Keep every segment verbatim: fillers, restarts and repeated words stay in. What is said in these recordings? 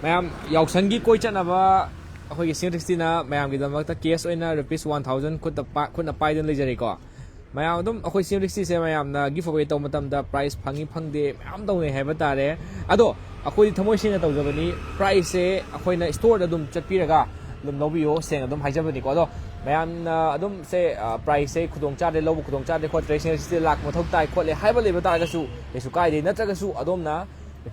ꯃꯌꯥꯝ ꯌꯥꯎꯁꯪꯒꯤ ꯀꯣꯏ ꯆꯠꯅꯕ ꯑꯩꯈꯣꯏꯒꯤ ꯁꯤꯡ ꯁꯤꯛꯁꯇꯤꯅ ꯃꯌꯥꯝꯒꯤꯗꯃꯛꯇ ꯀꯦꯁ ꯑꯣꯏꯅ ꯔꯨꯄꯤꯁ ꯋꯥꯟ ꯊꯥꯎꯖꯟ ꯈꯨꯠꯇ ꯄꯥ-, ꯈꯨꯠꯅ ꯄꯥꯏꯗꯨꯅ ꯂꯩꯖꯔꯤꯀꯣ꯫ ꯃꯌꯥꯝ ꯑꯗꯨꯝ ꯑꯩꯈꯣꯏ ꯁꯤꯡ ꯁꯤꯛꯁꯇꯤꯁꯦ ꯃꯌꯥꯝꯅ ꯒꯤꯐ ꯑꯋꯦ ꯇꯧꯕ ꯃꯇꯝꯗ ꯄ꯭ꯔꯥꯏꯖ ꯐꯪꯉꯤ ꯐꯪꯗꯦ ꯃꯌꯥꯝ ꯇꯧꯅꯩ ꯍꯥꯏꯕ ꯇꯥꯔꯦ꯫ ꯑꯗꯣ ꯑꯩꯈꯣꯏꯗꯤ ꯊꯃꯣꯏ ꯁꯦꯡꯅ ꯇꯧꯖꯕꯅꯤ, ꯄ꯭ꯔꯥꯏꯖꯁꯦ ꯑꯩꯈꯣꯏꯅ ꯁ꯭ꯇꯣꯔꯗ ꯑꯗꯨꯝ ꯆꯠꯄꯤꯔꯒ ꯑꯗꯨꯝ ꯂꯧꯕꯤꯌꯣ, ꯁꯦꯡꯅ ꯑꯗꯨꯝ ꯍꯥꯏꯖꯕꯅꯤꯀꯣ꯫ ꯑꯗꯣ ꯃꯌꯥꯝꯅ ꯑꯗꯨꯝ ꯁꯦ, ꯑ, ꯄ꯭ꯔꯥꯏꯖꯁꯦ ꯈꯨꯗꯣꯡ ꯆꯥꯗ꯭ꯔꯦ, ꯂꯧꯕ ꯈꯨꯗꯣꯡ ꯆꯥꯗ꯭ꯔꯦ ꯈꯣꯠꯇ꯭ꯔꯦ, ꯁꯤꯡ ꯁꯤꯛꯁꯇꯤꯗ ꯂꯥꯛꯄ ꯃꯊꯧ ꯇꯥꯏ ꯈꯣꯠꯂꯦ ꯍꯥꯏꯕ ꯂꯩꯕ ꯇꯥꯔꯒꯁꯨ ꯀꯩꯁꯨ ꯀꯥꯏꯗꯦ꯫ ꯅꯠꯇ꯭ꯔꯒꯁꯨ ꯑꯗꯣꯝꯅ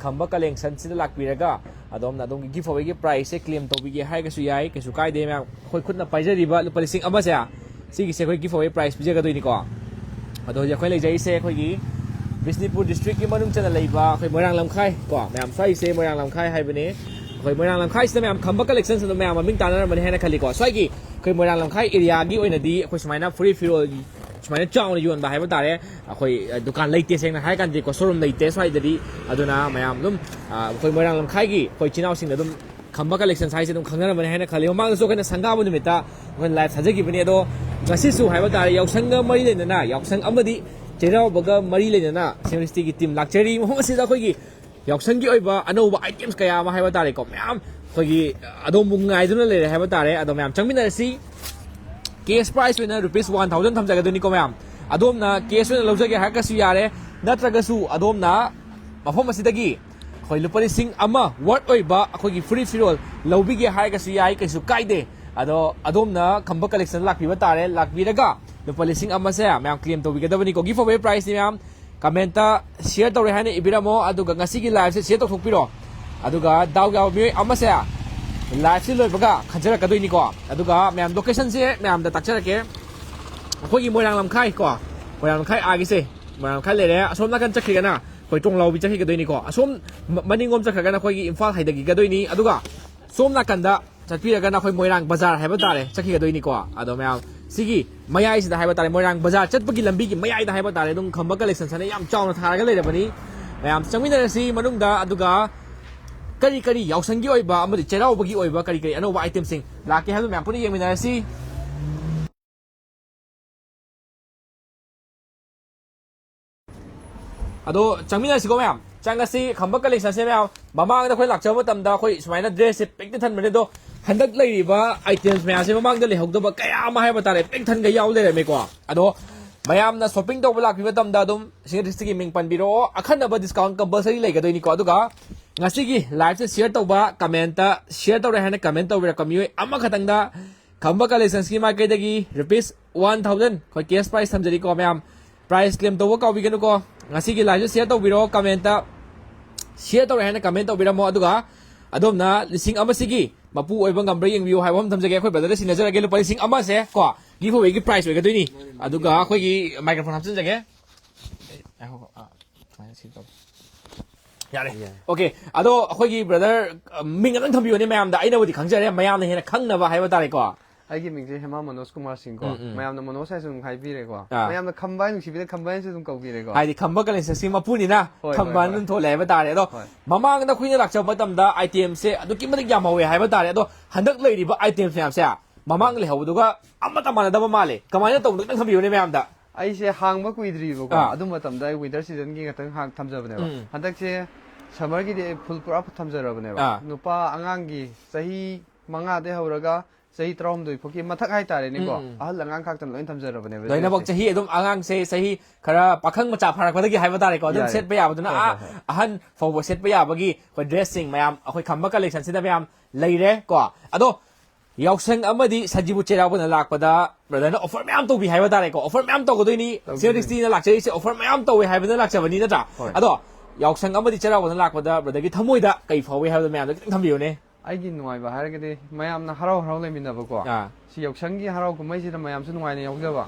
ꯈꯝꯕ ꯀꯂꯦꯛꯁꯟꯁꯤꯗ ꯂꯥꯛꯄꯤꯔꯒ ꯑꯗꯣꯝꯅ ꯑꯗꯣꯝꯒꯤ ꯒꯤꯐ ꯑꯋꯦꯒꯤ ꯄ꯭ꯔꯥꯏꯖꯁꯦ ꯀ꯭ꯂꯦꯝ ꯇꯧꯕꯤꯒꯦ ꯍꯥꯏꯔꯒꯁꯨ ꯌꯥꯏ, ꯀꯩꯁꯨ ꯀꯥꯏꯗꯦ ꯃꯌꯥꯝ꯫ ꯑꯩꯈꯣꯏ ꯈꯨꯠꯅ ꯄꯥꯏꯖꯔꯤꯕ ꯂꯨꯄꯥ ꯂꯤꯁꯤꯡ ꯑꯃꯁꯦ, ꯁꯤꯒꯤꯁꯦ ꯑꯩꯈꯣꯏ ꯒꯤꯐ ꯑꯋꯦ ꯄ꯭ꯔꯥꯏꯖ ꯄꯤꯖꯒꯗꯣꯏꯅꯤꯀꯣ꯫ ꯑꯗꯣ ꯍꯧꯖꯤꯛ ꯑꯩꯈꯣꯏ ꯂꯩꯖꯔꯤꯁꯦ ꯑꯩꯈꯣꯏꯒꯤ ꯕꯤꯁꯅꯨꯄꯨꯔ ꯗꯤꯁꯇ꯭ꯔꯤꯛꯀꯤ ꯃꯅꯨꯡ ꯆꯟꯅ ꯂꯩꯕ ꯑꯩꯈꯣꯏ ꯃꯣꯏꯔꯥꯡ ꯂꯝꯈꯥꯏ ꯀꯣ, ꯃꯌꯥꯝ ꯁ꯭ꯋꯥꯏꯁꯦ ꯃꯣꯏꯔꯥꯡ ꯂꯝꯈꯥꯏ ꯍꯥꯏꯕꯅꯦ꯫ ꯑꯩꯈꯣꯏ ꯃꯣꯏꯔꯥꯡ ꯂꯝꯈꯥꯏꯁꯤꯗ ꯃꯌꯥꯝ ꯈꯝꯕ ꯀꯂꯦꯛꯁꯟꯁ ꯑꯗꯨꯝ ꯃꯌꯥꯝ ꯃꯃꯤꯡ ꯇꯥꯟꯅꯔꯝꯕꯅꯤ ꯍꯥꯏꯅ ꯈꯜꯂꯤꯀꯣ꯫ ꯁ꯭ꯋꯥꯏꯒꯤ ꯑꯩꯈꯣꯏ ꯃꯣꯏꯔꯥꯡ ꯂꯝꯈꯥꯏ ꯑꯦꯔꯤꯌꯥꯒꯤ ꯑꯣꯏꯅꯗꯤ ꯑꯩꯈꯣꯏ ꯁꯨꯃꯥꯏꯅ ꯐꯨꯔꯤꯠ ꯐꯤꯔꯣꯜ ꯁꯨꯃꯥꯏꯅ ꯆꯥꯎꯅ ꯌꯣꯟꯕ ꯍꯥꯏꯕ ꯇꯥꯔꯦ꯫ ꯑꯩꯈꯣꯏ, ꯑ, ꯗꯨꯀꯥꯟ ꯂꯩꯇꯦ, ꯁꯦꯡꯅ ꯍꯥꯏꯔ ꯀꯥꯟꯗꯗꯤꯀꯣ, ꯁꯣꯔꯨꯝ ꯂꯩꯇꯦ ꯁ꯭ꯋꯥꯏꯗꯗꯤ꯫ ꯑꯗꯨꯅ ꯃꯌꯥꯝ ꯑꯗꯨꯝ, ꯑ, ꯑꯩꯈꯣꯏ ꯃꯣꯏꯔꯥꯡ ꯂꯝꯈꯥꯏꯒꯤ ꯑꯩꯈꯣꯏ ꯏꯆꯤꯟ ꯏꯅꯥꯎꯁꯤꯡꯅ ꯑꯗꯨꯝ ꯈꯝꯕ ꯀꯂꯦꯛꯁꯟꯁ ꯍꯥꯏꯁꯦ ꯑꯗꯨꯝ ꯈꯪꯅꯔꯝꯃꯅꯤ ꯍꯥꯏꯅ ꯈꯜꯂꯤ꯫ ꯃꯃꯥꯡꯗꯁꯨ ꯑꯩꯈꯣꯏꯅ ꯁꯪꯒꯥꯕ ꯅꯨꯃꯤꯠꯇ ꯑꯩꯈꯣꯏꯅ ꯂꯥꯏꯚ ꯊꯥꯖꯈꯤꯕꯅꯤ꯫ ꯑꯗꯣ ꯉꯁꯤꯁꯨ ꯍꯥꯏꯕ ꯇꯥꯔꯦ, ꯌꯥꯎꯁꯪꯒ ꯃꯔꯤ ꯂꯩꯅꯅ, ꯌꯥꯎꯁꯪ ꯑꯃꯗꯤ ꯆꯩꯔꯥꯎꯕꯒ ꯃꯔꯤ ꯂꯩꯅꯅ ꯁꯤꯡ ꯁꯤꯛꯁꯇꯤꯒꯤ ꯇꯤꯝ ꯂꯥꯛꯆꯔꯤ꯫ ꯃꯐꯝ ꯑꯁꯤꯗ ꯑꯩꯈꯣꯏꯒꯤ ꯌꯥꯎꯁꯪꯒꯤ ꯑꯣꯏꯕ ꯑꯅꯧꯕ items ꯀꯌꯥ ꯑꯃ ꯍꯥꯏꯕ ꯇꯥꯔꯦꯀꯣ, ꯃꯌꯥꯝ ꯑꯩꯈꯣꯏꯒꯤ ꯑꯗꯣꯝꯕꯨ ꯉꯥꯏꯗꯨꯅ ꯂꯩꯔꯦ ꯍꯥꯏꯕ ꯇꯥꯔꯦ꯫ ꯑꯗꯣ ꯃꯌꯥꯝ ꯆꯪꯃꯤꯟꯅꯔꯁꯤ꯫ ꯀꯦꯁ ꯄ꯭ꯔꯥꯏꯖ ꯑꯣꯏꯅ ꯔꯨꯄꯤꯁ ꯋꯥꯟ ꯊꯥꯎꯖꯟ ꯊꯝꯖꯒꯗꯣꯏꯅꯤꯀꯣ ꯃꯌꯥꯝ꯫ ꯑꯗꯣꯝꯅ ꯀꯦꯁ ꯑꯣꯏꯅ ꯂꯧꯖꯒꯦ ꯍꯥꯏꯔꯒꯁꯨ ꯌꯥꯔꯦ, ꯅꯠꯇ꯭ꯔꯒꯁꯨ ꯑꯗꯣꯝꯅ ꯃꯐꯝ ꯑꯁꯤꯗꯒꯤ ꯑꯩꯈꯣꯏ ꯂꯨꯄꯥ ꯂꯤꯁꯤꯡ ꯑꯃ ꯋꯔꯠ ꯑꯣꯏꯕ ꯑꯩꯈꯣꯏꯒꯤ ꯐꯨꯔꯤꯠ ꯐꯤꯔꯣꯜ ꯂꯧꯕꯤꯒꯦ ꯍꯥꯏꯔꯒꯁꯨ ꯌꯥꯏ, ꯀꯩꯁꯨ ꯀꯥꯏꯗꯦ꯫ ꯑꯗꯣ ꯑꯗꯣꯝꯅ ꯈꯝꯕ ꯀꯂꯦꯛꯁꯟ ꯂꯥꯛꯄꯤꯕ ꯇꯥꯔꯦ, ꯂꯥꯛꯄꯤꯔꯒ ꯂꯨꯄꯥ ꯂꯤꯁꯤꯡ ꯑꯃꯁꯦ ꯃꯌꯥꯝ ꯀ꯭ꯂꯦꯝ ꯇꯧꯕꯤꯒꯗꯕꯅꯤꯀꯣ꯫ ꯒꯤꯐ ꯑꯋꯦ ꯄ꯭ꯔꯥꯏꯖꯅꯤ ꯃꯌꯥꯝ꯫ ꯀꯃꯦꯟꯇ ꯁꯤꯌꯔ ꯇꯧꯔꯦ ꯍꯥꯏꯅ ꯏꯕꯤꯔꯝꯃꯣ, ꯑꯗꯨꯒ ꯉꯁꯤꯒꯤ ꯂꯥꯏꯐꯁꯦ ꯁꯤꯌꯔ ꯇꯧꯊꯣꯛꯄꯤꯔꯣ꯫ ꯑꯗꯨꯒ ꯗꯥꯎ ꯌꯥꯕ ꯃꯤꯑꯣꯏ ꯑꯃꯁꯦ ꯂꯥꯏꯐꯁꯤ ꯂꯣꯏꯕꯒ ꯈꯟꯖꯔꯛꯀꯗꯣꯏꯅꯤꯀꯣ꯫ ꯑꯗꯨꯒ ꯃꯌꯥꯝ ꯂꯣꯀꯦꯁꯟꯁꯦ ꯃꯌꯥꯝꯗ ꯇꯥꯛꯆꯔꯛꯀꯦ꯫ ꯑꯩꯈꯣꯏꯒꯤ ꯃꯣꯏꯔꯥꯡ ꯂꯝꯈꯥꯏ ꯀꯣ, ꯃꯣꯏꯔꯥꯡ ꯂꯝꯈꯥꯏ ꯑꯥꯒꯤꯁꯦ, ꯃꯣꯏꯔꯥꯡ ꯂꯝꯈꯥꯏ ꯂꯩꯔꯦ꯫ ꯑꯁꯣꯝ ꯅꯥꯀꯟ ꯆꯠꯈꯤꯒꯅ ꯑꯩꯈꯣꯏ ꯇꯣꯡꯂꯥꯎꯕꯤ ꯆꯠꯈꯤꯒꯗꯣꯏꯅꯤꯀꯣ꯫ ꯑꯁꯣꯝ ꯃ-, ꯃꯅꯤꯡꯂꯣꯝ ꯆꯠꯈ꯭ꯔꯒꯅ ꯑꯩꯈꯣꯏꯒꯤ ꯏꯝꯐꯥꯜ ꯍꯥꯏꯊꯈꯤꯒꯗꯣꯏꯅꯤ꯫ ꯑꯗꯨꯒ ꯁꯣꯝ ꯅꯥꯀꯟꯗ ꯆꯠꯄꯤꯔꯒꯅ ꯑꯩꯈꯣꯏ ꯃꯣꯏꯔꯥꯡ ꯕꯖꯥꯔ ꯍꯥꯏꯕ ꯇꯥꯔꯦ ꯆꯠꯈꯤꯒꯗꯣꯏꯅꯤꯀꯣ꯫ ꯑꯗꯣ ꯃꯌꯥꯝ ꯁꯤꯒꯤ ꯃꯌꯥꯏꯁꯤꯗ ꯍꯥꯏꯕ ꯇꯥꯔꯦ, ꯃꯣꯏꯔꯥꯡ ꯕꯖꯥꯔ ꯆꯠꯄꯒꯤ ꯂꯝꯕꯤꯒꯤ ꯃꯌꯥꯏꯗ ꯍꯥꯏꯕ ꯇꯥꯔꯦ, ꯑꯗꯨꯝ ꯈꯝꯕ ꯀꯂꯦꯛꯁꯟꯁ ꯍꯥꯏꯅ ꯌꯥꯝ ꯆꯥꯎꯅ ꯊꯥꯔꯒ ꯂꯩꯔꯕꯅꯤ꯫ ꯃꯌꯥꯝ ꯆꯪꯃꯤꯟꯅꯔꯁꯤ ꯃꯅꯨꯡꯗ, ꯑꯗꯨꯒ ꯀꯔꯤ ꯀꯔꯤ ꯌꯥꯎꯁꯪꯒꯤ ꯑꯣꯏꯕ ꯑꯃꯗꯤ ꯆꯩꯔꯥꯎꯕꯒꯤ ꯑꯣꯏꯕ ꯀꯔꯤ ꯀꯔꯤ ꯑꯅꯧꯕ items ꯁꯤꯡ ꯂꯥꯛꯀꯦ ꯍꯥꯏꯕꯗꯨ ꯃꯌꯥꯝ ꯄꯨꯟꯅ ꯌꯦꯡꯃꯤꯟꯅꯔꯁꯤ꯫ ꯑꯗꯣ ꯆꯪꯃꯤꯟꯅꯔꯁꯤꯀꯣ ꯃꯌꯥꯝ꯫ ꯇꯪ ꯑꯁꯤ ꯈꯝꯕ ꯀꯂꯦꯛꯁꯟꯁꯦ ꯃꯌꯥꯝ, ꯃꯃꯥꯡꯗ ꯑꯩꯈꯣꯏ ꯂꯥꯛꯆꯕ ꯃꯇꯝꯗ ꯑꯩꯈꯣꯏ ꯁꯨꯃꯥꯏꯅ ꯗ꯭ꯔꯦꯁꯁꯦ ꯄꯤꯛꯇ ꯊꯟꯕꯅꯦ, ꯑꯗꯣ ꯍꯟꯗꯛ ꯂꯩꯔꯤꯕ ꯑꯥꯏꯇꯦꯝꯁ ꯃꯌꯥꯝꯁꯦ ꯃꯃꯥꯡꯗ ꯂꯩꯍꯧꯗꯕ ꯀꯌꯥ ꯑꯃ ꯍꯥꯏꯕ ꯇꯥꯔꯦ, ꯄꯤꯛ ꯊꯟꯒꯩ ꯌꯥꯎ ꯂꯩꯔꯝꯃꯦꯀꯣ꯫ ꯑꯗꯣ ꯃꯌꯥꯝꯅ ꯁꯣꯄꯤꯡ ꯇꯧꯕ ꯂꯥꯛꯄꯤꯕ ꯃꯇꯝꯗ ꯑꯗꯨꯝ ꯁꯤꯡꯒꯔꯤꯁꯇꯒꯤ ꯃꯤꯡ ꯄꯟꯕꯤꯔꯛꯑꯣ, ꯑꯈꯟꯅꯕ ꯗꯤꯁꯀꯥꯎꯟ ꯀꯝꯄꯜꯁꯔꯤ ꯂꯩꯒꯗꯣꯏꯅꯤꯀꯣ꯫ ꯑꯗꯨꯒ ꯉꯁꯤꯒꯤ ꯂꯥꯏꯐꯁꯦ ꯁꯤꯌꯔ ꯇꯧꯕ, ꯀꯃꯦꯟꯇ ꯁꯤꯌꯔ ꯇꯧꯔꯦ ꯍꯥꯏꯅ ꯀꯃꯦꯟ ꯇꯧꯕꯤꯔꯛꯄ ꯃꯤꯑꯣꯏ ꯑꯃꯈꯛꯇꯪꯗ ꯈꯝꯕ ꯀꯂꯦꯛꯁꯟꯁꯀꯤ ꯃꯥꯏꯀꯩꯗꯒꯤ ꯔꯨꯄꯤꯁ ꯋꯥꯟ ꯊꯥꯎꯖꯟ ꯑꯩꯈꯣꯏ ꯀꯦꯁ ꯄ꯭ꯔꯥꯏꯁ ꯊꯝꯖꯔꯤꯀꯣ ꯃꯌꯥꯝ꯫ ꯄ꯭ꯔꯥꯏꯁ ꯀ꯭ꯂꯦꯝ ꯇꯧꯕ ꯀꯥꯎꯕꯤꯒꯅꯨꯀꯣ꯫ ꯉꯁꯤꯒꯤ ꯂꯥꯏꯐꯁꯦ ꯁꯤꯌꯔ ꯇꯧꯕꯤꯔꯣ, ꯀꯃꯦꯟꯇ ꯁꯤꯌꯔ ꯇꯧꯔꯦ ꯍꯥꯏꯅ ꯀꯃꯦꯟ ꯇꯧꯕꯤꯔꯝꯃꯣ꯫ ꯑꯗꯨꯒ ꯑꯗꯣꯝꯅ ꯂꯤꯁꯤꯡ ꯑꯃꯁꯤꯒꯤ ꯃꯄꯨ ꯑꯣꯏꯕ ꯉꯝꯕ꯭ꯔꯥ ꯌꯦꯡꯕꯤꯌꯨ ꯍꯥꯏꯕ ꯑꯃ ꯊꯝꯖꯒꯦ꯫ ꯑꯩꯈꯣꯏ ꯕ꯭ꯔꯗꯔꯗ ꯁꯤꯟꯅꯖꯔꯒꯦ꯫ ꯂꯨꯄꯥ ꯂꯤꯁꯤꯡ ꯑꯃꯁꯦ ꯀꯣ ꯒꯤꯐ ꯑꯋꯦꯒꯤ ꯄ꯭ꯔꯥꯏꯁ ꯑꯣꯏꯒꯗꯣꯏꯅꯤ꯫ ꯑꯗꯨꯒ ꯑꯩꯈꯣꯏꯒꯤ ꯃꯥꯏꯀ꯭ꯔꯣꯐꯣꯟ ꯍꯥꯞꯆꯤꯟꯖꯒꯦ꯫ ꯑꯦ, ꯉꯥꯏꯈꯣꯀꯣ꯫ ꯑꯥ, ꯁꯨꯃꯥꯏꯅ ꯁꯤ ꯇꯧ꯫ ꯌꯥꯔꯦ꯫ ꯌꯥꯔꯦ꯫ ꯑꯣꯀꯦ꯫ ꯑꯗꯣ ꯑꯩꯈꯣꯏꯒꯤ ꯕ꯭ꯔꯗꯔ, ꯑ, ꯃꯤꯡ ꯑꯗꯨꯝ ꯊꯝꯕꯤꯌꯨꯅꯦ ꯃꯌꯥꯝꯗ꯫ ꯑꯩꯅꯕꯨꯗꯤ ꯈꯪꯖꯔꯦ, ꯃꯌꯥꯝꯅ ꯍꯦꯟꯅ ꯈꯪꯅꯕ ꯍꯥꯏꯕ ꯇꯥꯔꯦꯀꯣ꯫ ꯑꯩꯒꯤ ꯃꯤꯡꯁꯦ ꯍꯦꯃꯥ ꯃꯅꯣꯖ ꯀꯨꯃꯥꯔ ꯁꯤꯡ ꯀꯣ꯫ ꯎꯝ, ꯎꯝ꯫ ꯃꯌꯥꯝꯅ ꯃꯅꯣꯖ ꯍꯥꯏꯁꯨ ꯑꯗꯨꯝ ꯍꯥꯏꯕꯤꯔꯦꯀꯣ꯫ ꯑꯥ꯫ ꯃꯌꯥꯝꯅ ꯈꯝꯕ ꯍꯥꯏ ꯅꯨꯡꯁꯤꯕꯤꯗ ꯈꯝꯕ ꯍꯥꯏꯅꯁꯨ ꯑꯗꯨꯝ ꯀꯧꯕꯤꯔꯦꯀꯣ꯫ ꯍꯥꯏꯗꯤ ꯈꯝꯕ ꯀꯂꯦꯛꯁꯟꯁꯀꯤ ꯃꯄꯨꯅꯤꯅ ꯍꯣꯏ, ꯍꯣꯏ, ꯈꯝꯕ ꯍꯣꯏ꯫ ꯑꯗꯨꯝ ꯊꯣꯜꯂꯦ ꯍꯥꯏꯕ ꯇꯥꯔꯦ꯫ ꯑꯗꯣ ꯍꯣꯏ꯫ ꯃꯃꯥꯡꯗ ꯑꯩꯈꯣꯏꯅ ꯂꯥꯛꯆꯕ ꯃꯇꯝꯗ ꯑꯥꯏꯇꯦꯝꯁꯦ ꯑꯗꯨꯛꯀꯤ ꯃꯇꯤꯛ ꯌꯥꯝꯍꯧꯋꯦ ꯍꯥꯏꯕ ꯇꯥꯔꯦ꯫ ꯑꯗꯣ ꯍꯟꯗꯛ ꯂꯩꯔꯤꯕ ꯑꯥꯏꯇꯦꯝꯁ ꯃꯌꯥꯝꯁꯦ ꯃꯃꯥꯡ ꯂꯩꯍꯧꯕꯗꯨꯒ ꯑꯃꯠꯇ ꯃꯥꯟꯅꯗꯕ ꯃꯥꯜꯂꯦ꯫ ꯀꯃꯥꯏꯅ ꯇꯧꯕꯅꯣ ꯈꯤꯇꯪ ꯊꯝꯕꯤꯌꯨꯅꯦ ꯃꯌꯥꯝꯗ꯫ ꯑꯩꯁꯦ ꯍꯥꯡꯕ ꯀꯨꯏꯗ꯭ꯔꯤꯕꯀꯣ꯫ ꯑꯥ꯫ ꯑꯗꯨ ꯃꯇꯝꯗ ꯑꯩ ꯋꯤꯟꯇꯔ ꯁꯤꯖꯟꯒꯤ ꯈꯛꯇꯪ ꯍꯥꯡ-, ꯊꯝꯖꯕꯅꯦꯕ꯫ ꯎꯝ꯫ ꯍꯟꯗꯛꯁꯦ ꯁꯝꯃꯔꯒꯤꯗꯤ ꯑꯩ ꯐꯨꯜ ꯄꯨꯔꯥ ꯊꯝꯖꯔꯕꯅꯦꯕ꯫ ꯑꯥ꯫ ꯅꯨꯄꯥ ꯑꯉꯥꯡꯒꯤ ꯆꯍꯤ ꯃꯉꯥꯗꯩ ꯍꯧꯔꯒ ꯆꯍꯤ ꯇꯔꯥꯍꯨꯝꯗꯣꯏ ꯐꯥꯎꯒꯤ ꯃꯊꯛ ꯍꯥꯏꯇꯥꯔꯦꯅꯦꯀꯣ꯫ ꯎꯝ, ꯎꯝ꯫ ꯑꯍꯜ ꯑꯉꯥꯡ ꯈꯥꯛꯇꯅ ꯂꯣꯏꯅ ꯊꯝꯖꯔꯕꯅꯦꯕ ꯂꯣꯏꯅꯃꯛ ꯗ꯭ꯔꯦꯁꯁꯦ꯫ ꯆꯍꯤ ꯑꯗꯨꯝ ꯑꯉꯥꯡꯁꯦ ꯆꯍꯤ ꯈꯔ ꯄꯥꯈꯪ ꯃꯆꯥ ꯐꯥꯔꯛꯄꯗꯒꯤ ꯍꯥꯏꯕ ꯇꯥꯔꯦꯀꯣ, ꯑꯗꯨꯝ ꯌꯥꯔꯦ꯫ ꯁꯦꯠꯄ ꯌꯥꯕꯗꯨꯅ ꯍꯣꯏ, ꯑꯥ, ꯍꯣꯏ, ꯍꯣꯏ꯫ ꯑꯍꯟ ꯐꯥꯎꯕ ꯁꯦꯠꯄ ꯌꯥꯕꯒꯤ ꯑꯩꯈꯣꯏ ꯗ꯭ꯔꯦꯁꯁꯤꯡ ꯃꯌꯥꯝ ꯑꯩꯈꯣꯏ ꯈꯝꯕ ꯀꯂꯦꯛꯁꯟꯁꯤꯗ ꯃꯌꯥꯝ ꯂꯩꯔꯦ ꯀꯣ꯫ ꯑꯗꯣ ꯌꯥꯎꯁꯪ ꯑꯃꯗꯤ ꯁꯖꯤꯕꯨ ꯆꯩꯔꯥꯎꯕꯅ ꯂꯥꯛꯄꯗ ꯕ꯭ꯔꯗꯔꯅ ꯑꯣꯐꯔ ꯃꯌꯥꯝ ꯇꯧꯕꯤ ꯍꯥꯏꯕ ꯇꯥꯔꯦꯀꯣ, ꯑꯣꯐꯔ ꯃꯌꯥꯝ ꯇꯧꯒꯗꯣꯏꯅꯤ꯫ ꯇꯧꯒꯗꯣꯏꯅꯤ꯫ ꯁꯤꯡꯒꯔꯤꯁꯇꯤꯅ ꯂꯥꯛꯆꯔꯤꯁꯦ ꯑꯣꯐꯔ ꯃꯌꯥꯝ ꯇꯧꯋꯦ ꯍꯥꯏꯕꯗ ꯂꯥꯛꯆꯕꯅꯤ ꯅꯠꯇ꯭ꯔꯥ? ꯍꯣꯏ꯫ ꯑꯗꯣ ꯌꯥꯎꯁꯪ ꯑꯃꯗꯤ ꯆꯩꯔꯥꯎꯕꯅ ꯂꯥꯛꯄꯗ ꯕ꯭ꯔꯗꯔꯒꯤ ꯊꯃꯣꯏꯗ ꯀꯩ ꯐꯥꯎꯏ ꯍꯥꯏꯕꯗꯣ ꯃꯌꯥꯝꯗ ꯈꯤꯇꯪ ꯊꯝꯕꯤꯌꯨꯅꯦ꯫ ꯑꯩꯒꯤ ꯅꯨꯡꯉꯥꯏꯕ ꯍꯥꯏꯔꯒꯗꯤ ꯃꯌꯥꯝꯅ ꯍꯔꯥꯎ ꯍꯔꯥꯎ ꯂꯩꯃꯤꯟꯅꯕꯀꯣ꯫ ꯑꯥ꯫ ꯁꯤ ꯌꯥꯎꯁꯪꯒꯤ ꯍꯔꯥꯎ ꯀꯨꯝꯍꯩꯁꯤꯗ ꯃꯌꯥꯝꯁꯨ ꯅꯨꯡꯉꯥꯏꯅ ꯌꯥꯎꯖꯕ꯫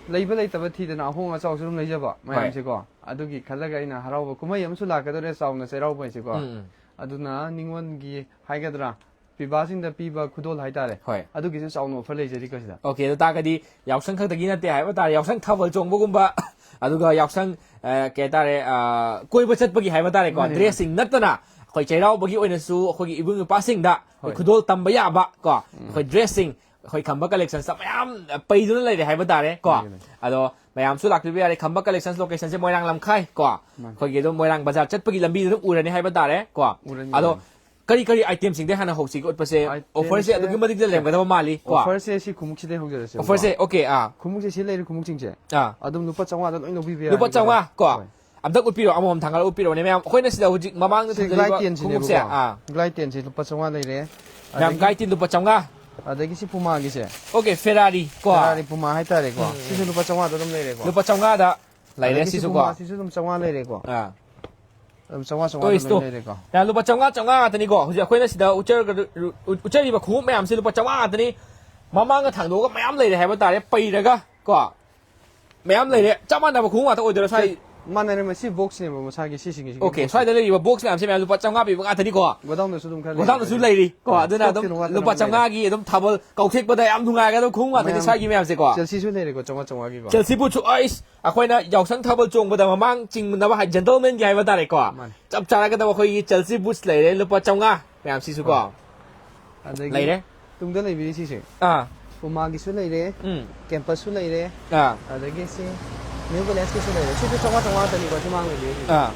ꯂꯩꯕ ꯂꯩꯇꯕ ꯊꯤꯗꯅ ꯑꯍꯣꯡ ꯑꯆꯥꯎꯁꯨ ꯑꯗꯨꯝ ꯂꯩꯖꯕ ꯍꯣꯏ꯫ ꯃꯌꯥꯝꯁꯦꯀꯣ꯫ ꯑꯗꯨꯒꯤ ꯈꯜꯂꯒ ꯑꯩꯅ ꯍꯔꯥꯎꯕ ꯀꯨꯝꯍꯩ ꯑꯃꯁꯨ ꯂꯥꯛꯀꯗꯧꯔꯦ ꯆꯥꯎꯅ ꯆꯩꯔꯥꯎꯕ ꯍꯥꯏꯁꯤꯀꯣ꯫ ꯎꯝ, ꯎꯝ꯫ ꯑꯗꯨꯅ ꯅꯤꯉꯣꯜꯒꯤ ꯍꯥꯏꯒꯗ꯭ꯔꯥ, ꯄꯤꯕꯥꯁꯤꯡꯗ ꯄꯤꯕ ꯈꯨꯗꯣꯜ ꯍꯥꯏꯇꯥꯔꯦ꯫ ꯍꯣꯏ꯫ ꯑꯗꯨꯒꯤꯁꯨ ꯆꯥꯎꯅ ꯑꯣꯐꯔ ꯂꯩꯖꯔꯤꯀꯣ ꯁꯤꯗ꯫ ꯑꯣꯀꯦ, ꯑꯗꯨ ꯇꯥꯔꯒꯗꯤ ꯌꯥꯎꯁꯪ ꯈꯛꯇꯒꯤ ꯅꯠꯇꯦ ꯍꯥꯏꯕ ꯇꯥꯔꯦ, ꯌꯥꯎꯁꯪ ꯊꯥꯕꯜ ꯆꯣꯡꯕꯒꯨꯝꯕ, ꯑꯗꯨꯒ ꯌꯥꯎꯁꯪ, ꯑ, ꯀꯩ ꯍꯥꯏꯇꯥꯔꯦ, ꯑ, ꯀꯣꯏꯕ ꯆꯠꯄꯒꯤ ꯍꯥꯏꯕ ꯇꯥꯔꯦꯀꯣ, ꯃꯥꯅꯦ, ꯃꯥꯅꯦ꯫ ꯗ꯭ꯔꯦꯁꯁꯤꯡ ꯅꯠꯇꯅ ꯑꯩꯈꯣꯏ ꯆꯩꯔꯥꯎꯕꯒꯤ ꯑꯣꯏꯅꯁꯨ ꯑꯩꯈꯣꯏꯒꯤ ꯏꯕꯨꯡ ꯏꯄ꯭ꯋꯥꯁꯤꯡꯗ ꯑꯩꯈꯣꯏ ꯍꯣꯏ꯫ ꯈꯨꯗꯣꯜ ꯇꯝꯕ ꯌꯥꯕ ꯀꯣ, ꯎꯝ꯫ ꯑꯩꯈꯣꯏ ꯗ꯭ꯔꯦꯁꯁꯤꯡ, ꯑꯩꯈꯣꯏ ꯈꯝꯕ ꯀꯂꯦꯛꯁꯟꯁꯇ ꯃꯌꯥꯝ ꯄꯩꯗꯨꯅ ꯂꯩꯔꯦ ꯍꯥꯏꯕ ꯇꯥꯔꯦ ꯀꯣ꯫ ꯂꯩꯔꯦ, ꯂꯩꯔꯦ꯫ ꯑꯗꯣ ꯃꯌꯥꯝꯁꯨ ꯂꯥꯛꯄꯤꯕ ꯌꯥꯔꯦ꯫ ꯈꯝꯕ ꯀꯂꯦꯛꯁꯟꯁ ꯂꯣꯀꯦꯁꯟꯁꯦ ꯃꯣꯏꯔꯥꯡ ꯂꯝꯈꯥꯏ ꯀꯣ꯫ ꯃꯥꯅꯦ꯫ ꯑꯩꯈꯣꯏꯒꯤ ꯑꯗꯨꯝ ꯃꯣꯏꯔꯥꯡ ꯕꯖꯥꯔ ꯆꯠꯄꯒꯤ ꯂꯝꯕꯤꯗ ꯑꯗꯨꯝ ꯎꯔꯅꯤ ꯍꯥꯏꯕ ꯇꯥꯔꯦ ꯀꯣ꯫ ꯎꯔꯅꯤ, ꯑꯗꯣ ꯎꯔꯅꯤ꯫ ꯀꯔꯤ ꯀꯔꯤ ꯑꯥꯏꯇꯦꯝꯁꯤꯡꯗꯩ ꯍꯥꯟꯅ ꯍꯧꯁꯤꯒꯦ ꯎꯠꯄꯁꯦ? ꯑꯥꯏꯇꯦꯝꯁꯦ ꯑꯣꯐꯔꯁꯦ ꯑꯗꯨꯛꯀꯤ ꯃꯇꯤꯛ ꯂꯩꯔꯝꯒꯗꯕ ꯃꯥꯜꯂꯤ ꯀꯣ꯫ ꯑꯣꯐꯔꯁꯦ ꯁꯤ ꯈꯣꯡꯎꯞꯁꯤꯗꯩ ꯍꯧꯖꯔꯁꯦꯕꯀꯣ꯫ ꯑꯣꯐꯔꯁꯦ, ꯑꯣꯀꯦ, ꯑꯥ꯫ ꯈꯣꯡꯎꯞꯁꯦ ꯁꯤ ꯂꯩꯔꯤ ꯈꯣꯡꯎꯞꯁꯤꯡꯁꯦ꯫ ꯑꯥ꯫ ꯑꯗꯨꯝ ꯂꯨꯄꯥ ꯆꯥꯝꯃꯉꯥꯗ ꯂꯣꯏ ꯂꯧꯕꯤꯕ ꯌꯥꯔꯅꯤ꯫ ꯂꯨꯄꯥ ꯆꯥꯝꯃꯉꯥ ꯀꯣ꯫ ꯍꯣꯏ꯫ ꯑꯝꯇꯪ ꯎꯠꯄꯤꯔꯣ, ꯑꯃꯃꯝ ꯊꯥꯡꯒꯠꯂꯒ ꯎꯠꯄꯤꯔꯣꯅꯦ ꯃꯌꯥꯝ꯫ ꯑꯩꯈꯣꯏꯅ ꯁꯤꯗ ꯍꯧꯖꯤꯛ ꯃꯃꯥꯡꯗ ꯁꯤ ꯊꯝꯖꯔꯤꯕ ꯒ꯭ꯂꯥꯏꯗ ꯇꯦꯟꯁꯤꯅꯦꯕꯀꯣ꯫ ꯈꯣꯡꯎꯞꯁꯦ, ꯑꯥ꯫ ꯒ꯭ꯂꯥꯏꯗ ꯇꯦꯟꯁꯤ ꯂꯨꯄꯥ ꯆꯥꯝꯃꯉꯥ ꯂꯩꯔꯦ꯫ ꯃꯌꯥꯝ ꯑꯗꯒꯤ ꯒ꯭ꯂꯥꯏꯗ ꯇꯦꯟ ꯂꯨꯄꯥ ꯆꯥꯝꯃꯉꯥ꯫ ꯑꯗꯒꯤ ꯁꯤ ꯄꯨꯃꯥꯒꯤꯁꯦ꯫ ꯑꯣꯀꯦ, ꯐꯦꯔꯥꯔꯤ ꯀꯣ꯫ ꯐꯦꯔꯥꯔꯤ ꯄꯨꯃꯥ ꯍꯥꯏꯇꯥꯔꯦꯀꯣ꯫ ꯎꯝ, ꯎꯝ꯫ ꯁꯤꯁꯨ ꯂꯨꯄꯥ ꯆꯥꯝꯃꯉꯥꯗ ꯑꯗꯨꯝ ꯂꯩꯔꯦꯀꯣ꯫ ꯂꯨꯄꯥ ꯆꯥꯝꯃꯉꯥꯗ ꯂꯩꯔꯦ ꯑꯗꯒꯤ ꯁꯤ ꯁꯤꯁꯨꯀꯣ꯫ ꯄꯨꯃꯥꯁꯤꯁꯨ ꯑꯗꯨꯝ ꯆꯥꯝꯃꯉꯥ ꯂꯩꯔꯦꯀꯣ꯫ ꯑꯥ꯫ ꯑꯗꯨꯝ ꯆꯥꯝꯃꯉꯥ, ꯆꯥꯝꯃꯉꯥꯗ ꯇꯣꯏꯁꯇꯣ꯫ ꯂꯣꯏ ꯂꯩꯔꯦꯀꯣ꯫ ꯌꯥ, ꯂꯨꯄꯥ ꯆꯥꯝꯃꯉꯥ, ꯆꯥꯝꯃꯉꯥ ꯉꯥꯛꯇꯅꯤꯀꯣ꯫ ꯍꯧꯖꯤꯛ ꯑꯩꯈꯣꯏꯅ ꯁꯤꯗ ꯎꯠꯆꯔꯒ-, ꯎꯠꯆꯔꯤꯕ ꯈꯣꯡꯎꯞ ꯃꯌꯥꯝꯁꯦ ꯂꯨꯄꯥ ꯆꯥꯝꯃꯉꯥ ꯉꯥꯛꯇꯅꯤ꯫ ꯃꯃꯥꯡꯒ ꯊꯥꯡꯗꯣꯛꯑꯒ ꯃꯌꯥꯝ ꯂꯩꯔꯦ ꯍꯥꯏꯕ ꯇꯥꯔꯦ, ꯄꯩꯔꯒ ꯀꯣ꯫ ꯃꯌꯥꯝ ꯂꯩꯔꯦ꯫ ꯆꯞ ꯃꯥꯟꯅꯕ ꯈꯣꯡꯎꯞ ꯉꯥꯛꯇ ꯑꯣꯏꯗꯣꯏꯔꯥ ꯁ꯭ꯋꯥꯏ? ꯃꯥꯟꯅꯔꯦ, ꯃꯁꯤ ꯕꯣꯛꯁꯅꯦꯕ ꯃꯁꯥꯒꯤ ꯁꯤꯁꯤꯡꯁꯤꯒꯤ ꯑꯣꯀꯦ, ꯕꯣꯛꯁ꯫ ꯁ꯭ꯋꯥꯏꯗ ꯂꯩꯔꯤꯕ ꯕꯣꯛꯁ ꯃꯌꯥꯝꯁꯦ ꯃꯌꯥꯝ ꯂꯨꯄꯥ ꯆꯥꯝꯃꯉꯥ ꯄꯤꯕ ꯉꯥꯛꯇꯅꯤꯀꯣ꯫ ꯒꯣꯗꯥꯎꯟꯗꯁꯨ ꯑꯗꯨꯝ ꯈꯔ ꯂꯩꯔꯤ꯫ ꯒꯣꯗꯥꯎꯟꯗꯁꯨ ꯂꯩꯔꯤ ꯀꯣ꯫ ꯑꯥ, ꯑꯗꯨꯅ ꯑꯗꯨꯝ ꯁ꯭ꯇꯣꯛꯇꯤ ꯅꯣꯡꯃ ꯂꯨꯄꯥ ꯆꯥꯝꯃꯉꯥ ꯆꯥꯝꯃꯉꯥꯒꯤ ꯑꯗꯨꯝ ꯊꯥꯕꯜ ꯀꯥꯎꯊꯦꯛꯄꯗ ꯌꯥꯝ ꯅꯨꯡꯉꯥꯏꯒꯗꯕ ꯈꯣꯡꯎꯞ ꯉꯥꯛꯇꯅꯤ ꯃꯌꯥꯝ ꯁ꯭ꯋꯥꯏꯒꯤ ꯃꯌꯥꯝꯁꯦꯀꯣ꯫ ꯆꯦꯜꯁꯤꯁꯨ ꯂꯩꯔꯦꯀꯣ, ꯆꯥꯝꯃꯉꯥ ꯆꯥꯝꯃꯉꯥꯒꯤꯀꯣ꯫ ꯆꯦꯜꯁꯤ ꯕꯨꯠꯁꯨ, ꯑꯩꯁ, ꯑꯩꯈꯣꯏꯅ ꯌꯥꯎꯁꯪ ꯊꯥꯕꯜ ꯆꯣꯡꯕꯗ ꯃꯃꯥꯡ ꯆꯤꯡꯅꯕ ꯍꯥꯏ, ꯖꯦꯟꯇꯜꯃꯦꯟꯒꯤ ꯍꯥꯏꯕ ꯇꯥꯔꯦꯀꯣ꯫ ꯃꯥꯅꯦ꯫ ꯆꯞ ꯆꯥꯔꯒꯗꯕ ꯑꯩꯈꯣꯏꯒꯤ ꯆꯦꯜꯁꯤ ꯕꯨꯠꯁ ꯂꯩꯔꯦ, ꯂꯨꯄꯥ ꯆꯥꯝꯃꯉꯥ ꯃꯌꯥꯝꯁꯤꯁꯨꯀꯣ꯫ ꯑꯗꯒꯤ ꯂꯩꯔꯦ꯫ ꯇꯨꯡꯗ ꯂꯩꯕꯤꯔꯤ ꯁꯤꯁꯦ꯫ ꯑꯥ꯫ ꯄꯨꯃꯥꯒꯤꯁꯨ ꯂꯩꯔꯦ, ꯎꯝ꯫ ꯀꯦꯝꯄꯁꯁꯨ ꯂꯩꯔꯦ, ꯑꯥ꯫ ꯑꯗꯒꯤ ꯁꯤ ꯅ꯭ꯌꯨ ꯕꯦꯂꯦꯟꯁꯀꯤꯁꯨ ꯂꯩꯔꯦ꯫ ꯁꯤꯁꯨ ꯆꯥꯝꯃꯉꯥ, ꯆꯥꯝꯃꯉꯥ ꯉꯥꯛꯇꯅꯤꯀꯣ, ꯁꯤ ꯃꯥꯡ ꯂꯩꯕꯤꯔꯤꯁꯦ꯫ ꯑꯥ꯫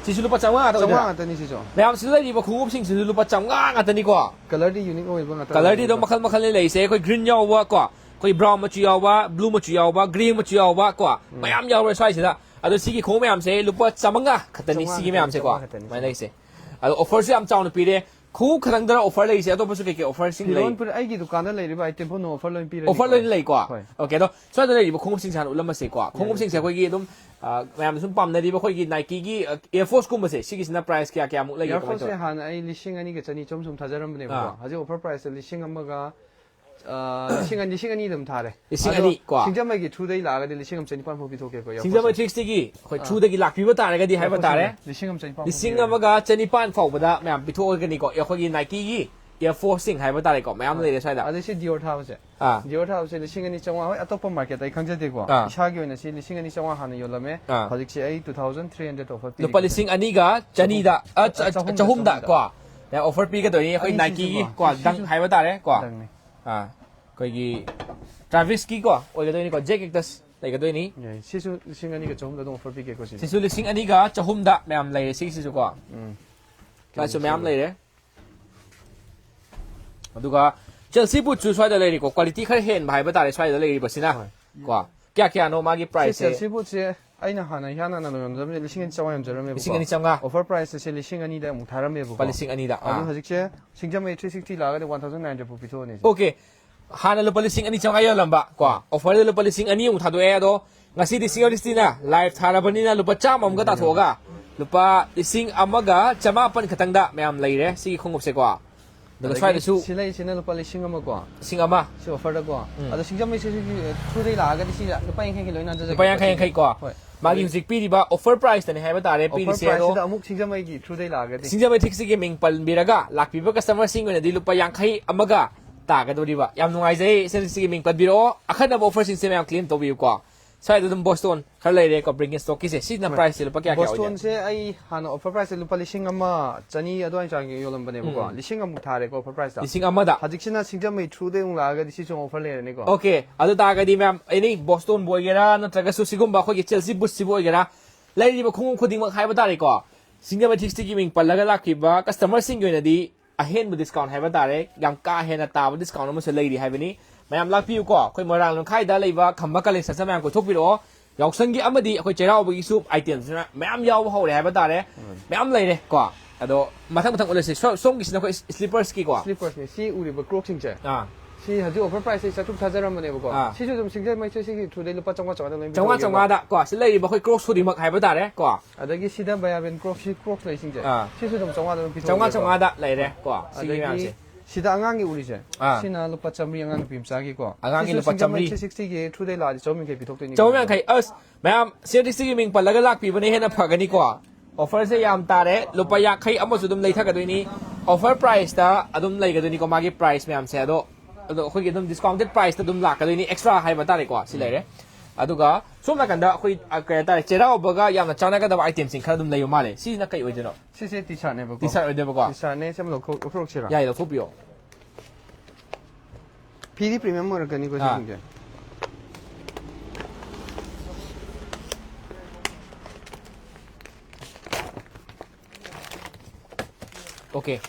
ꯁꯤꯁꯨ ꯂꯨꯄꯥ ꯆꯥꯝꯃꯉꯥ ꯉꯥꯛꯇ ꯆꯥꯝꯃꯉꯥ ꯑꯣꯏꯗꯣꯏꯔꯥ? ꯉꯥꯛꯇꯅꯤ ꯁꯤꯁꯨ꯫ ꯃꯌꯥꯝ ꯁꯤꯗ ꯂꯩꯔꯤꯕ ꯈꯣꯡꯎꯞꯁꯤꯡꯁꯤꯁꯨ ꯂꯨꯄꯥ ꯆꯥꯝꯃꯉꯥ ꯉꯥꯛꯇꯅꯤꯀꯣ꯫ ꯀꯂꯔꯗꯤ ꯌꯨꯅꯤꯛ ꯑꯣꯏꯕ ꯉꯥꯛꯇ ꯀꯂꯔꯗꯤ ꯑꯗꯨꯝ ꯑꯣꯏꯗꯣꯏꯔꯥ? ꯃꯈꯜ ꯃꯈꯜꯅꯤ ꯂꯩꯔꯤꯁꯦ꯫ ꯑꯩꯈꯣꯏ ꯒ꯭ꯔꯤꯟ ꯌꯥꯎꯕ ꯀꯣ, ꯑꯩꯈꯣꯏ ꯕ꯭ꯔꯥꯎꯟ ꯃꯆꯨ ꯌꯥꯎꯕ, ꯕ꯭ꯂꯨ ꯃꯆꯨ ꯌꯥꯎꯕ, ꯒ꯭ꯔꯦ ꯃꯆꯨ ꯌꯥꯎꯕ ꯀꯣ, ꯎꯝ꯫ ꯃꯌꯥꯝ ꯌꯥꯎꯔꯦ ꯁ꯭ꯋꯥꯏꯁꯤꯗ꯫ ꯑꯗꯣ ꯁꯤꯒꯤ ꯈꯣꯡꯎꯞ ꯃꯌꯥꯝꯁꯦ ꯂꯨꯄꯥ ꯆꯥꯝꯃꯉꯥ ꯈꯛꯇꯅꯤ, ꯆꯥꯝꯃꯉꯥ ꯁꯤꯒꯤ ꯈꯛꯇꯅꯤ, ꯃꯌꯥꯝꯁꯦꯀꯣ꯫ ꯆꯥꯝꯃꯉꯥ ꯈꯛꯇꯅꯤ꯫ ꯁꯨꯃꯥꯏꯅ ꯂꯩꯁꯦ꯫ ꯑꯗꯣ ꯑꯣꯐꯔꯁꯨ ꯌꯥꯝ ꯆꯥꯎꯅ ꯄꯤꯔꯦ꯫ ꯈꯣꯡꯎꯞ ꯈꯛꯇꯪꯗꯔ ꯑꯣꯐꯔ ꯂꯩꯔꯤꯁꯦ? ꯑꯇꯣꯞꯄꯁꯨ ꯀꯩꯀꯩ ꯑꯣꯐꯔꯁꯤꯡ ꯂꯩ? ꯐꯤꯔꯣꯟ ꯐꯨꯔꯤꯠ ꯑꯩꯒꯤ ꯗꯨꯀꯥꯟꯗ ꯂꯩꯔꯤꯕ ꯑꯥꯏꯇꯦꯝ ꯄꯨꯝꯅꯃꯛ ꯑꯣꯐꯔ ꯂꯣꯏꯅ ꯄꯤꯔꯅꯤꯀꯣ꯫ ꯑꯣꯐꯔ ꯂꯣꯏꯅ ꯂꯩꯀꯣ? ꯍꯣꯏ꯫ ꯑꯣꯀꯦ, ꯑꯗꯣ ꯁ꯭ꯋꯥꯏꯗ ꯂꯩꯔꯤꯕ ꯈꯣꯡꯎꯞꯁꯤꯡꯁꯦ ꯍꯥꯟꯅ ꯎꯠꯂꯝꯃꯁꯦꯀꯣ꯫ ꯌꯥꯏ, ꯈꯣꯡꯎꯞꯁꯤꯡꯁꯦ ꯌꯥꯏ꯫ ꯑꯩꯈꯣꯏꯒꯤ ꯑꯗꯨꯝ, ꯑ, ꯃꯌꯥꯝꯅ ꯁꯨꯝ ꯄꯥꯝꯅꯔꯤꯕ ꯑꯩꯈꯣꯏꯒꯤ Nikeꯒꯤ, ꯑ, Air Forceꯀꯨꯝꯕꯁꯦ, ꯁꯤꯒꯤꯁꯤꯅ ꯄ꯭ꯔꯥꯏꯁ ꯀꯌꯥ ꯀꯌꯥꯃꯨꯛ ꯂꯩꯒꯦ? ꯀꯃꯥꯏꯅ ꯇꯧꯋꯤ? Air Forceꯁꯦ ꯍꯥꯟꯅ ꯑꯩ ꯂꯤꯁꯤꯡ ꯑꯅꯤꯒ ꯆꯅꯤ ꯆꯍꯨꯝ ꯁꯨꯝ ꯊꯥꯖꯔꯝꯕꯅꯦꯕꯀꯣ꯫ ꯑꯥ꯫ ꯍꯧꯖꯤꯛ ꯑꯣꯐꯔ ꯄ꯭ꯔꯥꯏꯁꯇ ꯂꯤꯁꯤꯡ ꯑꯃꯒ ꯑ, ꯂꯤꯁꯤꯡ ꯑꯅꯤ, ꯂꯤꯁꯤꯡ ꯑꯅꯤ ꯑꯗꯨꯝ ꯊꯥꯔꯦ꯫ ꯂꯤꯁꯤꯡ ꯑꯅꯤ ꯀꯣ? ꯑꯗꯣ ꯁꯤꯡꯖꯃꯩꯒꯤ throughꯗꯒꯤ ꯂꯥꯛꯑꯒꯗꯤ ꯂꯤꯁꯤꯡ ꯑꯃ ꯆꯅꯤꯄꯥꯟ ꯐꯥꯎ ꯄꯤꯊꯣꯛꯀꯦꯀꯣ, ꯌꯥꯎꯁꯪ꯫ ꯁꯤꯡꯖꯃꯩ Thrifsꯇꯒꯤ ꯑꯩꯈꯣꯏ ꯑꯥ꯫ Throughꯗꯒꯤ ꯂꯥꯛꯄꯤꯕ ꯇꯥꯔꯒꯗꯤ ꯍꯥꯏꯕ ꯌꯥꯎꯁꯪ ꯇꯥꯔꯦ꯫ ꯂꯤꯁꯤꯡ ꯑꯃ ꯆꯅꯤꯄꯥꯟ ꯐꯥꯎ ꯂꯤꯁꯤꯡ ꯑꯃꯒ ꯆꯅꯤꯄꯥꯟ ꯐꯥꯎꯕꯗ ꯃꯌꯥꯝ ꯄꯤꯊꯣꯛꯑꯒꯅꯤꯀꯣ, ꯑꯩꯈꯣꯏꯒꯤ Nikeꯒꯤ Air Forceꯁꯤꯡ ꯍꯥꯏꯕ ꯇꯥꯔꯦꯀꯣ, ꯃꯌꯥꯝ ꯍꯣꯏ꯫ ꯂꯩꯔꯦ ꯁ꯭ꯋꯥꯏꯗ꯫ ꯑꯗꯩ ꯁꯤ Dior ꯊꯥꯕꯁꯦ꯫ ꯑꯥ꯫ Dior ꯊꯥꯕꯁꯦ ꯂꯤꯁꯤꯡ ꯑꯅꯤ ꯆꯥꯝꯃꯉꯥ, ꯍꯣꯏ, ꯑꯇꯣꯞꯄ ꯃꯥꯔꯀꯦꯠꯇ ꯑꯩ ꯈꯪꯖꯗꯦꯀꯣ꯫ ꯑꯥ꯫ ꯏꯁꯥꯒꯤ ꯑꯣꯏꯅ ꯁꯤ ꯂꯤꯁꯤꯡ ꯑꯅꯤ ꯆꯥꯝꯃꯉꯥ ꯍꯥꯟꯅ ꯌꯣꯜꯂꯝꯃꯦ꯫ ꯑꯥ꯫ ꯍꯧꯖꯤꯛꯁꯦ ꯑꯩ two thousand three hundred offer ꯂꯨꯄꯥ ꯄꯤꯔꯤꯕꯅꯦ꯫ ꯂꯤꯁꯤꯡ ꯑꯅꯤꯒ ꯆꯅꯤꯗ, ꯑ, ꯆ-, ꯆꯍꯨꯝꯗ, ꯆꯍꯨꯝꯗ ꯆꯍꯨꯝꯗ꯫ ꯀꯣ꯫ ꯃꯌꯥꯝ ꯑꯣꯐꯔ ꯄꯤꯒꯗꯣꯏꯅꯤ ꯑꯩꯈꯣꯏ ꯑꯅꯤꯁꯤꯁꯨ Nikeꯒꯤ ꯀꯣ, ꯀꯣ, ꯁꯤꯁꯨ Dunk ꯍꯥꯏꯕ ꯇꯥꯔꯦ ꯀꯣ꯫ Dunkꯅꯦ꯫ ꯑꯥ, ꯑꯩꯈꯣꯏꯒꯤ ꯇ꯭ꯔꯥꯚꯤꯁꯀꯤꯀꯣ ꯑꯣꯏꯒꯗꯣꯏꯅꯤꯀꯣ, ꯖꯦꯛ ꯀꯦꯛꯇꯁ ꯂꯩꯒꯗꯣꯏꯅꯤ꯫ ꯌꯥꯏ, ꯁꯤꯁꯨ ꯂꯤꯁꯤꯡ ꯑꯅꯤꯒ ꯆꯍꯨꯝꯗ ꯑꯗꯨꯝ ꯑꯣꯐꯔ ꯄꯤꯒꯦꯀꯣ ꯁꯤꯁꯦ꯫ ꯁꯤꯁꯨ ꯂꯤꯁꯤꯡ ꯑꯅꯤꯒ ꯆꯍꯨꯝꯗ ꯃꯌꯥꯝ ꯂꯩꯔꯦ ꯁꯤꯒꯤꯁꯤꯁꯨꯀꯣ꯫ ꯎꯝ꯫ ꯁ꯭ꯋꯥꯏꯁꯨ ꯃꯌꯥꯝ ꯂꯩꯔꯦ꯫ ꯑꯗꯨꯒ ꯆꯦꯜꯁꯤ ꯕꯨꯠꯁꯨ ꯁ꯭ꯋꯥꯏꯗ ꯂꯩꯔꯤꯀꯣ, ꯀ꯭ꯋꯥꯂꯤꯇꯤ ꯈꯔ ꯍꯦꯟꯕ ꯍꯥꯏꯕ ꯇꯥꯔꯦ ꯁ꯭ꯋꯥꯏꯗ ꯂꯩꯔꯤꯕꯁꯤꯅ꯫ ꯍꯣꯏ꯫ ꯀꯣ, ꯀꯌꯥ ꯀꯌꯥꯅꯣ ꯃꯥꯒꯤ ꯁꯤ ꯄ꯭ꯔꯥꯏꯁꯁꯦ? ꯆꯦꯜꯁꯤ ꯕꯨꯠꯁꯦ ꯑꯩꯅ ꯍꯥꯟꯅ ꯏꯍꯥꯟ ꯍꯥꯟꯅ ꯌꯣꯟꯖꯕꯅꯦ ꯂꯤꯁꯤꯡ ꯑꯅꯤ ꯆꯥꯝꯃꯉꯥ ꯌꯣꯟꯖꯔꯝꯃꯦꯕꯀꯣ꯫ ꯂꯤꯁꯤꯡ ꯑꯅꯤ ꯆꯥꯝꯃꯉꯥ꯫ ꯑꯣꯐꯔ ꯄ꯭ꯔꯥꯏꯁꯇ ꯁꯤ ꯂꯤꯁꯤꯡ ꯑꯅꯤꯗ ꯑꯃꯨꯛ ꯊꯥꯔꯝꯃꯦꯕꯀꯣ꯫ ꯂꯨꯄꯥ ꯂꯤꯁꯤꯡ ꯑꯅꯤꯗ꯫ ꯑꯗꯣ ꯑꯥ꯫ ꯍꯧꯖꯤꯛꯁꯦ ꯁꯤꯡꯖꯃꯩ ꯊ꯭ꯔꯤ ꯁꯤꯛꯁꯇꯤ ꯂꯥꯛꯑꯒꯗꯤ ꯋꯥꯟ ꯊꯥꯎꯖꯟ ꯅꯥꯏꯟ ꯍꯟꯗ꯭ꯔꯦꯗ ꯐꯥꯎ ꯄꯤꯊꯣꯛꯑꯅꯤ꯫ ꯑꯣꯀꯦ꯫ ꯍꯥꯟꯅ ꯂꯨꯄꯥ ꯂꯤꯁꯤꯡ ꯑꯅꯤ ꯆꯥꯝꯃꯉꯥ ꯌꯣꯜꯂꯝꯕ ꯀꯣ, ꯑꯣꯐꯔꯗ ꯂꯨꯄꯥ ꯂꯤꯁꯤꯡ ꯑꯅꯤ ꯑꯃꯨꯛ ꯊꯥꯗꯣꯛꯑꯦ꯫ ꯑꯗꯣ ꯉꯁꯤꯗꯤ ꯁꯤꯡꯖꯃꯩ ꯊ꯭ꯔꯤ ꯁꯤꯛꯁꯇꯤꯅ ꯂꯥꯏꯚ ꯊꯥꯔꯕꯅꯤꯅ ꯂꯨꯄꯥ ꯆꯥꯝꯃ ꯑꯃꯒ ꯇꯥꯊꯣꯛꯑꯒ ꯂꯨꯄꯥ ꯂꯤꯁꯤꯡ ꯑꯃꯒ ꯆꯃꯥꯄꯟ ꯈꯛꯇꯪꯗ ꯃꯌꯥꯝ ꯂꯩꯔꯦ ꯁꯤꯒꯤ ꯈꯣꯡꯎꯞꯁꯦꯀꯣ꯫ ꯑꯗꯨꯒ ꯑꯗꯒꯤ ꯁ꯭ꯋꯥꯏꯗꯁꯨ ꯁꯤ ꯂꯩꯁꯤꯅ ꯂꯨꯄꯥ ꯂꯤꯁꯤꯡ ꯑꯃꯀꯣ꯫ ꯂꯤꯁꯤꯡ ꯑꯃ꯫ ꯁꯤ ꯑꯣꯐꯔꯗꯀꯣ꯫ ꯎꯝ꯫ ꯑꯗꯣ ꯁꯤꯡꯖꯃꯩ ꯊ꯭ꯔꯤ ꯁꯤꯛꯁꯇꯤ ꯊ꯭ꯔꯨꯗꯩ ꯂꯥꯛꯑꯒꯗꯤ ꯁꯤ ꯂꯨꯄꯥ ꯌꯥꯡꯈꯩꯒꯤ ꯂꯣꯏꯅ ꯍꯟꯖꯔꯒꯦ꯫ ꯂꯨꯄꯥ ꯌꯥꯡꯈꯩ ꯌꯥꯡꯈꯩ ꯀꯣ꯫ ꯍꯣꯏ꯫ ꯃꯥꯒꯤ ꯍꯧꯖꯤꯛ ꯄꯤꯔꯤꯕ ꯑꯣꯐꯔ ꯄ꯭ꯔꯥꯏꯁꯇꯅꯦ ꯍꯥꯏꯕ ꯇꯥꯔꯦ ꯑꯣꯐꯔ ꯄꯤꯔꯤꯁꯦ꯫ ꯑꯗꯣ ꯄ꯭ꯔꯥꯏꯁꯁꯤꯗ ꯑꯃꯨꯛ ꯁꯤꯡꯖꯃꯩꯒꯤ ꯊ꯭ꯔꯨꯗꯩ ꯂꯥꯛꯑꯒꯗꯤ꯫ ꯁꯤꯡꯖꯃꯩ ꯊ꯭ꯔꯤ ꯁꯤꯛꯁꯇꯤꯒꯤ ꯃꯤꯡ ꯄꯟꯕꯤꯔꯒ ꯂꯥꯛꯄꯤꯕ ꯀꯁꯇꯃꯔꯁꯤꯡ ꯑꯣꯏꯅꯗꯤ ꯂꯨꯄꯥ ꯌꯥꯡꯈꯩ ꯑꯃꯒ ꯇꯥꯒꯗꯧꯔꯤꯕ꯫ ꯌꯥꯝ ꯅꯨꯡꯉꯥꯏꯖꯩ, ꯁꯤꯒꯤ ꯃꯤꯡ ꯄꯟꯕꯤꯔꯛꯑꯣ꯫ ꯑꯈꯟꯅꯕ ꯑꯣꯐꯔꯁꯤꯡꯁꯦ ꯃꯌꯥꯝ ꯀ꯭ꯂꯦꯝ ꯇꯧꯕꯤꯌꯨꯀꯣ꯫ ꯁ꯭ꯋꯥꯏꯗ ꯑꯗꯨꯝ ꯕꯣꯁꯇꯣꯟ ꯈꯔ ꯂꯩꯔꯦꯀꯣ, ꯕ꯭ꯔꯤꯡ ꯁ꯭ꯇꯣꯛꯀꯤꯁꯦ꯫ ꯁꯤꯅ ꯄ꯭ꯔꯥꯏꯁꯁꯦ ꯂꯨꯄꯥ ꯀꯌꯥ ꯀꯌꯥ ꯑꯣꯏꯒꯦ? ꯕꯣꯁꯇꯣꯟꯁꯦ ꯑꯩ ꯍꯥꯟꯅ ꯑꯣꯐꯔ ꯄ꯭ꯔꯥꯏꯁꯁꯦ ꯂꯨꯄꯥ ꯂꯤꯁꯤꯡ ꯑꯃ ꯆꯅꯤ ꯑꯗꯨꯋꯥꯏ ꯆꯥꯡ ꯌꯣꯜꯂꯝꯕꯅꯦꯕꯀꯣ꯫ ꯎꯝ꯫ ꯂꯤꯁꯤꯡ ꯑꯃꯨꯛ ꯊꯥꯔꯦꯀꯣ ꯑꯣꯐꯔ ꯄ꯭ꯔꯥꯏꯁꯇ꯫ ꯂꯤꯁꯤꯡ ꯑꯃꯗ? ꯍꯧꯖꯤꯛꯁꯤꯅ ꯁꯤꯡꯖꯃꯩ ꯊ꯭ꯔꯨꯗꯩ ꯑꯃꯨꯛ ꯂꯥꯛꯑꯒꯗꯤ ꯁꯤꯁꯨ ꯑꯃꯨꯛ ꯑꯣꯐꯔ ꯂꯩꯔꯅꯤꯀꯣ꯫ ꯑꯣꯀꯦ, ꯑꯗꯨ ꯇꯥꯔꯒꯗꯤ ꯃꯌꯥꯝ ꯑꯦꯅꯤ ꯕꯣꯁꯇꯣꯟꯕꯨ ꯑꯣꯏꯒꯦꯔꯥ ꯅꯠꯇ꯭ꯔꯒꯁꯨ ꯁꯤꯒꯨꯝꯕ ꯑꯩꯈꯣꯏꯒꯤ ꯆꯦꯜꯁꯤ ꯕꯨꯠꯁꯤꯕꯨ ꯑꯣꯏꯒꯦꯔꯥ, ꯂꯩꯔꯤꯕ ꯈꯣꯡꯎꯞ ꯈꯨꯗꯤꯡꯃꯛ ꯍꯥꯏꯕ ꯇꯥꯔꯦꯀꯣ, ꯁꯤꯡꯖꯃꯩ ꯊ꯭ꯔꯤ ꯁꯤꯛꯁꯇꯤꯒꯤ ꯃꯤꯡ ꯄꯜꯂꯒ ꯂꯥꯛꯈꯤꯕ ꯀꯁꯇꯃꯔꯁꯤꯡꯒꯤ ꯑꯣꯏꯅꯗꯤ ꯑꯍꯦꯟꯕ ꯗꯤꯁꯀꯥꯎꯟ ꯍꯥꯏꯕ ꯇꯥꯔꯦ, ꯌꯥꯝ ꯀꯥ ꯍꯦꯟꯅ ꯇꯥꯕ ꯗꯤꯁꯀꯥꯎꯟ ꯑꯃꯁꯨ ꯂꯩꯔꯤ ꯍꯥꯏꯕꯅꯤ꯫ ꯃꯌꯥꯝ ꯂꯥꯛꯄꯤꯌꯨꯀꯣ, ꯑꯩꯈꯣꯏ ꯃꯣꯏꯔꯥꯡ ꯂꯝꯈꯥꯏꯗ ꯂꯩꯕ ꯈꯝꯕ ꯀꯂꯦꯛꯁꯟꯁꯦ ꯃꯌꯥꯝ ꯀꯣꯏꯊꯣꯛꯄꯤꯔꯛꯑꯣ꯫ ꯌꯥꯎꯁꯪꯒꯤ ꯑꯃꯗꯤ ꯑꯩꯈꯣꯏ ꯆꯩꯔꯥꯎꯕꯒꯤꯁꯨ ꯑꯥꯏꯇꯦꯝꯁꯤꯅ ꯃꯌꯥꯝ ꯌꯥꯎꯕ ꯍꯧꯔꯦ ꯍꯥꯏꯕ ꯇꯥꯔꯦ꯫ ꯃꯌꯥꯝ ꯂꯩꯔꯦ ꯀꯣ꯫ ꯑꯗꯣ ꯃꯊꯪ ꯃꯊꯪ ꯎꯠꯂꯁꯤ꯫ ꯁꯣ-, ꯁꯣꯝꯒꯤꯁꯤꯅ ꯑꯩꯈꯣꯏ ꯁ꯭ꯂꯤꯄꯔꯁꯀꯤꯀꯣ꯫ ꯁ꯭ꯂꯤꯄꯔꯁꯅꯦ ꯁꯤ ꯎꯔꯤꯕ ꯀ꯭ꯔꯣꯛꯁꯤꯡꯁꯦ꯫ ꯑꯥ꯫ ꯑꯥ꯫ ꯁꯤꯁꯨ ꯑꯗꯨꯝ ꯁꯤꯡꯖꯃꯩ ꯊ꯭ꯔꯤ ꯁꯤꯛꯁꯇꯤ ꯊ꯭ꯔꯨꯗꯩ ꯂꯨꯄꯥ ꯆꯥꯝꯃꯉꯥ ꯆꯥꯝꯃꯉꯥꯗ ꯂꯣꯏꯅ ꯆꯥꯝꯃꯉꯥ ꯄꯤꯊꯣꯛꯑꯒꯦꯕꯀꯣ꯫ ꯆꯥꯝꯃꯉꯥꯗ ꯀꯣ, ꯁꯤ ꯂꯩꯔꯤꯕ ꯑꯩꯈꯣꯏ ꯀ꯭ꯔꯣꯛꯁ ꯈꯨꯗꯤꯡꯃꯛ ꯍꯥꯏꯕ ꯇꯥꯔꯦ ꯀꯣ꯫ ꯑꯗꯒꯤ ꯁꯤꯗ ꯕꯌꯥꯕꯦꯟ ꯀ꯭ꯔꯣꯛꯁ ꯁꯤ ꯀ꯭ꯔꯣꯛꯁ ꯂꯩꯁꯤꯡꯁꯦ꯫ ꯑꯥ꯫ ꯁꯤꯁꯨ ꯑꯗꯨꯝ ꯆꯥꯝꯃꯉꯥꯗ ꯑꯗꯨꯝ ꯄꯤꯊꯣꯛꯑꯒꯦꯀꯣ꯫ ꯆꯥꯝꯃꯉꯥ ꯆꯥꯝꯃꯉꯥꯗ ꯂꯩꯔꯦ ꯀꯣ꯫ ꯁꯤꯒꯤ ꯑꯗꯒꯤ ꯃꯌꯥꯝꯁꯦ꯫ ꯁꯤꯗ ꯑꯉꯥꯡꯒꯤ ꯎꯔꯤꯁꯦ꯫ ꯑꯥ꯫ ꯁꯤꯅ ꯂꯨꯄꯥ ꯆꯥꯝꯃꯔꯤ ꯑꯉꯥꯡ ꯅꯨꯄꯤ ꯃꯆꯥꯒꯤ ꯀꯣ꯫ ꯑꯉꯥꯡꯒꯤ ꯁꯤꯁꯨ ꯂꯨꯄꯥ ꯆꯥꯝꯃꯔꯤ꯫ ꯁꯤꯡꯖꯃꯩ ꯊ꯭ꯔꯤ ꯁꯤꯛꯁꯇꯤꯒꯤ ꯊ꯭ꯔꯨꯗꯩ ꯂꯥꯛꯑꯗꯤ ꯆꯍꯨꯝ ꯌꯥꯡꯈꯩ ꯄꯤꯊꯣꯛꯇꯣꯏꯅꯤ꯫ ꯆꯍꯨꯝ ꯌꯥꯡꯈꯩ꯫ ꯑꯁ, ꯃꯌꯥꯝ ꯁꯤꯒꯤ ꯃꯤꯡ ꯄꯜꯂꯒ ꯂꯥꯛꯄꯤꯕꯅ ꯍꯦꯟꯅ ꯐꯒꯅꯤꯀꯣ꯫ ꯑꯣꯐꯔꯁꯦ ꯌꯥꯝ ꯇꯥꯔꯦ꯫ ꯂꯨꯄꯥ ꯌꯥꯡꯈꯩ ꯑꯃꯁꯨ ꯑꯗꯨꯝ ꯂꯩꯊꯒꯗꯣꯏꯅꯤ꯫ ꯑꯣꯐꯔ ꯄ꯭ꯔꯥꯏꯁꯇ ꯑꯗꯨꯝ ꯂꯩꯒꯗꯣꯏꯅꯤꯀꯣ ꯃꯥꯒꯤ ꯄ꯭ꯔꯥꯏꯁ ꯃꯌꯥꯝꯁꯦ꯫ ꯑꯗꯣ, ꯑꯗꯣ ꯑꯩꯈꯣꯏꯒꯤ ꯑꯗꯨꯝ ꯗꯤꯁꯀꯥꯎꯟꯇꯦꯠ ꯄ꯭ꯔꯥꯏꯁꯇ ꯑꯗꯨꯝ ꯂꯥꯛꯀꯗꯣꯏꯅꯤ꯫ ꯑꯦꯛꯁꯇ꯭ꯔꯥ ꯍꯥꯏꯕ ꯇꯥꯔꯦꯀꯣ꯫ ꯁꯤ ꯂꯩꯔꯦ꯫ ꯑꯗꯨꯒ ꯁꯣꯝ ꯅꯥꯀꯟꯗ ꯑꯩꯈꯣꯏ, ꯑ, ꯀꯩ ꯍꯥꯏꯇꯥꯔꯦ, ꯆꯩꯔꯥꯎꯕꯒ ꯌꯥꯝꯅ ꯆꯥꯟꯅꯒꯗꯕ ꯑꯥꯏꯇꯦꯝꯁꯤꯡ ꯈꯔ ꯑꯗꯨꯝ ꯂꯩꯕ ꯃꯥꯜꯂꯦ꯫ ꯁꯤꯁꯤꯅ ꯀꯩ ꯑꯣꯏꯗꯣꯏꯅꯣ? ꯁꯤꯁꯦ ꯇꯤ ꯁꯥꯔꯠꯅꯦꯕꯀꯣ꯫ ꯇꯤ ꯁꯥꯔꯠ ꯑꯣꯏꯗꯣꯏꯕꯀꯣ꯫ ꯇꯤ ꯁꯥꯔꯠꯅꯦ꯫ ꯁꯤ ꯑꯃ ꯂꯧꯊꯣꯛ-, ꯂꯧꯊꯣꯔꯛꯁꯤꯔꯥ? ꯌꯥꯏ, ꯂꯧꯊꯣꯛꯄꯤꯌꯣ꯫ ꯁꯤꯗꯤ ꯄ꯭ꯔꯤꯃꯤꯌꯝ ꯑꯣꯏꯔꯛꯀꯅꯤꯀꯣ ꯑꯥ꯫ ꯁꯤꯁꯤꯡꯁꯦ꯫ ꯑꯣꯀꯦ꯫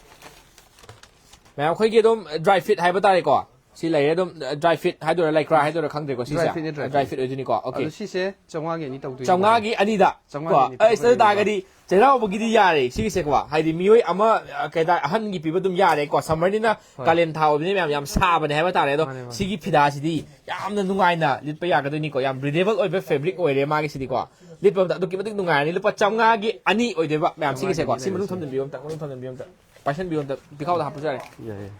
ꯃꯌꯥꯝ ꯑꯩꯈꯣꯏꯒꯤ ꯑꯗꯨꯝ ꯗ꯭ꯔꯥꯏ ꯐꯤꯠ ꯍꯥꯏꯕ ꯇꯥꯔꯦꯀꯣ꯫ ꯁꯤ ꯂꯩꯔꯦ ꯑꯗꯨꯝ, ꯗ꯭ꯔꯥꯏ ꯐꯤꯠ ꯍꯥꯏꯗꯣꯏꯔꯥ, ꯂꯩꯀ꯭ꯔꯥ ꯍꯥꯏꯗꯣꯏꯔꯥ ꯈꯪꯗ꯭ꯔꯦꯀꯣ ꯁꯤꯁꯦ꯫ ꯗ꯭ꯔꯥꯏ ꯐꯤꯠꯅꯦ, ꯗ꯭ꯔꯥꯏ ꯗ꯭ꯔꯥꯏ ꯐꯤꯠ꯫ ꯐꯤꯠ ꯑꯣꯏꯗꯣꯏꯅꯤꯀꯣ꯫ ꯑꯣꯀꯦ꯫ ꯑꯗꯣ ꯁꯤꯁꯦ ꯆꯥꯝꯃꯉꯥꯒꯤ ꯑꯅꯤ ꯇꯧꯗꯣꯏꯅꯦ꯫ ꯆꯥꯝꯃꯉꯥꯒꯤ ꯑꯅꯤꯗ꯫ ꯆꯥꯝꯃꯉꯥꯒꯤ ꯀꯣ? ꯑꯅꯤ ꯑꯩꯁ, ꯑꯗꯨ ꯇꯧꯗꯣꯏꯅꯦꯕ꯫ ꯇꯥꯔꯒꯗꯤ ꯆꯩꯔꯥꯎꯕꯒꯤꯗꯤ ꯌꯥꯔꯦ ꯁꯤꯒꯤꯁꯦꯀꯣ꯫ ꯍꯥꯏꯗꯤ ꯃꯤꯑꯣꯏ ꯑꯃ, ꯑ, ꯀꯩ ꯍꯥꯏꯇꯥꯔꯦ, ꯑꯍꯟꯒꯤ ꯄꯤꯕ ꯑꯗꯨꯝ ꯌꯥꯔꯦꯀꯣ꯫ ꯁꯝꯃꯔꯅꯤꯅ ꯍꯣꯏ꯫ ꯀꯥꯂꯦꯟ ꯊꯥ ꯑꯣꯏꯕꯅꯤꯅ ꯃꯌꯥꯝ ꯌꯥꯝ ꯁꯥꯕꯅꯦ ꯍꯥꯏꯕ ꯇꯥꯔꯦ꯫ ꯑꯗꯣ ꯃꯥꯅꯦ, ꯃꯥꯅꯦ꯫ ꯁꯤꯒꯤ ꯐꯤꯗꯥꯁꯤꯗꯤ ꯌꯥꯝꯅ ꯅꯨꯡꯉꯥꯏꯅ ꯂꯤꯠꯄ ꯌꯥꯒꯗꯣꯏꯅꯤꯀꯣ꯫ ꯌꯥꯝ ꯕ꯭ꯔꯤꯗꯦꯕꯜ ꯑꯣꯏꯕ ꯐꯦꯕ꯭ꯔꯤꯛ ꯑꯣꯏꯔꯦ ꯃꯥꯒꯤꯁꯤꯗꯤꯀꯣ꯫ ꯂꯤꯠꯄ ꯃꯇꯝꯗ ꯑꯗꯨꯛꯀꯤ ꯃꯇꯤꯛ ꯅꯨꯡꯉꯥꯏꯔꯅꯤ꯫ ꯂꯨꯄꯥ ꯆꯥꯝꯃꯉꯥꯒꯤ ꯑꯅꯤ ꯑꯣꯏꯗꯣꯏꯕ ꯃꯌꯥꯝ ꯁꯤꯒꯤꯁꯦꯀꯣ꯫ ꯆꯥꯝꯃꯉꯥꯒꯤ ꯁꯤ ꯃꯅꯨꯡ ꯂꯩꯔꯦ꯫ ꯊꯝꯖꯤꯟꯕꯤꯌꯨ ꯑꯝꯇ, ꯃꯅꯨꯡ ꯊꯝꯖꯤꯟꯕꯤꯌꯨ ꯑꯝꯇ꯫ ꯄꯥꯏꯁꯟꯕꯤꯌꯨ ꯑꯝꯇ, ꯄꯤꯈꯥꯎꯗ ꯍꯥꯞꯄꯁꯨ ꯌꯥꯔꯦ꯫ ꯌꯥꯏ, ꯌꯥꯏ꯫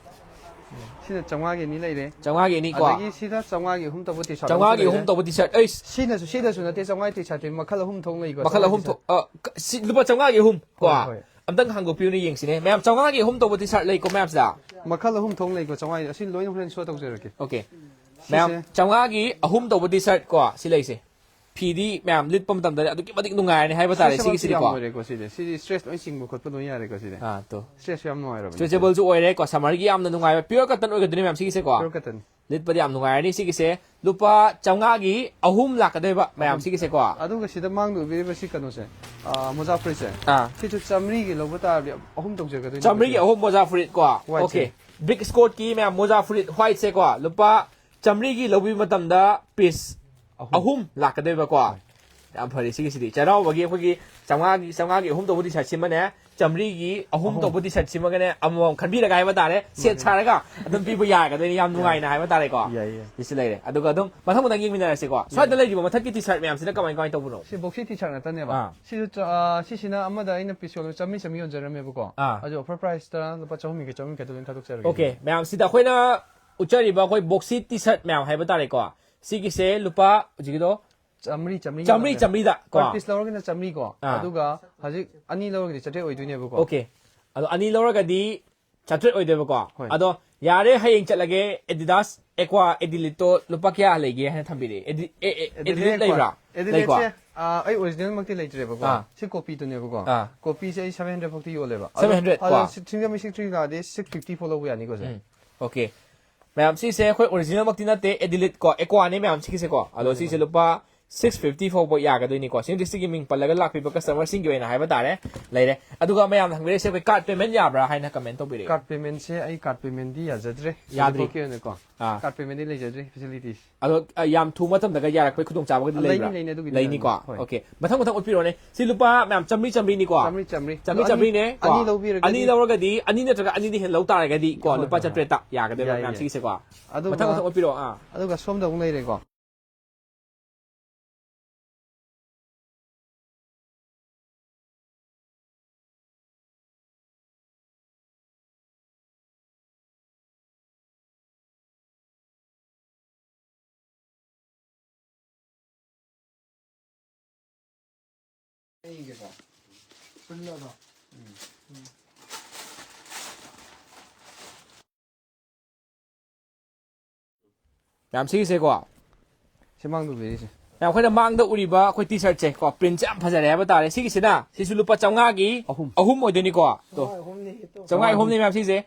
ꯁꯤꯅ ꯆꯥꯝꯃꯉꯥꯒꯤ ꯑꯅꯤ ꯂꯩꯔꯦ꯫ ꯆꯥꯝꯃꯉꯥꯒꯤ ꯑꯅꯤ ꯀꯣ꯫ ꯑꯗꯒꯤ ꯁꯤꯗ ꯆꯥꯝꯃꯉꯥꯒꯤ ꯑꯍꯨꯝ ꯇꯧꯕ ꯇꯤ ꯁꯥꯔꯠ ꯑꯃꯁꯨ ꯆꯥꯝꯃꯉꯥꯒꯤ ꯂꯩꯔꯦ꯫ ꯑꯍꯨꯝ ꯇꯧꯕ ꯇꯤ ꯁꯥꯔꯠ꯫ ꯑꯩꯁ! ꯁꯤꯅꯁꯨ, ꯁꯤꯗꯁꯨ ꯅꯠꯇꯦ, ꯆꯥꯝꯃꯉꯥꯒꯤ ꯇꯤ ꯁꯥꯔꯠꯇꯤ ꯃꯈꯜ ꯑꯍꯨꯝ ꯊꯣꯛꯅ ꯂꯩꯀꯣ, ꯃꯈꯜ ꯆꯥꯝꯃꯉꯥꯒꯤ ꯑꯍꯨꯝ ꯇꯤ ꯁꯥꯔꯠ꯫ ꯊꯣꯛ-, ꯑ, ꯀ-, ꯁꯤ ꯂꯨꯄꯥ ꯆꯥꯝꯃꯉꯥꯒꯤ ꯑꯍꯨꯝ ꯀꯣ꯫ ꯍꯣꯏ, ꯍꯣꯏ꯫ ꯑꯝꯇꯪ ꯍꯥꯡꯗꯣꯛꯄꯤꯌꯨꯅꯦ, ꯌꯦꯡꯁꯤꯅꯦ꯫ ꯃꯌꯥꯝ, ꯆꯥꯝꯃꯉꯥꯒꯤ ꯑꯍꯨꯝ ꯇꯧꯕ ꯇꯤ ꯁꯥꯔꯠ ꯂꯩꯀꯣ ꯃꯌꯥꯝꯁꯤꯗ? ꯃꯈꯜ ꯑꯍꯨꯝ ꯊꯣꯛꯅ ꯂꯩꯀꯣ, ꯆꯥꯝꯃꯉꯥꯒꯤ꯫ ꯑꯁꯤ ꯂꯣꯏꯅ ꯍꯣꯔꯦꯟ ꯁꯣ ꯇꯧꯖꯔꯛꯀꯦ꯫ ꯑꯣꯀꯦ꯫ ꯁꯤꯁꯦ ꯃꯌꯥꯝ, ꯆꯥꯝꯃꯉꯥꯒꯤ ꯑꯍꯨꯝ ꯇꯧꯕ ꯇꯤ ꯁꯥꯔꯠ ꯀꯣ, ꯁꯤ ꯂꯩꯁꯦ꯫ ꯐꯤꯗꯤ ꯃꯌꯥꯝ ꯂꯤꯠꯄ ꯃꯇꯝꯗ ꯑꯗꯨꯛꯀꯤ ꯃꯇꯤꯛ ꯅꯨꯡꯉꯥꯏꯔꯅꯤ ꯍꯥꯏꯕ ꯇꯥꯔꯦ, ꯁꯤꯁꯦ ꯁꯤꯒꯤꯁꯤꯗꯤꯀꯣ꯫ ꯌꯥꯝ ꯑꯣꯏꯔꯦꯀꯣ ꯁꯤꯗꯤ꯫ ꯁꯤꯗꯤ ꯏꯁꯇ꯭ꯔꯦꯁ ꯂꯣꯏ ꯆꯤꯡꯕ ꯈꯣꯠꯄ ꯂꯣꯏ ꯌꯥꯔꯦꯀꯣ ꯁꯤꯗꯤ꯫ ꯑꯥ, ꯇꯣ꯫ ꯏꯁꯇ꯭ꯔꯦꯁ ꯌꯥꯝ ꯅꯨꯡꯉꯥꯏꯔꯕꯅꯦ꯫ ꯁ꯭ꯇꯔꯦꯆꯦꯕꯜꯁꯨ ꯑꯣꯏꯔꯦꯀꯣ, ꯁꯝꯃꯔꯒꯤ ꯌꯥꯝꯅ ꯅꯨꯡꯉꯥꯏꯕ, ꯄꯤꯌꯣꯔ ꯀꯇꯟ ꯑꯣꯏꯒꯗꯣꯏꯅꯦ ꯃꯌꯥꯝ ꯁꯤꯒꯤꯁꯦꯀꯣ꯫ Pure cotton. ꯂꯤꯠꯄꯗꯤ ꯌꯥꯝ ꯅꯨꯡꯉꯥꯏꯔꯅꯤ ꯁꯤꯒꯤꯁꯦ꯫ ꯂꯨꯄꯥ ꯆꯥꯝꯃꯉꯥꯒꯤ ꯑꯍꯨꯝ ꯂꯥꯛꯀꯗꯣꯏꯕ ꯃꯌꯥꯝ ꯑꯍꯨꯝ꯫ ꯁꯤꯒꯤꯁꯦꯀꯣ꯫ ꯑꯗꯨꯒ ꯁꯤꯗ ꯃꯥꯡꯗ ꯎꯕꯤꯔꯤꯕ ꯁꯤ ꯀꯩꯅꯣꯁꯦ, ꯑ, ꯃꯣꯖꯥ ꯐꯨꯔꯤꯠꯁꯦ꯫ ꯑꯥ꯫ ꯁꯤꯁꯨ ꯆꯥꯝꯃꯔꯤꯒꯤ ꯂꯧꯕ ꯇꯥꯔꯗꯤ ꯑꯍꯨꯝ ꯇꯧꯖꯒꯗꯣꯏꯅꯦ ꯆꯥꯝꯃꯔꯤꯒꯤ ꯁꯤꯁꯦ꯫ ꯑꯍꯨꯝ ꯃꯣꯖꯥ ꯐꯨꯔꯤꯠ ꯀꯣ꯫ ꯋꯥꯏꯠꯁꯦ꯫ ꯑꯣꯀꯦ꯫ ꯕꯤꯛ ꯁ꯭ꯀꯣꯔꯠꯀꯤ ꯃꯌꯥꯝ ꯃꯣꯖꯥ ꯐꯨꯔꯤꯠ ꯋꯥꯏꯠꯁꯦꯀꯣ꯫ ꯂꯨꯄꯥ ꯆꯥꯝꯃꯔꯤꯒꯤ ꯂꯧꯕꯤꯕ ꯃꯇꯝꯗ ꯄꯤꯁ ꯑꯍꯨꯝ꯫ ꯑꯍꯨꯝ ꯂꯥꯛꯀꯗꯣꯏꯕꯀꯣ꯫ ꯍꯣꯏ꯫ ꯌꯥꯝ ꯐꯔꯦ ꯁꯤꯒꯤꯁꯤꯗꯤ꯫ ꯆꯩꯔꯥꯎꯕꯒꯤ ꯑꯩꯈꯣꯏꯒꯤ ꯆꯥꯝꯃꯉꯥꯒꯤ, ꯆꯥꯝꯃꯉꯥꯒꯤ ꯑꯍꯨꯝ ꯇꯧꯕ ꯇꯤ ꯁꯥꯔꯠ ꯁꯤꯃꯅꯦ, ꯆꯥꯝꯃꯔꯤꯒꯤ ꯑꯍꯨꯝ ꯑꯍꯨꯝ꯫ ꯇꯧꯕ ꯇꯤ ꯁꯥꯔꯠ ꯁꯤꯃꯒꯅꯦ, ꯑꯃꯃꯝ ꯈꯟꯕꯤꯔꯒ ꯍꯥꯏꯕ ꯇꯥꯔꯦ, ꯁꯦꯠ ꯃꯥꯅꯦ꯫ ꯁꯥꯔꯒ ꯑꯗꯨꯝ ꯄꯤꯕ ꯌꯥꯔꯒꯗꯣꯏꯅꯤ, ꯌꯥꯝ ꯌꯥꯏ꯫ ꯅꯨꯡꯉꯥꯏꯅ ꯍꯥꯏꯕ ꯇꯥꯔꯦꯀꯣ꯫ ꯌꯥꯏ, ꯌꯥꯏ꯫ ꯁꯤꯁꯨ ꯂꯩꯔꯦ꯫ ꯑꯗꯨꯒ ꯑꯗꯨꯝ ꯃꯊꯪ ꯃꯊꯪ ꯌꯦꯡꯃꯤꯟꯅꯔꯁꯤꯀꯣ꯫ ꯁ꯭ꯋꯥꯏꯗ ꯌꯥꯏ꯫ ꯂꯩꯔꯤꯕ ꯃꯊꯛꯀꯤ ꯇꯤ ꯁꯥꯔꯠ ꯃꯌꯥꯝꯁꯤꯅ ꯀꯃꯥꯏ, ꯀꯃꯥꯏ ꯇꯧꯕꯅꯣ? ꯁꯤ ꯕꯣꯛꯁꯤ ꯇꯤ ꯁꯥꯔꯠ ꯉꯥꯛꯇꯅꯦꯕ꯫ ꯑꯥ꯫ ꯁꯤꯁꯨ ꯆ-, ꯑ, ꯁꯤꯁꯤꯅ ꯑꯃꯗ ꯑꯩꯅ ꯄꯤꯁ ꯌꯣꯟꯕ ꯆꯥꯝꯃꯔꯤ, ꯆꯥꯝꯃꯔꯤ ꯌꯣꯟꯖꯔꯝꯃꯦꯕꯀꯣ꯫ ꯑꯥ꯫ ꯑꯗꯨ ꯑꯣꯐꯔ ꯄ꯭ꯔꯥꯏꯁꯇ ꯂꯨꯄꯥ ꯆꯍꯨꯝ ꯌꯥꯡꯈꯩ, ꯆꯍꯨꯝ ꯌꯥꯡꯈꯩꯗ ꯂꯣꯏꯅ ꯊꯥꯗꯣꯛꯆꯔꯒꯦ꯫ ꯑꯣꯀꯦ, ꯃꯌꯥꯝꯁꯤꯗ ꯑꯩꯈꯣꯏꯅ ꯎꯠꯆꯔꯤꯕ ꯑꯩꯈꯣꯏ ꯕꯣꯛꯁꯤ ꯇꯤ ꯁꯥꯔꯠ ꯃꯌꯥꯝ ꯍꯥꯏꯕ ꯇꯥꯔꯦꯀꯣ꯫ ꯁꯤꯒꯤꯁꯦ ꯂꯨꯄꯥ ꯍꯧꯖꯤꯛꯀꯤꯗꯣ ꯆꯥꯝꯃꯔꯤ, ꯆꯥꯝꯃꯔꯤ ꯆꯥꯝꯃꯔꯤ, ꯉꯥꯛꯇꯅꯦ꯫ ꯆꯥꯝꯃꯔꯤꯗ ꯀꯣ꯫ Per piece ꯂꯧꯔꯒꯅ ꯆꯥꯝꯃꯔꯤ ꯀꯣ꯫ ꯑꯥ꯫ ꯑꯗꯨꯒ ꯍꯧꯖꯤꯛ ꯑꯅꯤ ꯂꯧꯔꯒꯗꯤ ꯆꯥꯇ꯭ꯔꯦꯠ ꯑꯣꯏꯗꯣꯏꯅꯦꯕꯀꯣ꯫ ꯑꯣꯀꯦ꯫ ꯑꯗꯣ ꯑꯅꯤ ꯂꯧꯔꯒꯗꯤ ꯆꯥꯇ꯭ꯔꯦꯠ ꯑꯣꯏꯗꯣꯏꯕꯀꯣ꯫ ꯍꯣꯏ꯫ ꯑꯗꯣ ꯌꯥꯔꯦ, ꯍꯌꯦꯡ ꯆꯠꯂꯒꯦ꯫ Adidas Aqua Adiliteꯇꯣ ꯂꯨꯄꯥ ꯀꯌꯥ ꯂꯩꯒꯦ ꯍꯥꯏꯅ ꯊꯝꯕꯤꯔꯛꯑꯦ꯫ Adil-, ꯑꯦ, ꯑꯦ, Adilite Adilite ꯂꯩꯕ꯭ꯔꯥ? Aqua꯫ ꯂꯩꯀꯣ? Adiliteꯁꯦ, ꯑꯥ, ꯑꯩ ꯑꯣꯔꯤꯖꯤꯅꯦꯜꯃꯛꯇꯤ ꯂꯩꯇ꯭ꯔꯦꯕꯀꯣ꯫ ꯑꯥ꯫ ꯁꯤ ꯀꯣꯄꯤꯗꯨꯅꯦꯕꯀꯣ꯫ ꯑꯥ꯫ ꯀꯣꯄꯤꯁꯦ ꯑꯩ seven hundred ꯐꯥꯎꯇꯤ ꯌꯣꯜꯂꯦꯕ꯫ ꯑꯗꯣ, seven hundred ꯑꯗꯣ ꯀꯣ꯫ ꯁꯤ-, ꯁꯤꯡꯖꯃꯩ ꯁꯤꯛꯁ ꯊ꯭ꯔꯤ ꯂꯥꯛꯑꯗꯤ six fifty ꯐꯥꯎ ꯂꯧꯕ ꯌꯥꯅꯤꯀꯣ, ꯁꯦ? ꯎꯝ꯫ ꯑꯣꯀꯦ꯫ ꯃꯌꯥꯝ, ꯁꯤꯁꯦ ꯑꯩꯈꯣꯏ ꯑꯣꯔꯤꯖꯤꯅꯦꯜꯃꯛꯇꯤ ꯅꯠꯇꯦ, ꯑꯦꯗꯤꯂꯤꯠ ꯀꯣ, ꯑꯦꯀ꯭ꯋꯥꯅꯦ ꯃꯌꯥꯝ, ꯁꯤꯒꯤꯁꯦꯀꯣ꯫ ꯑꯗꯣ ꯃꯥꯅꯦ, ꯁꯤꯁꯦ ꯃꯥꯅꯦ꯫ ꯂꯨꯄꯥ ꯁꯤꯛꯁ ꯐꯤꯐꯇꯤ ꯐꯥꯎꯕ ꯌꯥꯒꯗꯣꯏꯅꯤꯀꯣ, ꯁꯤꯡ ꯗꯤꯁꯇ꯭ꯔꯤꯛꯀꯤ ꯃꯤꯡ ꯄꯜꯂꯒ ꯂꯥꯛꯄꯤꯕ ꯀꯁꯇꯃꯔꯁꯤꯡꯒꯤ ꯑꯣꯏꯅ ꯍꯥꯏꯕ ꯇꯥꯔꯦ꯫ ꯂꯩꯔꯦ꯫ ꯑꯗꯨꯒ ꯃꯌꯥꯝꯅ ꯍꯪꯕꯤꯔꯤꯁꯦ, ꯑꯩꯈꯣꯏ ꯀꯥꯔꯠ ꯄꯦꯃꯦꯟ ꯌꯥꯕ꯭ꯔꯥ ꯍꯥꯏꯅ ꯀꯃꯦꯟ ꯇꯧꯕꯤꯔꯛꯑꯦ꯫ ꯀꯥꯔꯠ ꯄꯦꯃꯦꯟꯁꯦ ꯑꯩ ꯀꯥꯔꯠ ꯄꯦꯃꯦꯟꯗꯤ ꯌꯥꯖꯗ꯭ꯔꯦ꯫ ꯌꯥꯗ꯭ꯔꯤ꯫ ꯍꯧꯖꯤꯛꯐꯥꯎꯒꯤ ꯑꯣꯏꯅꯀꯣ꯫ ꯑꯥ꯫ ꯀꯥꯔꯠ ꯄꯦꯃꯦꯟꯗꯤ ꯂꯩꯖꯗ꯭ꯔꯤ, ꯐꯦꯁꯤꯂꯤꯇꯤꯁ꯫ ꯑꯗꯣ, ꯑ, ꯌꯥꯝ ꯊꯨꯕ ꯃꯇꯝꯗꯒ ꯌꯥꯔꯛꯄꯒꯤ ꯈꯨꯗꯣꯡꯆꯥꯕꯒꯗꯤ ꯂꯩꯅꯤ, ꯂꯩꯕ꯭ꯔꯥ? ꯂꯩꯅꯤ, ꯑꯗꯨꯒꯤꯗꯤ ꯂꯩꯅꯤꯀꯣ? ꯂꯩꯅꯤ꯫ ꯍꯣꯏ꯫ ꯑꯣꯀꯦ꯫ ꯃꯊꯪ ꯃꯊꯪ ꯎꯠꯄꯤꯔꯣꯅꯦ꯫ ꯁꯤ ꯂꯨꯄꯥ ꯃꯌꯥꯝ ꯆꯥꯝꯃꯔꯤ ꯆꯥꯝꯃꯔꯤꯅꯤꯀꯣ? ꯆꯥꯝꯃꯔꯤ, ꯆꯥꯝꯃꯔꯤ꯫ ꯆꯥꯝꯃꯔꯤ ꯑꯗꯣ ꯑꯅꯤ, ꯆꯥꯝꯃꯔꯤꯅꯦ ꯀꯣ? ꯑꯅꯤ ꯂꯧꯕꯤꯔꯒꯗꯤ? ꯑꯅꯤ ꯂꯧꯔꯒꯗꯤ, ꯑꯅꯤ ꯅꯠꯇ꯭ꯔꯒ ꯑꯅꯤꯗꯤ ꯍꯦꯟꯅ ꯂꯧ ꯇꯥꯔꯒꯗꯤ ꯀꯣ, ꯍꯣꯏ, ꯂꯨꯄꯥ ꯍꯣꯏ, ꯍꯣꯏ꯫ ꯆꯥꯇ꯭ꯔꯦꯠꯇ ꯌꯥꯒꯗꯣꯏꯕ ꯌꯥꯏ, ꯃꯌꯥꯝ ꯌꯥꯏ꯫ ꯁꯤꯒꯤꯁꯦꯀꯣ꯫ ꯑꯗꯨꯒ, ꯃꯊꯪ ꯃꯊꯪ ꯎꯠꯄꯤꯔꯛꯑꯣ꯫ ꯑꯥ꯫ ꯑꯗꯨꯒ ꯁꯣꯝꯗ ꯑꯃꯨꯛ ꯂꯩꯔꯦꯀꯣ꯫ ꯃꯌꯥꯝ, ꯁꯤꯒꯤꯁꯦꯀꯣ꯫ ꯁꯤ ꯃꯥꯡꯗ ꯎꯕꯤꯔꯤꯁꯦ꯫ ꯃꯌꯥꯝ, ꯑꯩꯈꯣꯏꯅ ꯃꯥꯡꯗ ꯎꯔꯤꯕ ꯑꯩꯈꯣꯏ ꯇꯤ ꯁꯥꯔꯠꯁꯦ ꯀꯣ, ꯄ꯭ꯔꯤꯟꯁꯦ ꯌꯥꯝ ꯐꯖꯔꯦ ꯍꯥꯏꯕ ꯇꯥꯔꯦ꯫ ꯁꯤꯒꯤꯁꯤꯅ, ꯁꯤꯁꯨ ꯂꯨꯄꯥ ꯆꯥꯝꯃꯉꯥꯒꯤ ꯑꯍꯨꯝ꯫ ꯑꯍꯨꯝ ꯑꯣꯏꯗꯣꯏꯅꯤꯀꯣ꯫ ꯇꯣ꯫ ꯆꯥꯝꯃꯉꯥ ꯑꯍꯨꯝꯅꯤ, ꯃꯌꯥꯝ, ꯁꯤꯁꯦ꯫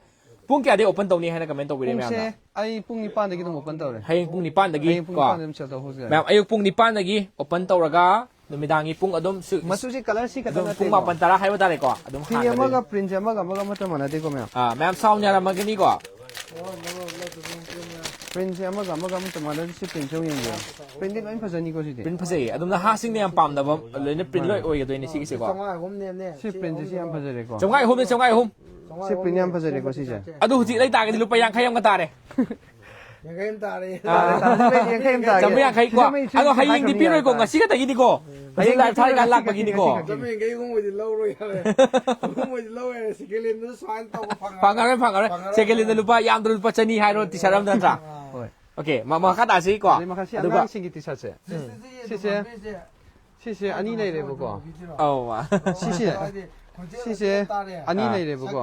ꯄꯨꯡ ꯀꯌꯥꯗꯒꯤ ꯑꯣꯄꯟ ꯇꯧꯅꯤ ꯍꯥꯏꯅ ꯀꯃꯦꯟ ꯇꯧꯕꯤꯔꯦ ꯄꯨꯡꯁꯦ ꯃꯌꯥꯝꯅ? ꯑꯩ ꯄꯨꯡ ꯅꯤꯄꯥꯟꯗꯒꯤ ꯑꯗꯨꯝ ꯑꯣꯄꯟ ꯇꯧꯔꯦ꯫ ꯍꯌꯦꯡ ꯄꯨꯡ ꯅꯤꯄꯥꯟꯗꯒꯤ ꯍꯌꯦꯡ ꯄꯨꯡ ꯀꯣ꯫ ꯅꯤꯄꯥꯟꯗꯒꯤ ꯑꯗꯨꯝ ꯁꯦꯜ ꯇꯧꯍꯧꯁꯦ꯫ ꯃꯌꯥꯝ, ꯑꯌꯨꯛ ꯄꯨꯡ ꯅꯤꯄꯥꯟꯗꯒꯤ ꯑꯣꯄꯟ ꯇꯧꯔꯒ ꯅꯨꯃꯤꯗꯥꯡꯒꯤ ꯄꯨꯡ ꯑꯗꯨꯝ ꯁꯨ-, ꯃꯆꯨꯁꯦ ꯀꯂꯔꯁꯤ ꯈꯛꯇ ꯑꯗꯨꯝ ꯄꯨꯡ ꯅꯠꯇꯦꯀꯣ꯫ ꯃꯥꯄꯟ ꯇꯔꯥ ꯍꯥꯏꯕ ꯇꯥꯔꯦꯀꯣ, ꯑꯗꯨꯝ ꯁꯤꯅꯤ ꯍꯥꯡꯒꯗꯣꯏꯅꯤ꯫ ꯑꯃꯒ ꯄ꯭ꯔꯤꯟꯁꯦ ꯑꯃꯒ ꯑꯃꯒ ꯑꯃꯠꯇ ꯃꯥꯟꯅꯗꯦꯀꯣ ꯃꯌꯥꯝ꯫ ꯑꯥ, ꯃꯌꯥꯝ ꯁꯥꯎꯟ ꯌꯥꯔꯝꯃꯒꯅꯤꯀꯣ꯫ ꯄ꯭ꯔꯤꯟꯁꯦ ꯑꯃꯒ ꯑꯃꯒ ꯑꯃꯠꯇ ꯃꯥꯟꯅꯗꯦ, ꯁꯤ ꯄ꯭ꯔꯤꯟꯁꯦ ꯑꯃꯨꯛ ꯌꯦꯡꯕꯤꯌꯨ꯫ ꯄ꯭ꯔꯤꯟꯗꯤ ꯂꯣꯏ ꯐꯖꯅꯤꯀꯣ ꯁꯤꯗꯤ꯫ ꯄ꯭ꯔꯤꯟ ꯐꯖꯩꯌꯦ, ꯑꯗꯨꯝ ꯅꯍꯥꯁꯤꯡꯅ ꯌꯥꯝ ꯄꯥꯝꯅꯕ ꯂꯣꯏꯅ ꯄ꯭ꯔꯤꯟ ꯂꯣꯏ ꯑꯣꯏꯒꯗꯣꯏꯅꯦ ꯁꯤꯒꯤꯁꯦꯀꯣ꯫ ꯆꯥꯝꯃꯉꯥ ꯑꯍꯨꯝꯅꯦꯕꯅꯦ꯫ ꯁꯤ ꯄ꯭ꯔꯤꯟꯁꯦ ꯁꯤ ꯌꯥꯝ ꯐꯖꯔꯦꯀꯣ꯫ ꯆꯥꯝꯃꯉꯥ ꯑꯍꯨꯝꯅꯦ, ꯆꯥꯝꯃꯉꯥ ꯑꯍꯨꯝ꯫ ꯁꯤ ꯄ꯭ꯔꯤꯟ ꯌꯥꯝ ꯐꯖꯔꯦꯀꯣ ꯁꯤꯁꯦ꯫ ꯑꯗꯨ ꯍꯧꯖꯤꯛ ꯂꯩꯇꯥꯔꯒꯗꯤ ꯂꯨꯄꯥ ꯌꯥꯡꯈꯩ ꯑꯃꯒ ꯇꯥꯔꯦ꯫ ꯌꯥꯡꯈꯩ ꯑꯃ ꯇꯥꯔꯦ꯫ ꯑꯥ꯫ ꯇꯥꯔꯦ, ꯇꯥꯔꯦ, ꯌꯥꯡꯈꯩ ꯑꯃ ꯇꯥꯔꯦ꯫ ꯆꯥꯝꯃꯔꯤ ꯌꯥꯡꯈꯩ ꯀꯣ꯫ ꯁꯤꯗ ꯃꯩ ꯑꯗꯣ ꯍꯌꯦꯡꯗꯤ ꯊꯥꯈ꯭ꯔꯕꯅꯤ ꯄꯤꯔꯣꯏꯀꯣ, ꯍꯥꯏꯕ꯫ ꯉꯁꯤ ꯈꯛꯇꯒꯤꯅꯤꯀꯣ꯫ ꯍꯌꯦꯡ ꯍꯌꯦꯡ ꯂꯥꯏꯞ ꯊꯥꯔꯤꯀꯥꯟꯗ ꯉꯁꯤ, ꯂꯥꯛꯄꯒꯤꯅꯤꯀꯣ꯫ ꯉꯁꯤ, ꯉꯁꯤ, ꯉꯁꯤ꯫ ꯆꯥꯝꯃꯔꯤ ꯌꯥꯡꯈꯩ ꯑꯍꯨꯝ ꯑꯣꯏꯗꯤ ꯂꯧꯔꯣꯏ ꯍꯥꯏꯕ꯫ ꯑꯍꯨꯝ ꯑꯣꯏꯗꯤ ꯂꯧꯔꯣꯏ ꯍꯥꯏꯕ꯫ ꯁꯦꯀꯦꯟ ꯍꯦꯟꯗꯨꯗ ꯁꯨꯃꯥꯏꯅ ꯇꯧꯕ ꯐꯪꯉꯔꯣꯏ꯫ ꯐꯪꯉꯔꯣꯏ, ꯐꯪꯉꯔꯣꯏ꯫ ꯐꯪꯉꯔꯣꯏ꯫ ꯁꯦꯀꯦꯟ ꯍꯦꯟꯗ ꯂꯨꯄꯥ ꯌꯥꯝꯗ꯭ꯔꯕ ꯂꯨꯄꯥ ꯆꯅꯤ ꯍꯥꯏꯔꯣ, ꯇꯤ ꯁꯥꯔꯠ ꯑꯃꯗ ꯅꯠꯇ꯭ꯔꯥ? ꯍꯣꯏ꯫ ꯑꯣꯀꯦ, ꯃ-, ꯃꯈꯥ ꯇꯥꯁꯤꯀꯣ꯫ ꯑꯗꯩ ꯃꯈꯥ ꯁꯤ ꯑꯗꯨꯒ ꯑꯉꯥꯡꯁꯤꯡꯒꯤ ꯇꯤ ꯁꯥꯔꯠꯁꯦ꯫ ꯎꯝ꯫ ꯁꯤꯁꯦ, ꯁꯤꯁꯦ ꯑꯅꯤ ꯂꯩꯔꯦꯕꯀꯣ꯫ ꯑꯧ, ꯃꯥ꯫ ꯁꯤꯁꯦ, ꯁꯤꯁꯦ ꯑꯅꯤ ꯑꯥ꯫ ꯂꯩꯔꯦꯕꯀꯣ꯫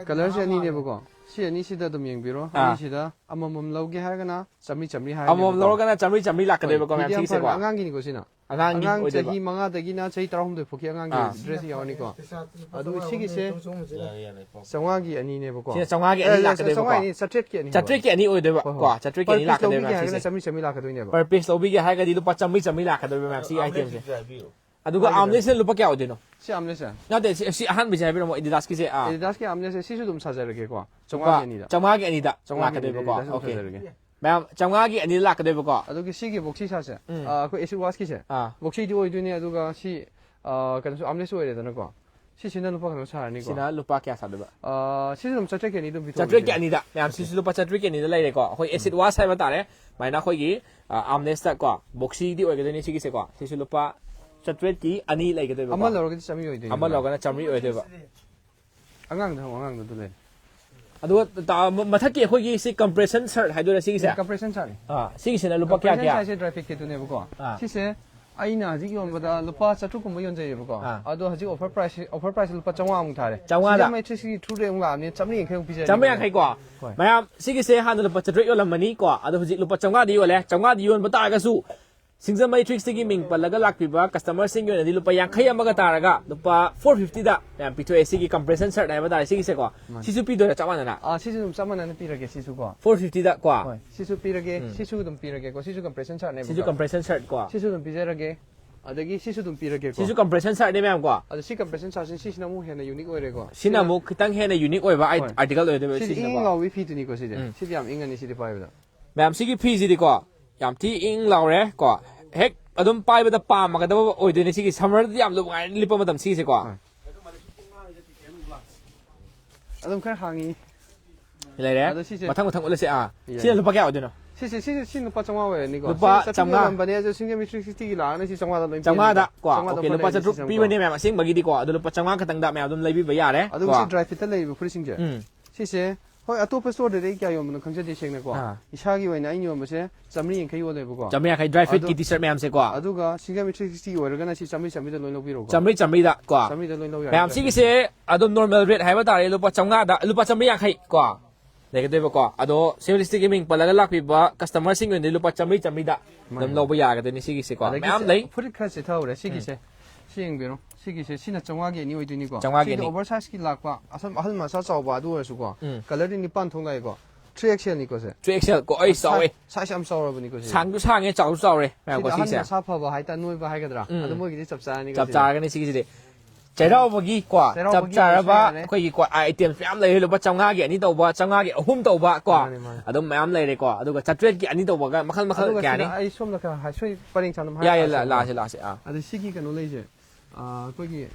ꯀꯂꯔꯁꯦ ꯑꯅꯤꯅꯦꯕꯀꯣ꯫ ꯁꯤ ꯑꯅꯤꯁꯤꯗ ꯑꯗꯨꯝ ꯌꯦꯡꯕꯤꯔꯣ꯫ ꯑꯥ꯫ ꯑꯅꯤꯁꯤꯗ ꯑꯃꯃꯝ ꯂꯧꯒꯦ ꯍꯥꯏꯔꯒꯅ ꯆꯥꯝꯃꯔꯤ, ꯆꯥꯝꯃꯔꯤ ꯑꯃꯃꯝ ꯍꯥꯏꯔꯅꯦꯕꯀꯣ꯫ ꯂꯧꯔꯒꯅ ꯆꯥꯝꯃꯔꯤ, ꯆꯥꯝꯃꯔꯤ ꯂꯥꯛꯀꯗꯣꯏꯕꯀꯣ, ꯍꯣꯏ, ꯃꯌꯥꯝ, ꯃꯤꯗꯤ ꯌꯥꯝ ꯁꯤꯒꯤꯁꯦꯀꯣ꯫ ꯐꯔꯦ꯫ ꯑꯉꯥꯡꯒꯤꯅꯤꯀꯣ ꯁꯤꯅ꯫ ꯑꯉꯥꯡꯒꯤ ꯑꯉꯥꯡ ꯑꯣꯏꯗꯣꯏꯕ꯫ ꯆꯍꯤ ꯃꯉꯥꯗꯒꯤꯅ ꯆꯍꯤ ꯇꯔꯥꯍꯨꯝꯗꯣꯏ ꯐꯥꯎꯒꯤ ꯑꯉꯥꯡꯒꯤ ꯑꯥ꯫ ꯗ꯭ꯔꯦꯁ ꯌꯥꯎꯔꯅꯤꯀꯣ꯫ ꯑꯗꯨ ꯁꯤꯒꯤꯁꯦ ꯆꯥꯝꯃꯉꯥꯒꯤ ꯑꯅꯤꯅꯦꯕꯀꯣ꯫ ꯆꯥꯝꯃꯉꯥꯒꯤ ꯑꯅꯤꯅꯦꯕꯀꯣ꯫ ꯁꯤꯅ ꯆꯥꯝꯃꯉꯥꯒꯤ ꯑꯅꯤ ꯑꯦ, ꯂꯥꯛꯀꯗꯣꯏꯕꯀꯣ꯫ ꯆꯥꯝꯃꯉꯥꯒꯤ ꯑꯅꯤ, ꯆꯥꯇ꯭ꯔꯦꯠꯀꯤ ꯑꯅꯤ꯫ ꯆꯥꯇ꯭ꯔꯦꯠꯀꯤ ꯑꯅꯤ ꯑꯣꯏꯗꯣꯏꯕ ꯍꯣꯏ, ꯀꯣ꯫ ꯍꯣꯏ꯫ ꯆꯥꯇ꯭ꯔꯦꯠꯀꯤ Per ꯑꯅꯤ piece ꯂꯥꯛꯀꯗꯣꯏꯕ ꯂꯧꯕꯤꯒꯦ ꯃꯌꯥꯝ ꯍꯥꯏꯔꯒꯅ ꯁꯤꯁꯦ꯫ ꯆꯥꯝꯃꯔꯤ, ꯆꯥꯝꯃꯔꯤ ꯂꯥꯛꯀꯗꯣꯏꯅꯦꯕ꯫ Per piece ꯂꯧꯕꯤꯒꯦ ꯍꯥꯏꯔꯒꯗꯤ ꯂꯨꯄꯥ ꯆꯥꯝꯃꯔꯤ, ꯆꯥꯝꯃꯔꯤ ꯂꯥꯛꯀꯗꯣꯏꯕ ꯃꯌꯥꯝ ꯁꯤꯒꯤ item ꯁꯦ꯫ ꯑꯗꯨꯒ armless ꯁꯤꯅ ꯂꯨꯄꯥ ꯀꯌꯥ ꯑꯣꯏꯗꯣꯏꯅꯣ? ꯁꯤ armless ꯁꯦ? ꯅꯠꯇꯦ, ꯁꯤ, ꯁꯤ ꯑꯍꯥꯟꯕꯁꯦ ꯍꯥꯏꯕꯤꯔꯝꯃꯣ, Adidas ꯀꯤꯁꯦ꯫ ꯑꯥ꯫ Adidas ꯀꯤ armless ꯁꯦ ꯁꯤꯁꯨ ꯑꯗꯨꯝ ꯁꯥꯖꯔꯒꯦꯀꯣ꯫ ꯂꯨꯄꯥ ꯆꯥꯝꯃꯉꯥꯒꯤ ꯑꯅꯤꯗ꯫ ꯆꯥꯝꯃꯉꯥꯒꯤ ꯑꯅꯤꯗ ꯆꯥꯝꯃꯉꯥꯒꯤ ꯑꯅꯤꯗ ꯂꯥꯛꯀꯗꯣꯏꯕꯀꯣ꯫ Adidas ꯑꯗꯨꯝ OK꯫ ꯁꯥꯖꯔꯒꯦ꯫ ꯃꯌꯥꯝ, ꯆꯥꯝꯃꯉꯥꯒꯤ ꯑꯅꯤꯗ ꯂꯥꯛꯀꯗꯣꯏꯕꯀꯣ꯫ ꯑꯗꯨꯒꯤ ꯁꯤꯒꯤ boxy ꯁꯥꯁꯦ꯫ ꯎꯝ꯫ ꯑꯥ, ꯑꯩꯈꯣꯏ acid wash ꯀꯤꯁꯦ꯫ ꯑꯥ꯫ Boxy ꯗꯤ ꯑꯣꯏꯗꯣꯏꯅꯦ, ꯑꯗꯨꯒ ꯁꯤ, ꯑꯥ, ꯀꯩꯅꯣꯁꯨ armless ꯑꯣꯏꯔꯦꯗꯅꯀꯣ꯫ ꯁꯤꯁꯤꯅ ꯂꯨꯄꯥ ꯀꯩꯅꯣ ꯁꯥꯔꯅꯤꯀꯣ꯫ ꯁꯤꯅ ꯂꯨꯄꯥ ꯀꯌꯥ ꯁꯥꯗꯣꯏꯕ? ꯑꯥ, ꯁꯤꯁꯨ ꯑꯗꯨꯝ ꯆꯥꯇ꯭ꯔꯦꯠꯀꯤ ꯑꯅꯤ ꯑꯗꯨꯝ ꯄꯤꯊꯣꯛꯑꯒꯦ꯫ ꯆꯥꯇ꯭ꯔꯦꯠꯀꯤ ꯑꯅꯤꯗ꯫ ꯃꯌꯥꯝ, ꯁꯤꯁꯨ ꯂꯨꯄꯥ ꯆꯥꯇ꯭ꯔꯦꯠꯀꯤ ꯑꯅꯤꯗ ꯂꯩꯔꯦꯀꯣ꯫ ꯑꯩꯈꯣꯏ acid wash ꯍꯥꯏꯕ ꯇꯥꯔꯦ꯫ ꯁꯨꯃꯥꯏꯅ ꯑꯩꯈꯣꯏꯒꯤ, ꯑꯥ, armless ꯀꯣ, boxy ꯗꯤ ꯑꯣꯏꯒꯗꯣꯏꯅꯤ ꯁꯤꯒꯤꯁꯦꯀꯣ꯫ ꯁꯤꯁꯨ ꯂꯨꯄꯥ ꯆꯥꯇ꯭ꯔꯦꯠꯀꯤ ꯑꯅꯤ ꯂꯩꯒꯗꯣꯏꯕꯀꯣ꯫ ꯑꯃ ꯂꯧꯔꯒꯗꯤ ꯆꯥꯝꯃꯔꯤ ꯑꯣꯏꯗꯣꯏꯅꯦ꯫ ꯑꯃ ꯂꯧꯔꯒꯅ ꯆꯥꯝꯃꯔꯤ ꯑꯣꯏꯗꯣꯏꯕ꯫ ꯑꯉꯥꯡꯗ ꯍꯪꯉꯣ, ꯑꯉꯥꯡꯗ ꯑꯗꯨ ꯂꯩꯔꯦ꯫ ꯑꯗꯨꯒ ꯇꯥ-, ꯃ-, ꯃꯊꯛꯀꯤ ꯑꯩꯈꯣꯏꯒꯤ ꯁꯤ compression shirt ꯍꯥꯏꯗꯣꯏꯔꯥ ꯁꯤꯒꯤꯁꯦ? Compression shirt ꯅꯦ꯫ ꯑꯥ, ꯁꯤꯒꯤꯁꯤꯅ ꯂꯨꯄꯥ ꯀꯌꯥ, compression ꯀꯌꯥ? Shirt ꯁꯦ dry fit ꯀꯤꯗꯨꯅꯦꯕꯀꯣ꯫ ꯑꯥ꯫ ꯁꯤꯁꯦ ꯑꯩꯅ ꯍꯧꯖꯤꯛ ꯌꯣꯟꯕꯗ ꯂꯨꯄꯥ ꯆꯥꯇ꯭ꯔꯨꯛ ꯀꯨꯝꯕ ꯌꯣꯟꯖꯩꯌꯦꯕꯀꯣ꯫ ꯑꯥ꯫ ꯑꯗꯣ ꯍꯧꯖꯤꯛ offer price, offer price ꯂꯨꯄꯥ ꯆꯥꯝꯃꯉꯥꯃꯨꯛ ꯊꯥꯔꯦ꯫ ꯆꯥꯝꯃꯉꯥꯗ? Single Matrix ꯀꯤ through ꯗ ꯑꯃꯨꯛ ꯂꯥꯛꯑꯕꯅꯤꯅ ꯆꯥꯝꯃꯔꯤ ꯌꯥꯡꯈꯩꯃꯨꯛ ꯄꯤꯖꯔꯦ꯫ ꯆꯥꯝꯃꯔꯤ ꯌꯥꯡꯈꯩꯀꯣ? ꯍꯣꯏ꯫ ꯃꯌꯥꯝ, ꯁꯤꯒꯤꯁꯦ ꯍꯥꯟꯅ ꯂꯨꯄꯥ ꯆꯥꯇ꯭ꯔꯦꯠ ꯌꯣꯜꯂꯝꯕꯅꯤ ꯀꯣ, ꯑꯗꯣ ꯍꯧꯖꯤꯛ ꯂꯨꯄꯥ ꯆꯥꯝꯃꯉꯥꯗ ꯌꯣꯜꯂꯦ꯫ ꯆꯥꯝꯃꯉꯥꯗ ꯌꯣꯟꯕ ꯇꯥꯔꯒꯁꯨ Single Matrix ꯇꯒꯤ ꯃꯤꯡ ꯄꯜꯂꯒ ꯂꯥꯛꯄꯤꯕ customer ꯁꯤꯡꯒꯤ ꯑꯣꯏꯅꯗꯤ ꯂꯨꯄꯥ ꯌꯥꯡꯈꯩ ꯑꯃꯒ ꯇꯥꯔꯒ ꯂꯨꯄꯥ four fifty ꯗ ꯃꯌꯥꯝ ꯄꯤꯊꯣꯛꯑꯦ꯫ ꯁꯤꯒꯤ compression shirt ꯍꯥꯏꯕ ꯇꯥꯔꯦ, ꯁꯤꯒꯤꯁꯦꯀꯣ꯫ ꯃꯥꯅꯤ꯫ ꯁꯤꯁꯨ ꯄꯤꯗꯣꯏꯔꯥ ꯆꯞ ꯃꯥꯟꯅꯅ? ꯑꯥ, ꯁꯤꯁꯨ ꯑꯗꯨꯝ ꯆꯞ ꯃꯥꯟꯅꯅ ꯄꯤꯔꯒꯦ, ꯁꯤꯁꯨ ꯀꯣ꯫ Four fifty ꯗ ꯀꯣ? ꯍꯣꯏ, ꯁꯤꯁꯨ ꯄꯤꯔꯒꯦ, ꯎꯝ꯫ ꯁꯤꯁꯨ ꯑꯗꯨꯝ ꯄꯤꯔꯒꯦꯀꯣ, ꯁꯤꯁꯨ compression shirt ꯅꯦꯕꯀꯣ꯫ ꯁꯤꯁꯨ compression shirt ꯀꯣ? ꯁꯤꯁꯨ ꯑꯗꯨꯝ ꯄꯤꯖꯔꯒꯦ, ꯑꯗꯒꯤ ꯁꯤꯁꯨ ꯑꯗꯨꯝ ꯄꯤꯔꯒꯦꯀꯣ꯫ ꯁꯤꯁꯨ compression shirt ꯅꯦ, ꯃꯌꯥꯝ ꯀꯣ? ꯑꯗꯣ ꯁꯤ compression shirt ꯁꯤ, ꯁꯤꯁꯤꯅ ꯑꯃꯨꯛ ꯍꯦꯟꯅ unique ꯑꯣꯏꯔꯦꯀꯣ꯫ ꯁꯤꯅ ꯁꯤꯅ ꯑꯃꯨꯛ ꯈꯤꯇꯪ ꯍꯦꯟꯅ unique ꯑꯣꯏꯕ ꯑꯥꯏ-, ꯍꯣꯏ꯫ Article ꯑꯣꯏꯗꯣꯏꯕ, ꯁꯤꯗꯤ ꯏꯪ ꯁꯤꯁꯤꯅꯀꯣ꯫ ꯏꯪ ꯂꯥꯎꯕꯤ ꯐꯤꯗꯨꯅꯤꯀꯣ ꯁꯤꯗꯤ꯫ ꯎꯝ꯫ ꯁꯤꯗꯤ ꯌꯥꯝ ꯏꯪꯉꯅꯤ ꯁꯤꯗꯤ ꯄꯥꯏꯕꯗ꯫ ꯃꯌꯥꯝ, ꯁꯤꯒꯤ ꯐꯤꯁꯤꯗꯤꯀꯣ, ꯌꯥꯝ ꯊꯤ ꯏꯪ ꯂꯥꯎꯔꯦ ꯀꯣ꯫ ꯍꯦꯛ ꯑꯗꯨꯝ ꯄꯥꯏꯕꯗ ꯄꯥꯝꯃꯒꯗꯕ ꯑꯣꯏꯗꯣꯏꯅꯦ꯫ ꯁꯤꯒꯤ summer ꯗꯗꯤ ꯌꯥꯝ ꯅꯨꯡꯉꯥꯏꯅ ꯂꯤꯠꯄ ꯃꯇꯝ ꯁꯤꯒꯤꯁꯦꯀꯣ꯫ ꯍꯣꯏ꯫ ꯑꯗꯨꯝ ꯈꯔ ꯍꯥꯡꯉꯤ꯫ ꯂꯩꯔꯦ꯫ ꯑꯗꯣ ꯁꯤꯁꯦ ꯃꯊꯪ ꯃꯊꯪ ꯎꯠꯂꯁꯦ꯫ ꯑꯥ꯫ ꯌꯥꯏ꯫ ꯁꯤꯅ ꯂꯨꯄꯥ ꯀꯌꯥ ꯑꯣꯏꯗꯣꯏꯅꯣ? ꯁꯤꯁꯦ, ꯁꯤꯁꯦ, ꯁꯤ ꯂꯨꯄꯥ ꯆꯥꯝꯃꯉꯥ ꯑꯣꯏꯔꯅꯤꯀꯣ꯫ ꯂꯨꯄꯥ ꯁꯤꯁꯦ ꯆꯥꯇ꯭ꯔꯨꯛ ꯆꯥꯝꯃꯉꯥ꯫ ꯌꯣꯜꯂꯝꯕꯅꯦ, ꯑꯗꯣ Single Matrix ꯇꯒꯤ ꯂꯥꯛꯑꯒꯅ ꯁꯤ ꯆꯥꯝꯃꯉꯥꯗ ꯂꯣꯏ ꯆꯥꯝꯃꯉꯥꯗ ꯄꯤꯔꯅꯤꯀꯣ꯫ ꯀꯣ꯫ ꯆꯥꯝꯃꯉꯥꯗ OK, ꯂꯨꯄꯥ ꯂꯩꯔꯅꯤ ꯆꯥꯇ꯭ꯔꯨꯛ ꯁꯤꯁꯦ ꯄꯤꯕꯅꯦ ꯑꯃꯨꯛꯀꯣ꯫ ꯃꯌꯥꯝ, ꯑꯁꯦꯡꯕꯒꯤꯗꯤꯀꯣ꯫ ꯑꯗꯣ ꯂꯨꯄꯥ ꯆꯥꯝꯃꯉꯥ ꯈꯛꯇꯪꯗ ꯃꯌꯥꯝ ꯑꯗꯨꯝ ꯂꯩꯕꯤꯕ ꯌꯥꯔꯦ꯫ ꯑꯗꯨꯒ ꯀꯣ꯫ ꯁꯤ dry fit ꯇ ꯂꯩꯔꯤꯕ ꯐꯨꯔꯤꯠꯁꯤꯡꯁꯦ꯫ ꯎꯝ꯫ ꯁꯤꯁꯦ ꯍꯣꯏ, ꯑꯇꯣꯞꯄ store ꯗꯗꯤ ꯑꯩ ꯀꯌꯥ ꯌꯣꯟꯕꯅꯣ ꯈꯪꯖꯗꯦ, ꯁꯦꯡꯅꯀꯣ꯫ ꯑꯥ꯫ ꯏꯁꯥꯒꯤ ꯑꯣꯏꯅ ꯑꯩꯅ ꯌꯣꯟꯕꯁꯦ ꯆꯥꯝꯃꯔꯤ ꯌꯥꯡꯈꯩ ꯌꯣꯜꯂꯦꯕꯀꯣ꯫ ꯆꯥꯝꯃꯔꯤ ꯌꯥꯡꯈꯩ dry fit ꯀꯤ ꯑꯗꯣ, T-shirt ꯃꯌꯥꯝꯁꯦꯀꯣ꯫ ꯑꯗꯨꯒ Single Matrix ꯀꯤ ꯑꯣꯏꯔꯒꯅ ꯁꯤ ꯆꯥꯝꯃꯔꯤ, ꯆꯥꯝꯃꯔꯤꯗ ꯂꯣꯏ ꯂꯧꯕꯤꯔꯣꯀꯣ꯫ ꯆꯥꯝꯃꯔꯤ, ꯆꯥꯝꯃꯔꯤꯗ ꯀꯣ꯫ ꯆꯥꯝꯃꯔꯤꯗ ꯂꯣꯏ ꯂꯧ ꯌꯥꯔꯦ, ꯃꯌꯥꯝ, dry fit ꯁꯤꯒꯤꯁꯦ ꯇ꯫ ꯑꯗꯨꯝ normal rate ꯍꯥꯏꯕ ꯇꯥꯔꯦ, ꯂꯨꯄꯥ ꯆꯥꯝꯃꯉꯥꯗ, ꯂꯨꯄꯥ ꯆꯥꯝꯃꯔꯤ ꯌꯥꯡꯈꯩ ꯀꯣ꯫ ꯂꯩꯒꯗꯣꯏꯕꯀꯣ꯫ ꯑꯗꯣ ꯁꯤꯝꯄ꯭ꯂꯤꯁꯇꯤꯛꯀꯤ ꯃꯤꯡ ꯄꯜꯂꯒ ꯂꯥꯛꯄꯤꯕ ꯀꯁꯇꯃꯔꯁꯤꯡꯒꯤ ꯑꯣꯏꯅꯗꯤ ꯂꯨꯄꯥ ꯆꯥꯝꯃꯔꯤ ꯆꯥꯝꯃꯔꯤꯗ ꯑꯗꯨꯝ ꯃꯥꯅꯦ꯫ ꯂꯧꯕ ꯌꯥꯒꯗꯣꯏꯅꯤ ꯁꯤꯒꯤꯁꯦꯀꯣ꯫ ꯑꯗꯒꯤ ꯃꯌꯥꯝ ꯁꯤ ꯂꯩ꯫ ꯐꯨꯔꯤꯠ ꯈꯔ ꯆꯤꯊꯍꯧꯔꯦ ꯁꯤꯒꯤꯁꯦ꯫ ꯁꯤ ꯌꯦꯡꯕꯤꯔꯣ꯫ ꯁꯤꯒꯤꯁꯦ ꯁꯤꯅ ꯆꯥꯝꯃꯉꯥꯒꯤ ꯑꯅꯤ ꯑꯣꯏꯗꯣꯏꯅꯤꯀꯣ꯫ ꯆꯥꯝꯃꯉꯥꯒꯤ ꯁꯤꯗꯤ ꯑꯅꯤ꯫ ꯑꯣꯚꯔ ꯁꯥꯏꯖꯀꯤ ꯂꯥꯛꯄ ꯑꯁꯝ-, ꯑꯍꯜ ꯃꯁꯥ ꯆꯥꯎꯕ ꯑꯗꯨ ꯑꯣꯏꯔꯁꯨꯀꯣ꯫ ꯎꯝ꯫ ꯀꯂꯔꯗꯤ ꯅꯤꯄꯥꯟ ꯊꯣꯛ ꯂꯥꯛꯑꯦꯀꯣ꯫ ꯊ꯭ꯔꯤ ꯑꯦꯛꯁꯦꯜꯅꯤꯀꯣ ꯁꯦ꯫ ꯊ꯭ꯔꯤ ꯑꯦꯛꯁꯦꯜ ꯀꯣ꯫ ꯑꯩ ꯆꯥꯎꯋꯦ꯫ ꯁꯥꯏꯖ ꯌꯥꯝ ꯆꯥꯎꯔꯕꯅꯤꯀꯣ ꯁꯤ꯫ ꯁꯥꯡꯁꯨ ꯁꯥꯡꯉꯦ, ꯆꯥꯎꯁꯨ ꯆꯥꯎꯔꯦ꯫ ꯃꯌꯥꯝ ꯁꯤꯗꯤ ꯀꯣ ꯑꯍꯟ ꯁꯤꯁꯦ꯫ ꯃꯁꯥ ꯐꯕ ꯍꯥꯏꯇꯥꯔꯦ, ꯅꯣꯏꯕ ꯍꯥꯏꯒꯗ꯭ꯔꯥ? ꯎꯝ꯫ ꯑꯗꯨ ꯃꯣꯏꯒꯤꯗꯤ ꯆꯞ ꯆꯥꯔꯅꯤꯀꯣ ꯆꯞ ꯁꯤꯗꯤ꯫ ꯆꯥꯔꯒꯅꯤ ꯁꯤꯒꯤꯁꯤꯗꯤ꯫ ꯆꯩꯔꯥꯎꯕꯒꯤ ꯀꯣ, ꯆꯩꯔꯥꯎꯕꯒꯤ ꯆꯞ ꯆꯥꯔꯕ ꯑꯣꯏꯔꯁꯨ ꯌꯥꯔꯦ꯫ ꯑꯩꯈꯣꯏꯒꯤ ꯀꯣ, ꯑꯥꯏꯇꯦꯝꯁ ꯃꯌꯥꯝ ꯂꯩꯔꯦ꯫ ꯂꯨꯄꯥ ꯆꯥꯝꯃꯉꯥꯒꯤ ꯑꯅꯤ ꯇꯧꯕ, ꯆꯥꯝꯃꯉꯥꯒꯤ ꯑꯍꯨꯝ ꯇꯧꯕ ꯀꯣ꯫ ꯃꯥꯅꯦ, ꯃꯥꯅꯦ꯫ ꯑꯗꯨꯝ ꯃꯌꯥꯝ ꯂꯩꯔꯦꯀꯣ꯫ ꯑꯗꯨꯒ ꯆꯥꯇ꯭ꯔꯦꯠꯀꯤ ꯑꯅꯤ ꯇꯧꯕꯒ ꯃꯈꯜ ꯃꯈꯜ ꯑꯗꯨꯒ ꯀꯌꯥꯅꯤ? ꯁꯤꯗ ꯑꯩ ꯁꯣꯝꯗ ꯈꯔ ꯍꯥꯏ-, ꯁꯣꯏ ꯄꯔꯦꯡ ꯁꯥꯟꯅ ꯑꯃ ꯌꯥꯏ, ꯌꯥꯏ, ꯍꯥꯏꯔꯛꯑꯁꯦ꯫ ꯂꯥꯛꯑꯁꯦ, ꯂꯥꯛꯑꯁꯦ꯫ ꯑꯥ꯫ ꯑꯗ ꯁꯤꯒꯤ ꯀꯩꯅꯣ ꯂꯩꯁꯦ꯫ ꯑꯥ, ꯑꯩꯈꯣꯏꯒꯤ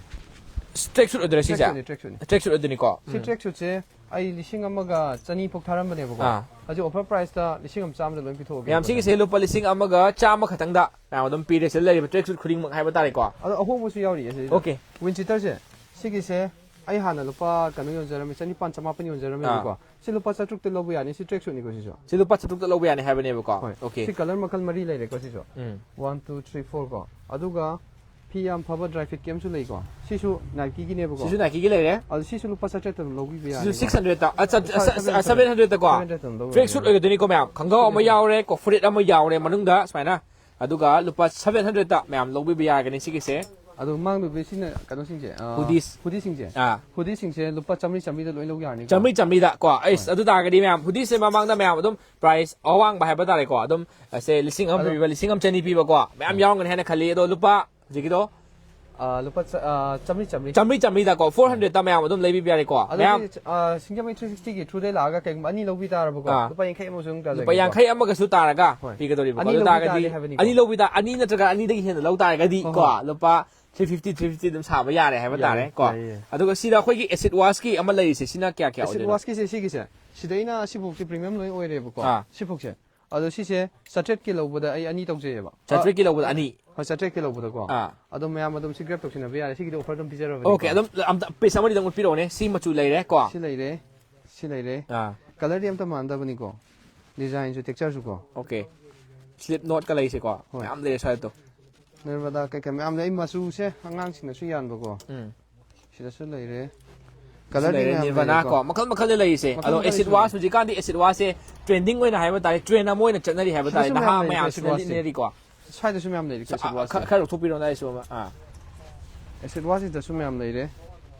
ꯇ꯭ꯔꯦꯛ ꯁꯨꯠ ꯑꯣꯏꯗꯣꯏꯔꯥ ꯁꯤꯁꯦ? ꯇ꯭ꯔꯦꯛ ꯁꯨꯠꯅꯤ, ꯇ꯭ꯔꯦꯛ ꯁꯨꯠꯅꯤ꯫ ꯇ꯭ꯔꯦꯛ ꯁꯨꯠ ꯑꯣꯏꯗꯣꯏꯅꯤꯀꯣ꯫ ꯁꯤ ꯎꯝ꯫ ꯇ꯭ꯔꯦꯛ ꯁꯨꯠꯁꯦ ꯑꯩ ꯂꯤꯁꯤꯡ ꯑꯃꯒ ꯆꯅꯤ ꯐꯥꯎ ꯊꯥꯔꯝꯕꯅꯦꯕꯀꯣ꯫ ꯑꯥ꯫ ꯍꯧꯖꯤꯛ ꯑꯣꯐꯔ ꯄ꯭ꯔꯥꯏꯁꯇ ꯂꯤꯁꯤꯡ ꯑꯃ ꯆꯥꯝꯃꯗ ꯂꯣꯏ ꯄꯤꯊꯣꯛꯑꯒꯦ꯫ ꯃꯌꯥꯝ ꯁꯤꯒꯤꯁꯦ ꯂꯨꯄꯥ ꯂꯤꯁꯤꯡ ꯑꯃꯒ ꯆꯥꯝꯃ ꯈꯛꯇꯪꯗ ꯃꯌꯥꯝ ꯑꯗꯨꯝ ꯄꯤꯔꯦ ꯁꯤꯗ ꯂꯩꯔꯤꯕ ꯇ꯭ꯔꯦꯛ ꯁꯨꯠ ꯈꯨꯗꯤꯡꯃꯛ ꯍꯥꯏꯕ ꯇꯥꯔꯦꯀꯣ꯫ ꯑꯗꯣ ꯑꯍꯣꯡꯕꯁꯨ ꯌꯥꯎꯔꯤꯌꯦ ꯁꯤꯗ꯫ ꯑꯣꯀꯦ꯫ ꯋꯤꯟ ꯆꯤꯇꯔꯁꯦ, ꯁꯤꯒꯤꯁꯦ ꯑꯩ ꯍꯥꯟꯅ ꯂꯨꯄꯥ ꯀꯩꯅꯣ ꯌꯣꯟꯖꯔꯝꯃꯤ, ꯆꯅꯤꯄꯥꯟ, ꯆꯃꯥꯄꯟ ꯌꯣꯟꯖꯔꯝꯃꯦꯕꯀꯣ꯫ ꯑꯥ꯫ ꯁꯤ ꯂꯨꯄꯥ ꯆꯥꯇ꯭ꯔꯨꯛꯇ ꯂꯧꯕ ꯌꯥꯅꯤ꯫ ꯁꯤ ꯇ꯭ꯔꯦꯛ ꯁꯨꯠꯅꯤꯀꯣ ꯁꯤꯁꯨ꯫ ꯁꯤ ꯂꯨꯄꯥ ꯆꯥꯇ꯭ꯔꯨꯛꯇ ꯂꯧꯕ ꯌꯥꯅꯤ ꯍꯥꯏꯕꯅꯦꯕꯀꯣ꯫ ꯍꯣꯏ꯫ ꯑꯣꯀꯦ꯫ ꯁꯤ ꯀꯂꯔ ꯃꯈꯜ ꯃꯔꯤ ꯂꯩꯔꯦꯀꯣ ꯁꯤꯁꯨ꯫ ꯎꯝ꯫ ꯋꯥꯟ, ꯇꯨ, ꯊ꯭ꯔꯤ, ꯐꯣꯔ ꯀꯣ꯫ ꯑꯗꯨꯒ ꯐꯤ ꯌꯥꯝ ꯐꯕ ꯗ꯭ꯔꯥꯏ ꯐꯤꯠꯀꯤ ꯑꯃꯁꯨ ꯂꯩꯀꯣ꯫ ꯁꯤꯁꯨ ꯅꯥꯏꯀꯤꯒꯤꯅꯦꯕꯀꯣ꯫ ꯁꯤꯁꯨ ꯅꯥꯏꯀꯤꯒꯤ ꯂꯩꯔꯦ꯫ ꯑꯗꯨ ꯁꯤꯁꯨ ꯂꯨꯄꯥ ꯆꯥꯇ꯭ꯔꯦꯠꯇ ꯑꯗꯨꯝ ꯂꯧꯕꯤꯕ ꯁꯤꯁꯨ ꯌꯥꯅꯤꯀꯣ꯫ ꯁꯤꯛꯁ ꯍꯟꯗ꯭ꯔꯦꯠꯇ, ꯑ, ꯆ-, ꯆ-, ꯁ-, ꯁ-, ꯁꯚꯦꯟ ꯍꯟꯗ꯭ꯔꯦꯠꯇꯀꯣ꯫ ꯁꯚꯦꯟ ꯍꯟꯗ꯭ꯔꯦꯠꯇ ꯑꯗꯨꯝ ꯂꯧꯕ ꯇ꯭ꯔꯦꯛ ꯁꯨꯠ ꯌꯥꯅꯤ꯫ ꯑꯣꯏꯒꯗꯣꯏꯅꯤꯀꯣ ꯃꯌꯥꯝ꯫ ꯈꯪꯒꯥꯎ ꯑꯃ ꯁꯤꯒꯤꯁꯦ ꯌꯥꯎꯔꯦ, ꯀꯣ, ꯐꯨꯔꯤꯠ ꯑꯃ ꯌꯥꯎꯔꯦ ꯃꯅꯨꯡꯗ ꯁꯨꯃꯥꯏꯅ꯫ ꯑꯗꯨꯒ ꯂꯨꯄꯥ ꯁꯚꯦꯟ ꯍꯟꯗ꯭ꯔꯦꯠꯇ ꯃꯌꯥꯝ ꯂꯧꯕꯤꯕ ꯌꯥꯒꯅꯤ ꯁꯤꯒꯤꯁꯦ꯫ ꯑꯗꯣ ꯃꯥꯡꯗꯣꯏꯕꯤ ꯁꯤꯅ ꯀꯩꯅꯣꯁꯤꯡꯁꯦ, ꯑ, ꯍꯨꯗꯤꯁ꯫ ꯍꯨꯗꯤꯁꯤꯡꯁꯦ꯫ ꯑꯥ꯫ ꯍꯨꯗꯤꯁꯤꯡꯁꯦ ꯂꯨꯄꯥ ꯆꯥꯝꯃꯔꯤ, ꯆꯥꯝꯃꯔꯤꯗ ꯂꯣꯏ ꯂꯧ ꯌꯥꯔꯅꯤꯀꯣ? ꯆꯥꯝꯃꯔꯤ, ꯆꯥꯝꯃꯔꯤꯗ ꯀꯣ꯫ ꯑꯩꯁ, ꯍꯣꯏ꯫ ꯑꯗꯨ ꯇꯥꯔꯒꯗꯤ ꯃꯌꯥꯝ ꯍꯨꯗꯤꯁꯦ ꯃꯃꯥꯡꯗ ꯃꯌꯥꯝ ꯑꯗꯨꯝ ꯄ꯭ꯔꯥꯏꯁ ꯑꯋꯥꯡꯕ ꯍꯥꯏꯕ ꯇꯥꯔꯦꯀꯣ꯫ ꯑꯗꯨꯝ, ꯑꯁꯦ ꯂꯤꯁꯤꯡ ꯑꯃ ꯑꯗꯣ ꯄꯤꯕ, ꯂꯤꯁꯤꯡ ꯑꯃ ꯆꯅꯤ ꯄꯤꯕꯀꯣ꯫ ꯃꯌꯥꯝ ꯎꯝ꯫ ꯌꯥꯎꯔꯝꯒꯅꯤ ꯍꯥꯏꯅ ꯈꯜꯂꯤ꯫ ꯑꯗꯣ ꯂꯨꯄꯥ ꯍꯧꯖꯤꯛꯀꯤꯗꯣ? ꯑ, ꯂꯨꯄꯥ ꯆ-, ꯑ, ꯆꯥꯝꯃꯔꯤ, ꯆꯥꯝꯃꯔꯤ꯫ ꯆꯥꯝꯃꯔꯤ, ꯆꯥꯝꯃꯔꯤꯗꯀꯣ, ꯐꯣꯔ ꯍꯟꯗ꯭ꯔꯦꯠꯇ ꯃꯌꯥꯝ ꯑꯗꯨꯝ ꯂꯩꯕꯤꯕ ꯌꯥꯔꯦꯀꯣ꯫ ꯑꯗꯣ ꯃꯌꯥꯝ ꯁꯤ, ꯑ, ꯁꯤꯡꯖꯃꯩ ꯊ꯭ꯔꯤ ꯁꯤꯛꯁꯇꯤꯒꯤ ꯊ꯭ꯔꯨꯗꯩ ꯂꯥꯛꯑꯒ ꯀꯩꯒꯨꯝꯕ ꯑꯅꯤ ꯂꯧꯕꯤ ꯇꯥꯔꯕꯀꯣ, ꯑꯥ꯫ ꯂꯨꯄꯥ ꯌꯥꯡꯈꯩ ꯑꯃꯁꯨ ꯑꯗꯨꯝ ꯂꯨꯄꯥ ꯇꯥꯖꯒꯦꯀꯣ꯫ ꯌꯥꯡꯈꯩ ꯑꯃꯒꯁꯨ ꯇꯥꯔꯒ ꯍꯣꯏ꯫ ꯄꯤꯒꯗꯧꯔꯤꯕꯀꯣ꯫ ꯑꯅꯤ ꯑꯗꯨ ꯂꯧꯕꯤ ꯇꯥꯔꯒꯗꯤ ꯇꯥꯔꯒꯗꯤ ꯍꯥꯏꯕꯅꯤꯀꯣ꯫ ꯑꯅꯤ ꯂꯧꯕꯤ ꯇꯥ-, ꯑꯅꯤ ꯅꯠꯇ꯭ꯔꯒ ꯑꯅꯤꯗꯒꯤ ꯍꯦꯟꯅ ꯂꯧ ꯇꯥꯔꯒꯗꯤ ꯍꯣꯏ, ꯀꯣ, ꯍꯣꯏ꯫ ꯂꯨꯄꯥ ꯊ꯭ꯔꯤ ꯐꯤꯐꯇꯤ, ꯊ꯭ꯔꯤ ꯐꯤꯐꯇꯤ ꯑꯗꯨꯝ ꯁꯥꯕ ꯌꯥꯔꯦ ꯍꯥꯏꯕ ꯌꯥꯏꯌꯦ, ꯇꯥꯔꯦ ꯀꯣ꯫ ꯌꯥꯏꯌꯦ, ꯌꯥꯏꯌꯦ꯫ ꯑꯗꯨꯒ ꯁꯤꯗ ꯑꯩꯈꯣꯏꯒꯤ ꯑꯦꯁꯤꯠ ꯋꯥꯁꯀꯤ ꯑꯃ ꯂꯩꯔꯤꯁꯦ, ꯁꯤꯅ ꯀꯌꯥ ꯀꯌꯥ ꯑꯦꯁꯤꯠ ꯑꯣꯏꯗꯣꯏꯅꯣ? ꯋꯥꯁꯀꯤꯁꯦ ꯁꯤꯒꯤꯁꯦ, ꯁꯤꯗꯩꯅ ꯁꯤꯐꯥꯎꯁꯦ ꯄ꯭ꯔꯤꯃꯤꯌꯝ ꯂꯣꯏ ꯑꯣꯏꯔꯦꯕꯀꯣ꯫ ꯑꯥ꯫ ꯁꯤꯐꯥꯎꯁꯦ꯫ ꯑꯗꯣ ꯁꯤꯁꯦ ꯆꯥꯇ꯭ꯔꯦꯠꯀꯤ ꯂꯧꯕꯗ ꯑꯩ ꯑꯅꯤ ꯇꯧꯖꯩꯌꯦꯕ꯫ ꯆꯥꯇ꯭ꯔꯦꯠꯀꯤ ꯂꯧꯕꯗ ꯑꯅꯤ? ꯍꯣꯏ, ꯆꯥꯇ꯭ꯔꯦꯠꯀꯤ ꯂꯧꯕꯗꯀꯣ꯫ ꯑꯥ꯫ ꯑꯗꯣ ꯃꯌꯥꯝ ꯑꯗꯨꯝ ꯁꯤ ꯒ꯭ꯔꯦꯞ ꯇꯧꯁꯤꯟꯅꯕ ꯌꯥꯔꯦ꯫ ꯁꯤꯒꯤꯗꯤ ꯑꯣꯐꯔ ꯑꯗꯨꯝ ꯄꯤꯖꯔꯕꯅꯤꯀꯣ꯫ ꯑꯣꯀꯦ, ꯑꯗꯨꯝ ꯑꯝꯇ ꯄꯤꯁ ꯑꯃꯅꯤꯗꯪ ꯎꯠꯄꯤꯔꯛꯑꯣꯅꯦ꯫ ꯁꯤ ꯃꯆꯨ ꯂꯩꯔꯦ ꯀꯣ꯫ ꯁꯤ ꯂꯩꯔꯦ, ꯁꯤ ꯂꯩꯔꯦ꯫ ꯑꯥ꯫ ꯀꯂꯔꯗꯤ ꯑꯝꯇ ꯃꯥꯟꯅꯗꯕꯅꯤꯀꯣ꯫ ꯗꯤꯖꯥꯏꯟꯁꯨ, ꯇꯦꯛꯆꯔꯁꯨ ꯀꯣ꯫ ꯑꯣꯀꯦ꯫ ꯁ꯭ꯂꯤꯞ ꯅꯣꯠꯀ ꯂꯩꯁꯦꯀꯣ꯫ ꯍꯣꯏ꯫ ꯃꯌꯥꯝ ꯂꯩꯔꯦ ꯁ꯭ꯋꯥꯏꯗꯣ꯫ ꯅꯔꯃꯗꯥ ꯀꯩꯀꯩ ꯃꯌꯥꯝ ꯂꯩ꯫ ꯑꯩ ꯃꯆꯨꯁꯦ ꯑꯉꯥꯡꯁꯤꯡꯅꯁꯨ ꯌꯥꯟꯕꯀꯣ꯫ ꯎꯝ꯫ ꯁꯤꯗꯁꯨ ꯂꯩꯔꯦ꯫ Colour ꯗꯤ ꯂꯩꯔꯦ, ꯃꯌꯥꯝ Nirvana ꯂꯩꯔꯦꯀꯣ꯫ ꯀꯣ, ꯃꯈꯜ ꯃꯈꯜꯗ ꯂꯩꯔꯤꯁꯦ꯫ ꯃꯈꯜ ꯑꯗꯣ ꯃꯈꯜ acid ꯂꯩꯔꯦ꯫ Wash ꯍꯧꯖꯤꯛꯀꯥꯟꯗꯤ acid wash ꯁꯦ trending ꯑꯣꯏꯅ ꯍꯥꯏꯕ ꯇꯥꯔꯦ, trend ꯑꯃ ꯑꯣꯏꯅ ꯆꯠꯅꯔꯤ ꯍꯥꯏꯕ ꯇꯥꯔꯦ, ꯁꯤꯗꯁꯨ ꯅꯍꯥ ꯃꯌꯥꯝ ꯂꯩꯔꯦ, ꯃꯌꯥꯝꯁꯤꯅ acid wash ꯁꯦ꯫ ꯂꯤꯠꯅꯔꯤꯀꯣ꯫ ꯁ꯭ꯋꯥꯏꯗꯁꯨ ꯃꯌꯥꯝ ꯂꯩꯔꯦ, acid wash ꯁꯦ꯫ ꯈ-, ꯈꯔ ꯂꯧꯊꯣꯛꯄꯤꯔꯣꯅꯦ ꯑꯩꯁꯨ ꯑꯃ꯫ ꯑꯥ꯫ Acid wash ꯁꯤꯗꯁꯨ ꯃꯌꯥꯝ ꯂꯩꯔꯦ꯫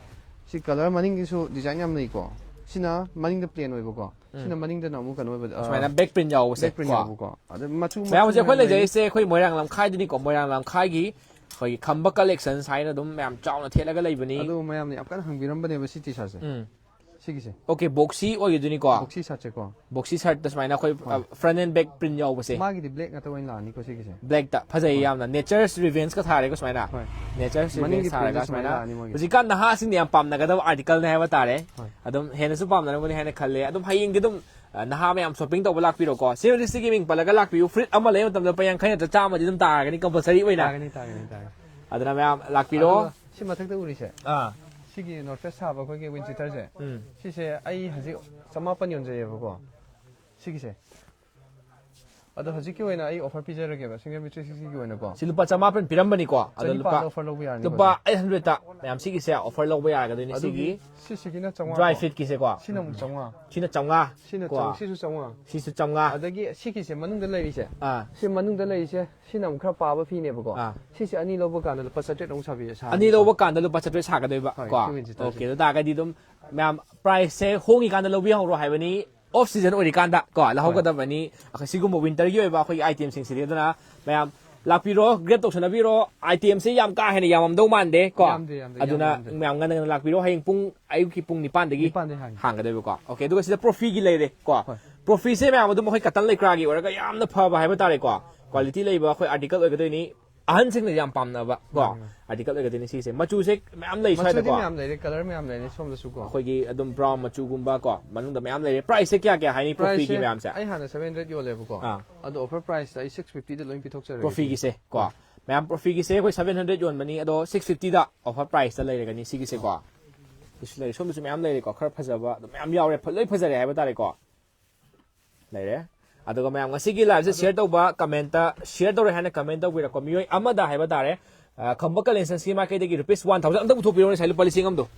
ꯁꯤ colour ꯃꯅꯤꯡꯒꯤꯁꯨ design ꯌꯥꯝ ꯂꯩꯀꯣ꯫ ꯁꯤꯅ ꯃꯅꯤꯡꯗ plain ꯑꯣꯏꯕꯀꯣ꯫ ꯎꯝ꯫ ꯁꯤꯅ ꯃꯅꯤꯡꯗꯅ ꯑꯃꯨꯛ ꯀꯩꯅꯣ ꯑꯣꯏꯕ, ꯑ, ꯁꯨꯃꯥꯏꯅ back print ꯌꯥꯎꯕꯁꯦ back print ꯀꯣ꯫ ꯌꯥꯎꯕꯀꯣ꯫ ꯑꯗ ꯃꯆꯨ ꯃꯌꯥꯝ ꯃꯆꯨ ꯍꯧꯖꯤꯛ ꯑꯩꯈꯣꯏ ꯃꯌꯥꯝ ꯂꯩ꯫ ꯂꯩꯖꯔꯤꯁꯦ ꯑꯩꯈꯣꯏ ꯃꯣꯏꯔꯥꯡ ꯂꯝꯈꯥꯏꯗꯅꯤꯀꯣ, ꯃꯣꯏꯔꯥꯡ ꯂꯝꯈꯥꯏꯒꯤ ꯑꯩꯈꯣꯏꯒꯤ ꯈꯝꯕ Collections ꯍꯥꯏꯅ ꯑꯗꯨꯝ ꯃꯌꯥꯝ ꯆꯥꯎꯅ ꯊꯦꯠꯂꯒ ꯂꯩꯕꯅꯤ꯫ ꯑꯗꯨ ꯃꯌꯥꯝꯅ ꯌꯥꯝ ꯀꯟꯅ ꯍꯪꯕꯤꯔꯝꯕꯅꯦꯕ ꯁꯤ T-shirt ꯁꯦ꯫ ꯎꯝ꯫ ꯁꯤꯒꯤꯁꯦ꯫ Okay, boxy ꯑꯣꯏꯒꯗꯣꯏꯅꯤꯀꯣ꯫ Boxy shirt ꯁꯦꯀꯣ꯫ Boxy shirt ꯇ ꯁꯨꯃꯥꯏꯅ ꯑꯩꯈꯣꯏ, ꯍꯣꯏ꯫ ꯑ, front and back print ꯌꯥꯎꯕꯁꯦ꯫ ꯃꯥꯒꯤꯗꯤ black ꯉꯥꯛꯇ ꯑꯣꯏꯅ ꯂꯥꯛꯑꯅꯤꯀꯣ ꯁꯤꯒꯤꯁꯦ꯫ Black ꯇ ꯐꯖꯩꯌꯦ ꯍꯣꯏ꯫ ꯌꯥꯝꯅ꯫ Nature's Revenge ꯀ ꯊꯥꯔꯦꯀꯣ ꯁꯨꯃꯥꯏꯅ꯫ ꯍꯣꯏ꯫ Nature's ꯃꯅꯤꯡꯒꯤ Revenge print ꯊꯥꯔꯒ ꯁꯦ ꯁꯨꯃꯥꯏꯅ ꯁꯨꯃꯥꯏꯅ꯫ ꯂꯥꯛꯑꯅꯤ ꯃꯣꯏꯒꯤ꯫ ꯍꯧꯖꯤꯛꯀꯥꯟ ꯅꯍꯥꯁꯤꯡꯅ ꯌꯥꯝ ꯄꯥꯝꯅꯒꯗꯕ article ꯅꯦ ꯍꯥꯏꯕ ꯇꯥꯔꯦ꯫ ꯍꯣꯏ꯫ ꯑꯗꯨꯝ ꯍꯦꯟꯅꯁꯨ ꯄꯥꯝꯅꯔꯝꯒꯅꯤ ꯍꯥꯏꯅ ꯈꯜꯂꯦ꯫ ꯑꯗꯨꯝ ꯍꯌꯦꯡꯗꯤ ꯑꯗꯨꯝ, ꯑ, ꯅꯍꯥ ꯃꯌꯥꯝ shopping ꯇꯧꯕ ꯂꯥꯛꯄꯤꯔꯣꯀꯣ꯫ ꯁꯤ ꯍꯧꯖꯤꯛ ꯁꯤꯒꯤ ꯃꯤꯡ ꯄꯜꯂꯒ ꯂꯥꯛꯄꯤꯌꯨ꯫ ꯐꯨꯔꯤꯠ ꯑꯃ ꯂꯩꯕ ꯃꯇꯝꯗ ꯂꯨꯄꯥ ꯌꯥꯡꯈꯩ ꯅꯠꯇ꯭ꯔ ꯆꯥꯝꯃꯗꯤ ꯑꯗꯨꯝ ꯇꯥꯔꯒꯅꯤ compulsory ꯑꯣꯏꯅ꯫ ꯇꯥꯒꯅꯤ, ꯇꯥꯒꯅꯤ, ꯇꯥꯒꯅꯤ꯫ ꯑꯗꯨꯅ ꯃꯌꯥꯝ ꯂꯥꯛꯄꯤꯔꯣ꯫ ꯑꯗꯨꯒ ꯁꯤ ꯃꯊꯛꯇ ꯎꯔꯤꯁꯦ? ꯑꯥ꯫ ꯁꯤꯒꯤ North Face ꯁꯥꯕ ꯑꯩꯈꯣꯏꯒꯤ wind cheater ꯁꯦ꯫ ꯎꯝ꯫ ꯁꯤꯁꯦ ꯑꯩ ꯍꯧꯖꯤꯛ ꯆꯃꯥꯄꯟ ꯌꯣꯟꯖꯩꯌꯦꯕꯀꯣ꯫ ꯁꯤꯒꯤꯁꯦ꯫ ꯑꯗꯣ ꯍꯧꯖꯤꯛꯀꯤ ꯑꯣꯏꯅ ꯑꯩ offer ꯄꯤꯖꯔꯒꯦꯕ, single ꯃꯤꯇ꯭ꯔꯤ ꯁꯤꯛꯁ ꯁꯤꯒꯤ ꯑꯣꯏꯅꯀꯣ꯫ ꯁꯤ ꯂꯨꯄꯥ ꯆꯃꯥꯄꯟ ꯄꯤꯔꯝꯕꯅꯤꯀꯣ꯫ ꯑꯗꯣ ꯆꯅꯤꯄꯥꯟꯗ ꯂꯨꯄꯥ, offer ꯂꯧꯕ ꯌꯥꯔꯅꯤꯀꯣ ꯂꯨꯄꯥ ꯍꯧꯖꯤꯛ꯫ Eight hundred ꯇ ꯃꯌꯥꯝ ꯁꯤꯒꯤꯁꯦ offer ꯂꯧꯕ ꯌꯥꯔꯒꯗꯣꯏꯅꯤ꯫ ꯑꯗꯨꯒꯤ ꯁꯤꯒꯤ ꯁꯤꯁꯤꯒꯤꯅ ꯆꯥꯝꯃꯉꯥ dry ꯀꯣ꯫ Fit ꯀꯤꯁꯦꯀꯣ꯫ ꯁꯤꯅ ꯑꯃꯨꯛ ꯆꯥꯝꯃꯉꯥ꯫ ꯁꯤꯅ ꯆꯥꯝꯃꯉꯥ ꯁꯤꯅ ꯀꯣ꯫ ꯆꯥꯝꯃꯉꯥ, ꯁꯤꯁꯨ ꯆꯥꯝꯃꯉꯥ꯫ ꯁꯤꯁꯨ ꯆꯥꯝꯃꯉꯥ꯫ ꯑꯗꯒꯤ ꯁꯤꯒꯤꯁꯦ ꯃꯅꯨꯡꯗ ꯂꯩꯔꯤꯁꯦ꯫ ꯑꯥ꯫ ꯁꯤ ꯃꯅꯨꯡꯗ ꯂꯩꯔꯤꯁꯦ, ꯁꯤꯅ ꯑꯃꯨꯛ ꯈꯔ ꯄꯥꯕ ꯐꯤꯅꯦꯕꯀꯣ꯫ ꯑꯥ꯫ ꯁꯤꯁꯦ ꯑꯅꯤ ꯂꯧꯕ ꯀꯥꯟꯗ ꯂꯨꯄꯥ ꯆꯥꯇ꯭ꯔꯦꯠ ꯑꯃꯨꯛ ꯁꯥꯕꯤ-, ꯁꯥꯕꯤꯀꯣ꯫ ꯑꯅꯤ ꯂꯧꯕ ꯀꯥꯟꯗ ꯂꯨꯄꯥ ꯆꯥꯇ꯭ꯔꯦꯠ ꯁꯥꯒꯗꯣꯏꯕ ꯍꯣꯏ, ꯀꯣ꯫ ꯁꯤ wind cheater ꯁꯦ꯫ Okay, ꯑꯗꯨ ꯇꯥꯔꯒꯗꯤ ꯑꯗꯨꯝ ꯃꯌꯥꯝ price ꯁꯦ ꯍꯣꯡꯉꯤꯀꯥꯟꯗ ꯂꯧꯕꯤꯍꯧꯔꯣ ꯍꯥꯏꯕꯅꯤ꯫ Off season ꯑꯣꯏꯔꯤꯀꯥꯟꯗ ꯀꯣ, ꯍꯣꯏ꯫ ꯂꯧꯍꯧꯒꯗꯕꯅꯤ꯫ ꯑꯩꯈꯣꯏ ꯁꯤꯒꯨꯝꯕ winter ꯒꯤ ꯑꯣꯏꯕ ꯑꯩꯈꯣꯏꯒꯤ item ꯁꯤꯡꯁꯤꯗꯤ꯫ ꯑꯗꯨꯅ ꯃꯌꯥꯝ ꯂꯥꯛꯄꯤꯔꯣ, grab ꯇꯧꯁꯜꯂꯕꯤꯔꯣ꯫ Item ꯁꯦ ꯌꯥꯝ ꯀꯥ ꯍꯦꯟꯅ ꯌꯥꯝꯃꯝꯗꯧ ꯃꯥꯟꯗꯦ ꯀꯣ꯫ ꯌꯥꯝꯗꯦ, ꯌꯥꯝꯗꯦ, ꯌꯥꯝ ꯑꯗꯨꯅ ꯌꯥꯝꯗꯦ꯫ ꯃꯌꯥꯝ ꯉꯟꯅ ꯉꯟꯅ ꯂꯥꯛꯄꯤꯔꯣ꯫ ꯍꯌꯦꯡ ꯄꯨꯡ, ꯑꯌꯨꯛꯀꯤ ꯄꯨꯡ ꯅꯤꯄꯥꯟꯗꯒꯤ ꯅꯤꯄꯥꯟꯗꯒꯤ ꯍꯥꯡꯉꯦ꯫ ꯍꯥꯡꯒꯗꯣꯏꯕꯀꯣ꯫ Okay, ꯑꯗꯨꯒ ꯁꯤꯗ Profi ꯒꯤ ꯂꯩꯔꯦ ꯀꯣ꯫ ꯍꯣꯏ꯫ Profi ꯁꯦ ꯃꯌꯥꯝ ꯑꯗꯨꯝ ꯑꯩꯈꯣꯏ cotton ꯂꯩꯀ꯭ꯔꯥꯒꯤ ꯑꯣꯏꯔꯒ ꯌꯥꯝꯅ ꯐꯕ ꯍꯥꯏꯕ ꯇꯥꯔꯦꯀꯣ꯫ Quality ꯂꯩꯕ ꯑꯩꯈꯣꯏ article ꯑꯣꯏꯒꯗꯣꯏꯅꯤ꯫ ꯑꯍꯟꯁꯤꯡꯅ ꯌꯥꯝ ꯄꯥꯝꯅꯕ ꯀꯣ꯫ ꯃꯥꯅꯤ, ꯃꯥꯅꯤ꯫ Article ꯑꯣꯏꯒꯗꯣꯏꯅꯤ ꯁꯤꯁꯦ꯫ ꯃꯆꯨꯁꯦ ꯃꯌꯥꯝ ꯂꯩ ꯃꯆꯨꯗꯤ ꯁ꯭ꯋꯥꯏꯗꯀꯣ꯫ ꯃꯌꯥꯝ ꯂꯩꯔꯦ, colour ꯃꯌꯥꯝ ꯂꯩꯔꯦ ꯁꯣꯝꯗꯁꯨ ꯀꯣ꯫ ꯑꯩꯈꯣꯏꯒꯤ ꯑꯗꯨꯝ brown ꯃꯆꯨꯒꯨꯝꯕ ꯀꯣ, ꯃꯅꯨꯡꯗ ꯃꯌꯥꯝ ꯂꯩꯔꯦ꯫ Price ꯁꯦ ꯀꯌꯥ ꯀꯌꯥ ꯍꯥꯏꯅꯤ Profi ꯒꯤ price ꯁꯦ ꯃꯌꯥꯝꯁꯦ? ꯑꯩ ꯍꯥꯟꯅ seven hundred ꯌꯣꯜꯂꯦꯕꯀꯣ꯫ ꯑꯥ꯫ ꯑꯗꯣ offer price ꯇ ꯑꯩ six fifty ꯗ ꯂꯣꯏ ꯄꯤꯊꯣꯛꯆꯔꯒꯦ꯫ Profi ꯒꯤꯁꯦ ꯀꯣ꯫ ꯍꯣꯏ꯫ ꯃꯌꯥꯝ Profi ꯒꯤꯁꯦ ꯑꯩꯈꯣꯏ seven hundred ꯌꯣꯟꯕꯅꯤ, ꯑꯗꯣ six fifty ꯗ offer price ꯇ ꯂꯩꯔꯒꯅꯤ ꯁꯤꯒꯤꯁꯦꯀꯣ꯫ ꯁꯤꯁꯨ ꯂꯩꯔꯦ, ꯁꯣꯝꯗꯁꯨ ꯃꯌꯥꯝ ꯂꯩꯔꯦꯀꯣ, ꯈꯔ ꯐꯖꯕ ꯑꯗꯨꯝ ꯃꯌꯥꯝ ꯌꯥꯎꯔꯦ, ꯐ-, ꯂꯣꯏ ꯐꯖꯔꯦ ꯍꯥꯏꯕ ꯇꯥꯔꯦꯀꯣ꯫ ꯂꯩꯔꯦ꯫ ꯑꯗꯨꯒ ꯃꯌꯥꯝ ꯉꯁꯤꯒꯤ live ꯁꯦ ꯑꯗꯣ share ꯇꯧꯕ, comment ꯇ share ꯇꯧꯔꯦ ꯍꯥꯏꯅ comment ꯇꯧꯕꯤꯔꯛꯄ ꯃꯤꯑꯣꯏ ꯑꯃꯗ ꯍꯥꯏꯕ ꯇꯥꯔꯦ, ꯑ, ꯈꯝꯕ Collections ꯀꯤ ꯃꯥꯏꯀꯩꯗꯒꯤ rupees one thousand ꯑꯝꯇ ꯄꯨꯊꯣꯛꯄꯤꯔꯣ, ꯉꯁꯥꯏ ꯂꯨꯄꯥ ꯂꯤꯁꯤꯡ ꯑꯃꯗꯣ꯫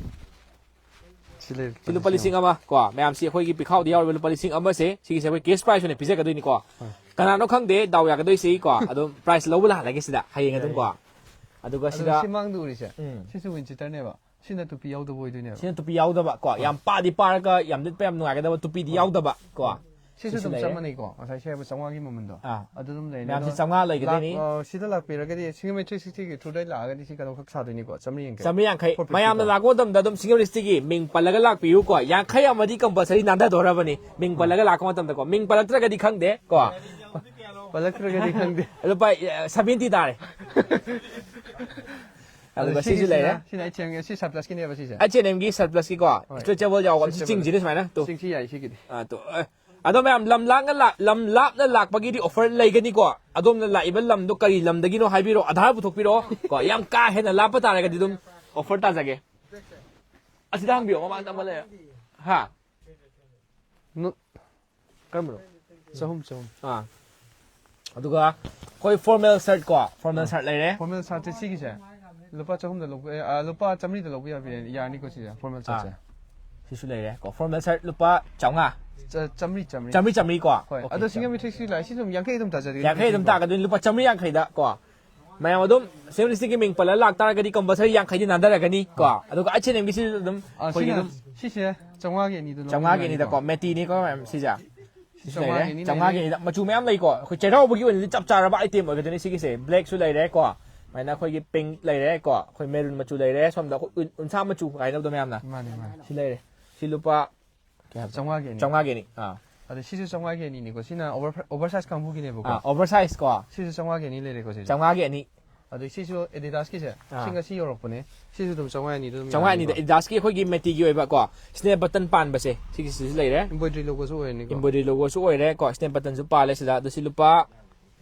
ꯁꯤ ꯂꯨꯄꯥ ꯂꯤꯁꯤꯡ ꯑꯃ ꯀꯣ, ꯃꯌꯥꯝꯁꯤ ꯑꯩꯈꯣꯏꯒꯤ ꯄꯤꯈꯥꯎꯗ ꯌꯥꯎꯔꯤꯕ ꯂꯨꯄꯥ ꯂꯤꯁꯤꯡ ꯑꯃꯁꯦ, ꯁꯤꯒꯤꯁꯦ ꯑꯩꯈꯣꯏ ꯀꯦꯁ ꯄ꯭ꯔꯥꯏꯁ ꯑꯣꯏꯅ ꯄꯤꯖꯒꯗꯣꯏꯅꯤꯀꯣ꯫ ꯀꯅꯥꯅꯣ ꯈꯪꯗꯦ, ꯗꯥꯎ ꯌꯥꯒꯗꯣꯏꯁꯤ ꯀꯣ, ꯑꯗꯨꯝ ꯄ꯭ꯔꯥꯏꯁ ꯂꯧꯕ ꯂꯥꯛꯍꯜꯂꯒꯦ ꯁꯤꯗ ꯍꯌꯦꯡ ꯑꯗꯨꯝ ꯀꯣ꯫ ꯑꯗꯨꯒ ꯑꯗꯨꯒ ꯁꯤꯗ ꯁꯤ ꯃꯥꯡꯗ ꯎꯔꯤꯁꯦ, ꯎꯝ꯫ ꯁꯤꯁꯨ ꯋꯤꯟ ꯆꯤꯇꯔꯅꯦꯕ꯫ ꯁꯤꯅ ꯇꯨꯄꯤ ꯌꯥꯎꯗꯕ ꯑꯣꯏꯗꯣꯏꯅꯦꯕ꯫ ꯁꯤꯅ ꯇꯨꯄꯤ ꯌꯥꯎꯗꯕ ꯀꯣ, ꯌꯥꯝ ꯄꯥꯗꯤ ꯄꯥꯔꯒ ꯌꯥꯝ ꯂꯤꯠꯄ ꯌꯥꯝ ꯅꯨꯡꯉꯥꯏꯒꯗꯕ, ꯇꯨꯄꯤꯗꯤ ꯌꯥꯎꯗꯕ ꯀꯣ꯫ ꯁꯤꯁꯨ ꯁꯤꯁꯨ ꯑꯗꯨꯝ ꯂꯩꯔꯦ꯫ ꯆꯞ ꯃꯥꯟꯅꯩꯀꯣ, ꯉꯁꯥꯏ ꯁꯤ ꯍꯥꯏꯕ ꯆꯥꯝꯃꯉꯥꯒꯤ ꯃꯃꯟꯗꯣ꯫ ꯑꯥ꯫ ꯑꯗꯨ ꯑꯗꯨꯝ ꯂꯩꯔꯦ꯫ ꯃꯌꯥꯝꯁꯦ ꯑꯗꯣ ꯆꯥꯝꯃꯉꯥ ꯂꯩꯒꯗꯣꯏꯅꯤ꯫ ꯂꯥꯛ-, ꯑ, ꯁꯤꯗ ꯂꯥꯛꯄꯤꯔꯒꯗꯤ ꯁꯤꯡꯖꯃꯩ ꯊ꯭ꯔꯤ ꯁꯤꯛꯁꯇꯤꯒꯤ ꯊ꯭ꯔꯨꯗ ꯑꯩ ꯂꯥꯛꯑꯒꯗꯤ ꯁꯤ ꯀꯩꯅꯣꯈꯛ ꯁꯥꯗꯣꯏꯅꯤꯀꯣ, ꯆꯥꯝꯃꯔꯤ ꯌꯥꯡꯈꯩ꯫ ꯆꯥꯝꯃꯔꯤ ꯌꯥꯡꯈꯩ꯫ ꯐꯣꯔ ꯐꯤꯐꯇꯤ ꯃꯌꯥꯝꯅ ꯀꯣ꯫ ꯂꯥꯛꯄ ꯃꯇꯝꯗ ꯑꯗꯨꯝ ꯁꯤꯡꯖꯃꯩ ꯗꯤꯁꯇ꯭ꯔꯤꯛꯀꯤ ꯃꯤꯡ ꯄꯜꯂꯒ ꯂꯥꯛꯄꯤꯌꯨꯀꯣ, ꯌꯥꯡꯈꯩ ꯑꯃꯗꯤ ꯀꯝꯄꯜꯁꯔꯤ ꯅꯥꯟꯊꯗꯣꯔꯕꯅꯤ ꯃꯤꯡ ꯄꯜꯂꯒ ꯂꯥꯛꯄ ꯃꯇꯝꯗꯀꯣ, ꯃꯤꯡ ꯄꯜꯂꯛꯇ꯭ꯔꯒꯗꯤ ꯈꯪꯗꯦ ꯀꯣ꯫ ꯄꯜꯂꯛꯇ꯭ꯔꯒꯗꯤ ꯈꯪꯗꯦ꯫ ꯂꯨꯄꯥ, ꯑ, ꯁꯚꯦꯟꯇꯤ ꯇꯥꯔꯦ꯫ ꯑꯗꯨꯒ ꯑꯗꯣ ꯁꯤꯁꯨ ꯁꯤꯒꯤꯁꯤꯅ, ꯂꯩꯔꯦ꯫ ꯁꯤꯅ ꯑꯩꯠꯁ ꯑꯦꯝꯒꯤ, ꯁꯤ ꯁꯔꯄ꯭ꯂꯁꯀꯤꯅꯦꯕ ꯁꯤꯁꯦ꯫ ꯑꯩꯠꯁ ꯑꯦꯟ ꯑꯦꯝꯒꯤ ꯁꯔꯄ꯭ꯂꯁꯀꯤꯀꯣ, ꯍꯣꯏ꯫ ꯁ꯭ꯇ꯭ꯔꯦꯆꯦꯕꯜ ꯌꯥꯎꯕ ꯑꯃꯁꯨ ꯁ꯭ꯇ꯭ꯔꯦꯆꯦꯕꯜ꯫ ꯆꯤꯡꯁꯤꯅꯦ ꯁꯨꯃꯥꯏꯅ꯫ ꯇꯨ꯫ ꯆꯤꯡꯁꯤ ꯌꯥꯏ ꯁꯤꯒꯤꯗꯤ꯫ ꯑꯥ, ꯇꯨ꯫ ꯑꯦ꯫ ꯑꯗꯣ ꯃꯌꯥꯝ ꯂꯝ ꯂꯥꯞꯅ ꯂꯥꯛ-, ꯂꯝ ꯂꯥꯞꯅ ꯂꯥꯛꯄꯒꯤꯗꯤ ꯑꯣꯐꯔ ꯂꯩꯒꯅꯤꯀꯣ꯫ ꯑꯗꯣꯝꯅ ꯂꯥꯛꯏꯕ ꯂꯝꯗꯣ ꯀꯔꯤ ꯂꯝꯗꯒꯤꯅꯣ ꯍꯥꯏꯕꯤꯔꯣ, ꯑꯙꯥꯔ ꯄꯨꯊꯣꯛꯄꯤꯔꯛꯑꯣ꯫ ꯀꯣ, ꯌꯥꯝ ꯀꯥ ꯍꯦꯟꯅ ꯂꯥꯞꯄ ꯇꯥꯔꯒꯗꯤ ꯑꯗꯨꯝ ꯑꯣꯐꯔ ꯇꯥꯖꯒꯦ꯫ ꯑꯁꯤꯗ ꯍꯪꯕꯤꯌꯣ, ꯃꯃꯥꯡꯗ ꯑꯃ ꯂꯩꯔꯦ꯫ ꯍꯥ? ꯅꯨ-, ꯀꯔꯝꯕꯅꯣ? ꯆꯍꯨꯝ, ꯆꯍꯨꯝ꯫ ꯑꯥ꯫ ꯑꯗꯨꯒ ꯑꯩꯈꯣꯏ ꯐꯣꯔꯃꯦꯜ ꯁꯔꯠ ꯀꯣ, ꯐꯣꯔꯃꯦꯜ ꯑꯥ꯫ ꯁꯔꯠ ꯂꯩꯔꯦ꯫ ꯐꯣꯔꯃꯦꯜ ꯁꯔꯠꯁꯦ ꯁꯤꯒꯤꯁꯦ ꯂꯨꯄꯥ ꯆꯍꯨꯝꯗ ꯂꯧꯕ, ꯑꯦ, ꯑꯥ, ꯂꯨꯄꯥ ꯆꯥꯝꯃꯔꯤꯗ ꯂꯧꯕ ꯌꯥꯕ-, ꯌꯥꯔꯅꯤꯀꯣ ꯁꯤꯁꯦ, ꯐꯣꯔꯃꯦꯜ ꯑꯥ꯫ ꯁꯔꯠꯁꯦ? ꯁꯤꯁꯨ ꯂꯩꯔꯦ ꯀꯣ, ꯐꯣꯔꯃꯦꯜ ꯁꯔꯠ ꯂꯨꯄꯥ ꯆꯥꯝꯃꯉꯥ꯫ ꯆ-, ꯆꯥꯝꯃꯔꯤ, ꯆꯥꯝꯃꯔꯤ꯫ ꯆꯥꯝꯃꯔꯤ, ꯆꯥꯝꯃꯔꯤ ꯀꯣ? ꯍꯣꯏ, ꯑꯣꯀꯦ, ꯑꯗꯣ ꯆꯥꯝꯃꯔꯤ꯫ ꯁꯤꯡꯖꯃꯩ ꯊ꯭ꯔꯤ ꯁꯤꯛꯁꯇꯤ ꯂꯥꯛꯑꯦ, ꯁꯤꯁꯨ ꯑꯗꯨꯝ ꯌꯥꯡꯈꯩ ꯑꯗꯨꯝ ꯇꯥꯖꯒꯦ ꯌꯥꯡꯈꯩ ꯑꯗꯨꯝ ꯁꯤꯁꯦ꯫ ꯇꯥꯒꯗꯣꯏꯅꯤ, ꯂꯨꯄꯥ ꯆꯥꯝꯃꯔꯤ ꯌꯥꯡꯈꯩꯗ ꯀꯣ꯫ ꯃꯌꯥꯝ ꯑꯗꯨꯝ ꯁꯤꯡꯖꯃꯩ ꯗꯤꯁꯇ꯭ꯔꯤꯛꯀꯤ ꯃꯤꯡ ꯄꯜꯂꯒ ꯂꯥꯛꯇꯥꯔꯒꯗꯤ ꯀꯝꯄꯜꯁꯔꯤ ꯌꯥꯡꯈꯩꯗꯤ ꯅꯥꯟꯊꯔꯒꯅꯤ ꯀꯣ꯫ ꯑꯗꯨꯒ ꯑꯩꯠꯁ ꯑꯦꯟ ꯑꯦꯝꯒꯤꯁꯤꯁꯨ ꯑꯗꯨꯝ ꯑꯥ, ꯑꯩꯈꯣꯏꯒꯤ ꯁꯤꯅ, ꯑꯗꯨꯝ ꯁꯤꯁꯦ ꯆꯥꯝꯃꯉꯥꯒꯤ ꯑꯅꯤꯗꯣ ꯂꯧꯕꯤꯕ ꯆꯥꯝꯃꯉꯥꯒꯤ ꯑꯅꯤꯗꯀꯣ, ꯌꯥꯅꯤꯀꯣ? ꯃꯦꯇꯤꯅꯤꯀꯣ ꯃꯌꯥꯝ ꯁꯤꯁꯦ꯫ ꯁꯤꯁꯨ ꯂꯩꯔꯦ꯫ ꯆꯥꯝꯃꯉꯥꯒꯤ ꯑꯅꯤ ꯆꯥꯝꯃꯉꯥꯒꯤ ꯂꯩꯔꯦ꯫ ꯑꯅꯤꯗ ꯃꯆꯨ ꯃꯌꯥꯝ ꯂꯩꯀꯣ꯫ ꯑꯩꯈꯣꯏ ꯆꯩꯔꯥꯎꯕꯒꯤ ꯑꯣꯏꯅꯗꯤ ꯆꯞ ꯆꯥꯔꯕ ꯑꯥꯏꯇꯦꯝ ꯑꯣꯏꯒꯗꯣꯏꯅꯤ ꯁꯤꯒꯤꯁꯦ꯫ ꯕ꯭ꯂꯦꯛꯁꯨ ꯂꯩꯔꯦꯀꯣ꯫ ꯁꯨꯃꯥꯏꯅ ꯑꯩꯈꯣꯏꯒꯤ ꯄꯤꯡꯛ ꯂꯩꯔꯦꯀꯣ꯫ ꯑꯩꯈꯣꯏ ꯃꯦꯔꯨꯟ ꯃꯆꯨ ꯂꯩꯔꯦ꯫ ꯁꯣꯝꯗ ꯑꯩꯈꯣꯏ ꯎꯟ-, ꯎꯟꯁꯥ ꯃꯆꯨ ꯍꯥꯏꯅꯕꯗꯣ ꯃꯌꯥꯝꯅ꯫ ꯃꯥꯅꯦ, ꯃꯥꯅꯦ꯫ ꯁꯤ ꯂꯩꯔꯦ꯫ ꯁꯤ ꯂꯨꯄꯥ ꯀꯌꯥ ꯍꯥꯏꯕ? ꯆꯥꯝꯃꯉꯥꯒꯤ ꯑꯅꯤ꯫ ꯆꯥꯝꯃꯉꯥꯒꯤ ꯑꯅꯤ꯫ ꯑꯥ꯫ ꯑꯗ ꯁꯤꯁꯨ ꯆꯥꯝꯃꯉꯥꯒꯤ ꯑꯅꯤꯅꯤꯀꯣ꯫ ꯁꯤꯅ ꯑꯣꯚꯔ, ꯑꯣꯚꯔ ꯁꯥꯏꯖ ꯀꯥꯡꯕꯨꯒꯤꯅꯦꯕꯀꯣ꯫ ꯑꯥ, ꯑꯣꯚꯔ ꯁꯥꯏꯖ ꯀꯣ꯫ ꯁꯤꯁꯨ ꯆꯥꯝꯃꯉꯥꯒꯤ ꯑꯅꯤ ꯂꯩꯔꯦꯀꯣ ꯁꯤꯁꯨ꯫ ꯆꯥꯝꯃꯉꯥꯒꯤ ꯑꯅꯤ꯫ ꯑꯗꯩ ꯁꯤꯁꯨ ꯑꯦꯗꯤꯗꯥꯁꯀꯤꯁꯦ꯫ ꯑꯥ꯫ ꯁꯤ ꯉꯁꯤ ꯌꯧꯔꯛꯄꯅꯦ꯫ ꯁꯤꯁꯨ ꯑꯗꯨꯝ ꯆꯥꯝꯃꯉꯥ ꯑꯅꯤꯗ ꯑꯗꯨꯝ ꯆꯥꯝꯃꯉꯥ ꯑꯅꯤꯗ ꯌꯥꯅꯤꯀꯣ꯫ ꯑꯦꯗꯤꯗꯥꯁꯀꯤ ꯑꯩꯈꯣꯏꯒꯤ ꯃꯦꯇꯤꯒꯤ ꯑꯣꯏꯕ ꯀꯣ, ꯁ꯭ꯅꯦꯞ ꯕꯇꯟ ꯄꯥꯟꯕꯁꯦ, ꯁꯤꯒꯤꯁꯤꯁꯨ ꯂꯩꯔꯦ꯫ ꯏꯝꯕ꯭ꯔꯣꯏꯗ꯭ꯔꯤ ꯂꯣꯒꯣꯁꯨ ꯑꯣꯏꯔꯅꯤꯀꯣ꯫ ꯏꯝꯕ꯭ꯔꯣꯏꯗ꯭ꯔꯤ ꯂꯣꯒꯣꯁꯨ ꯑꯣꯏꯔꯦ ꯀꯣ, ꯁ꯭ꯅꯦꯞ ꯕꯇꯟꯁꯨ ꯄꯥꯜꯂꯦ ꯁꯤꯗ꯫ ꯑꯗꯣ ꯁꯤ ꯂꯨꯄꯥ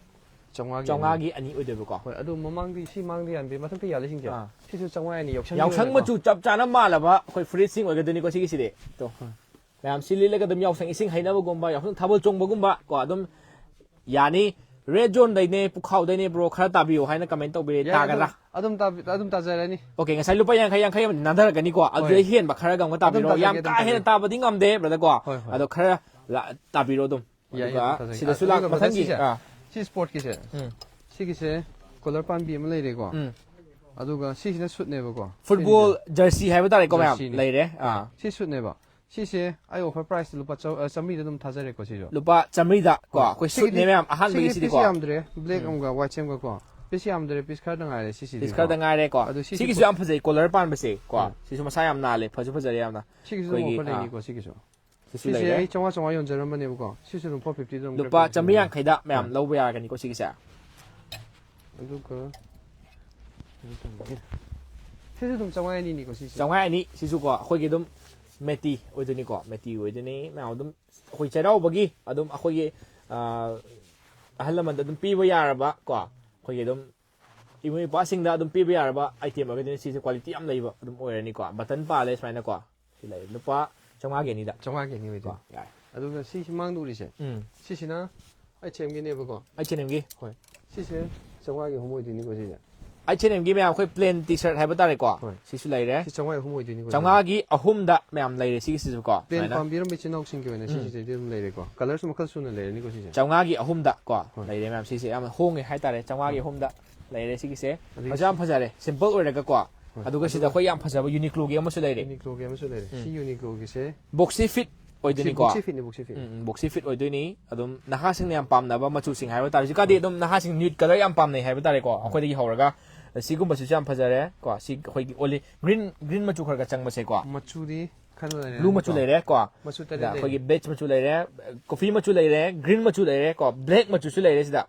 ꯆꯥꯝꯃꯉꯥꯒꯤ ꯑꯅꯤ꯫ ꯆꯥꯝꯃꯉꯥꯒꯤ ꯑꯅꯤ ꯑꯣꯏꯗꯣꯏꯕꯀꯣ꯫ ꯍꯣꯏ, ꯑꯗꯨ ꯃꯃꯥꯡꯗꯤ, ꯁꯤ ꯃꯥꯡꯗꯤ ꯌꯥꯟꯗꯦ, ꯃꯊꯛꯇ ꯌꯥꯜꯂꯤꯁꯤꯡꯁꯦ꯫ ꯑꯥ꯫ ꯁꯤꯁꯨ ꯆꯥꯝꯃꯉꯥ ꯑꯅꯤ ꯌꯥꯎꯁꯪꯒꯤ ꯌꯥꯎꯁꯪ ꯑꯣꯏꯅꯀꯣ꯫ ꯃꯆꯨ ꯆꯞ ꯆꯥꯅ ꯃꯥꯜꯂꯕ ꯑꯩꯈꯣꯏ ꯐꯨꯔꯤꯠꯁꯤꯡ ꯑꯣꯏꯒꯗꯣꯏꯅꯤꯀꯣ ꯁꯤꯒꯤꯁꯤꯗꯤ꯫ ꯇꯣ꯫ ꯍꯣꯏ꯫ ꯃꯌꯥꯝ ꯁꯤ ꯂꯤꯠꯂꯒ ꯑꯗꯨꯝ ꯌꯥꯎꯁꯪ ꯏꯁꯤꯡ ꯍꯩꯅꯕꯒꯨꯝꯕ, ꯌꯥꯎꯁꯪ ꯊꯥꯕꯜ ꯆꯣꯡꯕꯒꯨꯝꯕ ꯀꯣ, ꯑꯗꯨꯝ ꯌꯥꯅꯤ꯫ Red Zone ꯗꯩꯅꯦ, ꯄꯨꯈꯥꯎꯗꯩꯅꯦ, bro, ꯈꯔ ꯇꯥꯕꯤꯌꯣ ꯍꯥꯏꯅ comment ꯇꯧꯕꯤꯔꯦ꯫ ꯌꯥꯏ, ꯇꯥꯒꯗ꯭ꯔꯥ? ꯑꯗꯨꯝ, ꯑꯗꯨꯝ ꯇꯥꯕꯤ-, ꯑꯗꯨꯝ ꯇꯥꯖꯔꯅꯤ꯫ Okay, ꯉꯁꯥꯏ ꯂꯨꯄꯥ ꯌꯥꯡꯈꯩ, ꯌꯥꯡꯈꯩ ꯑꯃ ꯅꯥꯟꯊꯔꯛꯀꯅꯤꯀꯣ, ꯑꯗꯨꯗꯩ ꯍꯣꯏ꯫ ꯍꯦꯟꯕ ꯈꯔꯒ ꯑꯃꯨꯛꯀ ꯇꯥꯕꯤꯔꯣ꯫ ꯑꯗꯨꯝ ꯇꯥꯖꯒꯦ, ꯌꯥꯝ ꯑꯗꯨꯝ ꯀꯥ ꯍꯦꯟꯅ ꯇꯥꯖꯒꯦ꯫ ꯇꯥꯕꯗꯤ ꯉꯝꯗꯦ, brother, ꯀꯣ꯫ ꯍꯣꯏ, ꯍꯣꯏ꯫ ꯑꯗꯣ ꯈꯔ ꯂꯥ-, ꯇꯥꯕꯤꯔꯣ ꯑꯗꯨꯝ꯫ ꯌꯥꯏ, ꯑꯗꯨꯒ ꯌꯥꯏ, ꯇꯥꯖꯒꯦ꯫ ꯁꯤꯗꯁꯨ ꯑꯗꯨꯒ ꯂꯥꯛ-, brother, ꯃꯊꯪꯒꯤ, ꯁꯤꯁꯦ, ꯑꯥ꯫ ꯁꯤ sportꯀꯤꯁꯦ꯫ ꯎꯝ꯫ ꯁꯤꯒꯤꯁꯦ collar ꯄꯥꯟꯕꯤ ꯑꯃ ꯂꯩꯔꯦꯀꯣ꯫ ꯎꯝ꯫ ꯑꯗꯨꯒ ꯁꯤꯁꯤꯅ suitꯅꯦꯕꯀꯣ꯫ Football ꯁꯤꯁꯤꯅ jersey ꯍꯥꯏꯕ ꯇꯥꯔꯦꯀꯣ, ꯃꯌꯥꯝ꯫ Jerseyꯅꯤ꯫ ꯂꯩꯔꯦ꯫ ꯑꯥ꯫ ꯁꯤ suitꯅꯦꯕ꯫ ꯁꯤꯁꯦ ꯑꯩ offer priceꯇ ꯂꯨꯄꯥ ꯆꯧ-, ꯑ, ꯆꯥꯝꯃꯔꯤꯗ ꯑꯗꯨꯝ ꯊꯥꯖꯔꯦꯀꯣ ꯁꯤꯁꯨ꯫ ꯂꯨꯄꯥ ꯆꯥꯝꯃꯔꯤꯗ ꯀꯣ꯫ ꯍꯣꯏ꯫ ꯑꯩꯈꯣꯏ ꯁꯤꯒꯤꯗꯤ, suitꯅꯦ ꯃꯌꯥꯝ, ꯑꯍꯥꯟꯕꯒꯤ ꯁꯤꯒꯤꯗꯤ ꯁꯤꯗꯤꯀꯣ꯫ Piece ꯌꯥꯝꯗ꯭ꯔꯦ, black ꯎꯝ꯫ ꯑꯃꯒ white same ꯑꯃꯒꯀꯣ꯫ Piece ꯌꯥꯝꯗ꯭ꯔꯦ, piece ꯈꯔꯗ ꯉꯥꯏꯔꯦ ꯁꯤꯁꯤꯗꯤꯀꯣ꯫ Piece ꯈꯔꯗ ꯉꯥꯏꯔꯦꯀꯣ꯫ ꯑꯗꯨ ꯁꯤꯁꯤ ꯁꯤꯒꯤꯁꯨ ꯄꯣ-, ꯌꯥꯝ ꯐꯖꯩ, collar ꯄꯥꯟꯕꯁꯦ ꯀꯣ꯫ ꯎꯝ꯫ ꯁꯤꯁꯨ ꯃꯁꯥ ꯌꯥꯝ ꯅꯥꯜꯂꯦ, ꯐꯁꯨ ꯐꯖꯔꯦ ꯌꯥꯝꯅ꯫ ꯁꯤꯒꯤꯁꯨ ꯑꯗꯨꯝ ꯑꯩꯈꯣꯏꯒꯤ, offer ꯑꯥ꯫ ꯂꯩꯅꯤꯀꯣ ꯁꯤꯒꯤꯁꯨ꯫ ꯁꯤꯁꯨ ꯁꯤꯁꯦ ꯂꯩꯔꯦ꯫ ꯑꯩ ꯆꯥꯝꯃꯉꯥ, ꯆꯥꯝꯃꯉꯥ ꯌꯣꯟꯖꯔꯝꯕꯅꯦꯕꯀꯣ꯫ ꯁꯤꯁꯨ ꯑꯗꯨꯝ four fiftyꯗ ꯑꯗꯨꯝ ꯂꯨꯄꯥ ꯈꯔ ꯄꯤꯔꯛꯀꯦ꯫ ꯆꯥꯝꯃꯔꯤ ꯌꯥꯡꯈꯩꯗ ꯃꯌꯥꯝ ꯎꯝ꯫ ꯂꯧꯕ ꯌꯥꯔꯒꯅꯤꯀꯣ ꯁꯤꯒꯤꯁꯦ꯫ ꯑꯗꯨꯒ ꯁꯤꯁꯨ ꯑꯗꯨꯝ ꯆꯥꯝꯃꯉꯥ ꯑꯅꯤꯅꯤꯀꯣ ꯁꯤꯁꯦ꯫ ꯆꯥꯝꯃꯉꯥ ꯑꯅꯤ, ꯁꯤꯁꯨꯀꯣ ꯑꯩꯈꯣꯏꯒꯤ ꯑꯗꯨꯝ ꯃꯦꯇꯤ ꯑꯣꯏꯗꯣꯏꯅꯤꯀꯣ, ꯃꯦꯇꯤ ꯑꯣꯏꯗꯣꯏꯅꯤ꯫ ꯃꯌꯥꯝ ꯑꯗꯨꯝ ꯑꯩꯈꯣꯏ ꯆꯩꯔꯥꯎꯕꯒꯤ ꯑꯗꯨꯝ ꯑꯩꯈꯣꯏꯒꯤ, ꯑꯥ, ꯑꯍꯜ ꯂꯃꯟꯗ ꯑꯗꯨꯝ ꯄꯤꯕ ꯌꯥꯔꯕ ꯀꯣ, ꯑꯩꯈꯣꯏꯒꯤ ꯑꯗꯨꯝ ꯏꯕꯨꯡ ꯏꯄ꯭ꯋꯥꯁꯤꯡꯗ ꯑꯗꯨꯝ ꯄꯤꯕ ꯌꯥꯔꯕ item ꯑꯣꯏꯒꯗꯣꯏꯅꯤ꯫ ꯁꯤꯁꯦ quality ꯌꯥꯝ ꯂꯩꯕ ꯑꯗꯨꯝ ꯑꯣꯏꯔꯅꯤꯀꯣ꯫ Button ꯄꯥꯜꯂꯦ ꯁꯨꯃꯥꯏꯅꯀꯣ꯫ ꯁꯤ ꯂꯩꯔꯦ꯫ ꯂꯨꯄꯥ ꯆꯥꯝꯃꯉꯥꯒꯤ ꯑꯅꯤꯗ꯫ ꯆꯥꯝꯃꯉꯥꯒꯤ ꯑꯅꯤ ꯀꯣ, ꯑꯣꯏꯗꯣꯏꯅꯤ꯫ ꯌꯥꯔꯦ꯫ ꯑꯗꯨꯒ ꯁꯤ ꯃꯥꯡꯗ ꯎꯔꯤꯁꯦ, ꯎꯝ꯫ ꯁꯤꯁꯤꯅ H and Mꯒꯤꯅꯦꯕꯀꯣ꯫ H and Mꯒꯤ? ꯍꯣꯏ꯫ ꯁꯤꯁꯦ ꯆꯥꯝꯃꯉꯥꯒꯤ ꯑꯍꯨꯝ ꯑꯣꯏꯗꯣꯏꯅꯤꯀꯣ ꯁꯤꯁꯦ꯫ H and Mꯒꯤ ꯃꯌꯥꯝ ꯑꯩꯈꯣꯏ plain T-shirt ꯍꯥꯏꯕ ꯇꯥꯔꯦꯀꯣ꯫ ꯍꯣꯏ꯫ ꯁꯤꯁꯨ ꯂꯩꯔꯦ꯫ ꯁꯤ ꯆꯥꯝꯃꯉꯥꯒꯤ ꯑꯍꯨꯝ ꯑꯣꯏꯗꯣꯏꯅꯤꯀꯣ ꯁꯤꯁꯦ꯫ ꯆꯥꯝꯃꯉꯥꯒꯤ ꯑꯍꯨꯝꯗ ꯃꯌꯥꯝ ꯂꯩꯔꯦ ꯁꯤꯒꯤꯁꯤꯁꯨꯀꯣ꯫ Plain ꯁꯨꯃꯥꯏꯅ꯫ ꯄꯥꯝꯕꯤꯔꯝꯕ ꯏꯆꯤꯟ ꯏꯅꯥꯎꯁꯤꯡꯒꯤ ꯑꯣꯏꯅ ꯎꯝ꯫ ꯁꯤꯁꯤꯗꯩꯗꯤ ꯑꯗꯨꯝ ꯂꯩꯔꯦꯀꯣ꯫ Colourꯁꯨ ꯃꯈꯜ ꯁꯨꯅ ꯂꯩꯔꯅꯤꯀꯣ ꯁꯤꯁꯦ꯫ ꯆꯥꯝꯃꯉꯥꯒꯤ ꯑꯍꯨꯝꯗ ꯀꯣ ꯍꯣꯏ꯫ ꯂꯩꯔꯦ ꯃꯌꯥꯝ꯫ ꯁꯤꯁꯦ ꯌꯥꯝ ꯍꯣꯡꯉꯦ ꯍꯥꯏꯇꯥꯔꯦ꯫ ꯆꯥꯝꯃꯉꯥꯒꯤ ꯍꯣꯏ꯫ ꯑꯍꯨꯝꯗ ꯂꯩꯔꯦ ꯁꯤꯒꯤꯁꯦ꯫ ꯑꯗꯒꯤ ꯐꯁꯨ ꯌꯥꯝ ꯁꯤ ꯐꯖꯔꯦ꯫ Simple ꯑꯣꯏꯔꯒꯀꯣ꯫ ꯍꯣꯏ꯫ ꯑꯗꯨꯒ ꯁꯤꯗ ꯑꯗꯨꯒ ꯑꯩꯈꯣꯏ ꯌꯥꯝ ꯐꯖꯕ Uniqloꯒꯤ ꯑꯃꯁꯨ ꯂꯩꯔꯦ꯫ Uniqloꯒꯤ ꯑꯃꯁꯨ ꯂꯩꯔꯦ꯫ ꯎꯝ꯫ ꯁꯤ Uniqloꯒꯤꯁꯦ boxy fit ꯑꯣꯏꯗꯣꯏꯅꯤꯀꯣ꯫ Boxy fitꯅꯤ, boxy fit꯫ ꯎꯝ, ꯎꯝ, boxy fit ꯑꯣꯏꯗꯣꯏꯅꯤ꯫ ꯑꯗꯨꯝ ꯅꯍꯥꯁꯤꯡꯅ ꯌꯥꯝ ꯄꯥꯝꯅꯕ ꯃꯆꯨꯁꯤꯡ ꯍꯥꯏꯕ ꯇꯥꯔꯦ꯫ ꯍꯧꯖꯤꯛꯀꯥꯟꯗꯤ ꯍꯣꯏ꯫ ꯑꯗꯨꯝ ꯅꯍꯥꯁꯤꯡ nude colour ꯌꯥꯝ ꯄꯥꯝꯅꯩ ꯍꯥꯏꯕ ꯇꯥꯔꯦꯀꯣ꯫ ꯍꯣꯏ꯫ ꯑꯩꯈꯣꯏꯗꯒꯤ ꯍꯧꯔꯒ ꯁꯤꯒꯨꯝꯕꯁꯤꯁꯨ ꯌꯥꯝ ꯐꯖꯔꯦ ꯀꯣ꯫ ꯁꯤ ꯑꯩꯈꯣꯏꯒꯤ ꯑꯣꯂꯤ-, green, green ꯃꯆꯨ ꯈꯔ ꯈꯔ ꯆꯪꯕꯁꯦ ꯀꯣ꯫ ꯃꯆꯨꯗꯤ ꯈꯔ ꯂꯩꯔꯦ blue ꯃꯆꯨ ꯀꯣ꯫ ꯂꯩꯔꯦ ꯀꯣ꯫ ꯃꯆꯨ ꯇꯔꯦꯠ ꯁꯤꯗ ꯑꯩꯈꯣꯏꯒꯤ ꯂꯩꯔꯦ꯫ Beige ꯃꯆꯨ ꯂꯩꯔꯦ, coffee ꯃꯆꯨ ꯂꯩꯔꯦ, green ꯃꯆꯨ ꯂꯩꯔꯦ ꯀꯣ, black ꯃꯆꯨꯁꯨ ꯂꯩꯔꯦ ꯁꯤꯗ꯫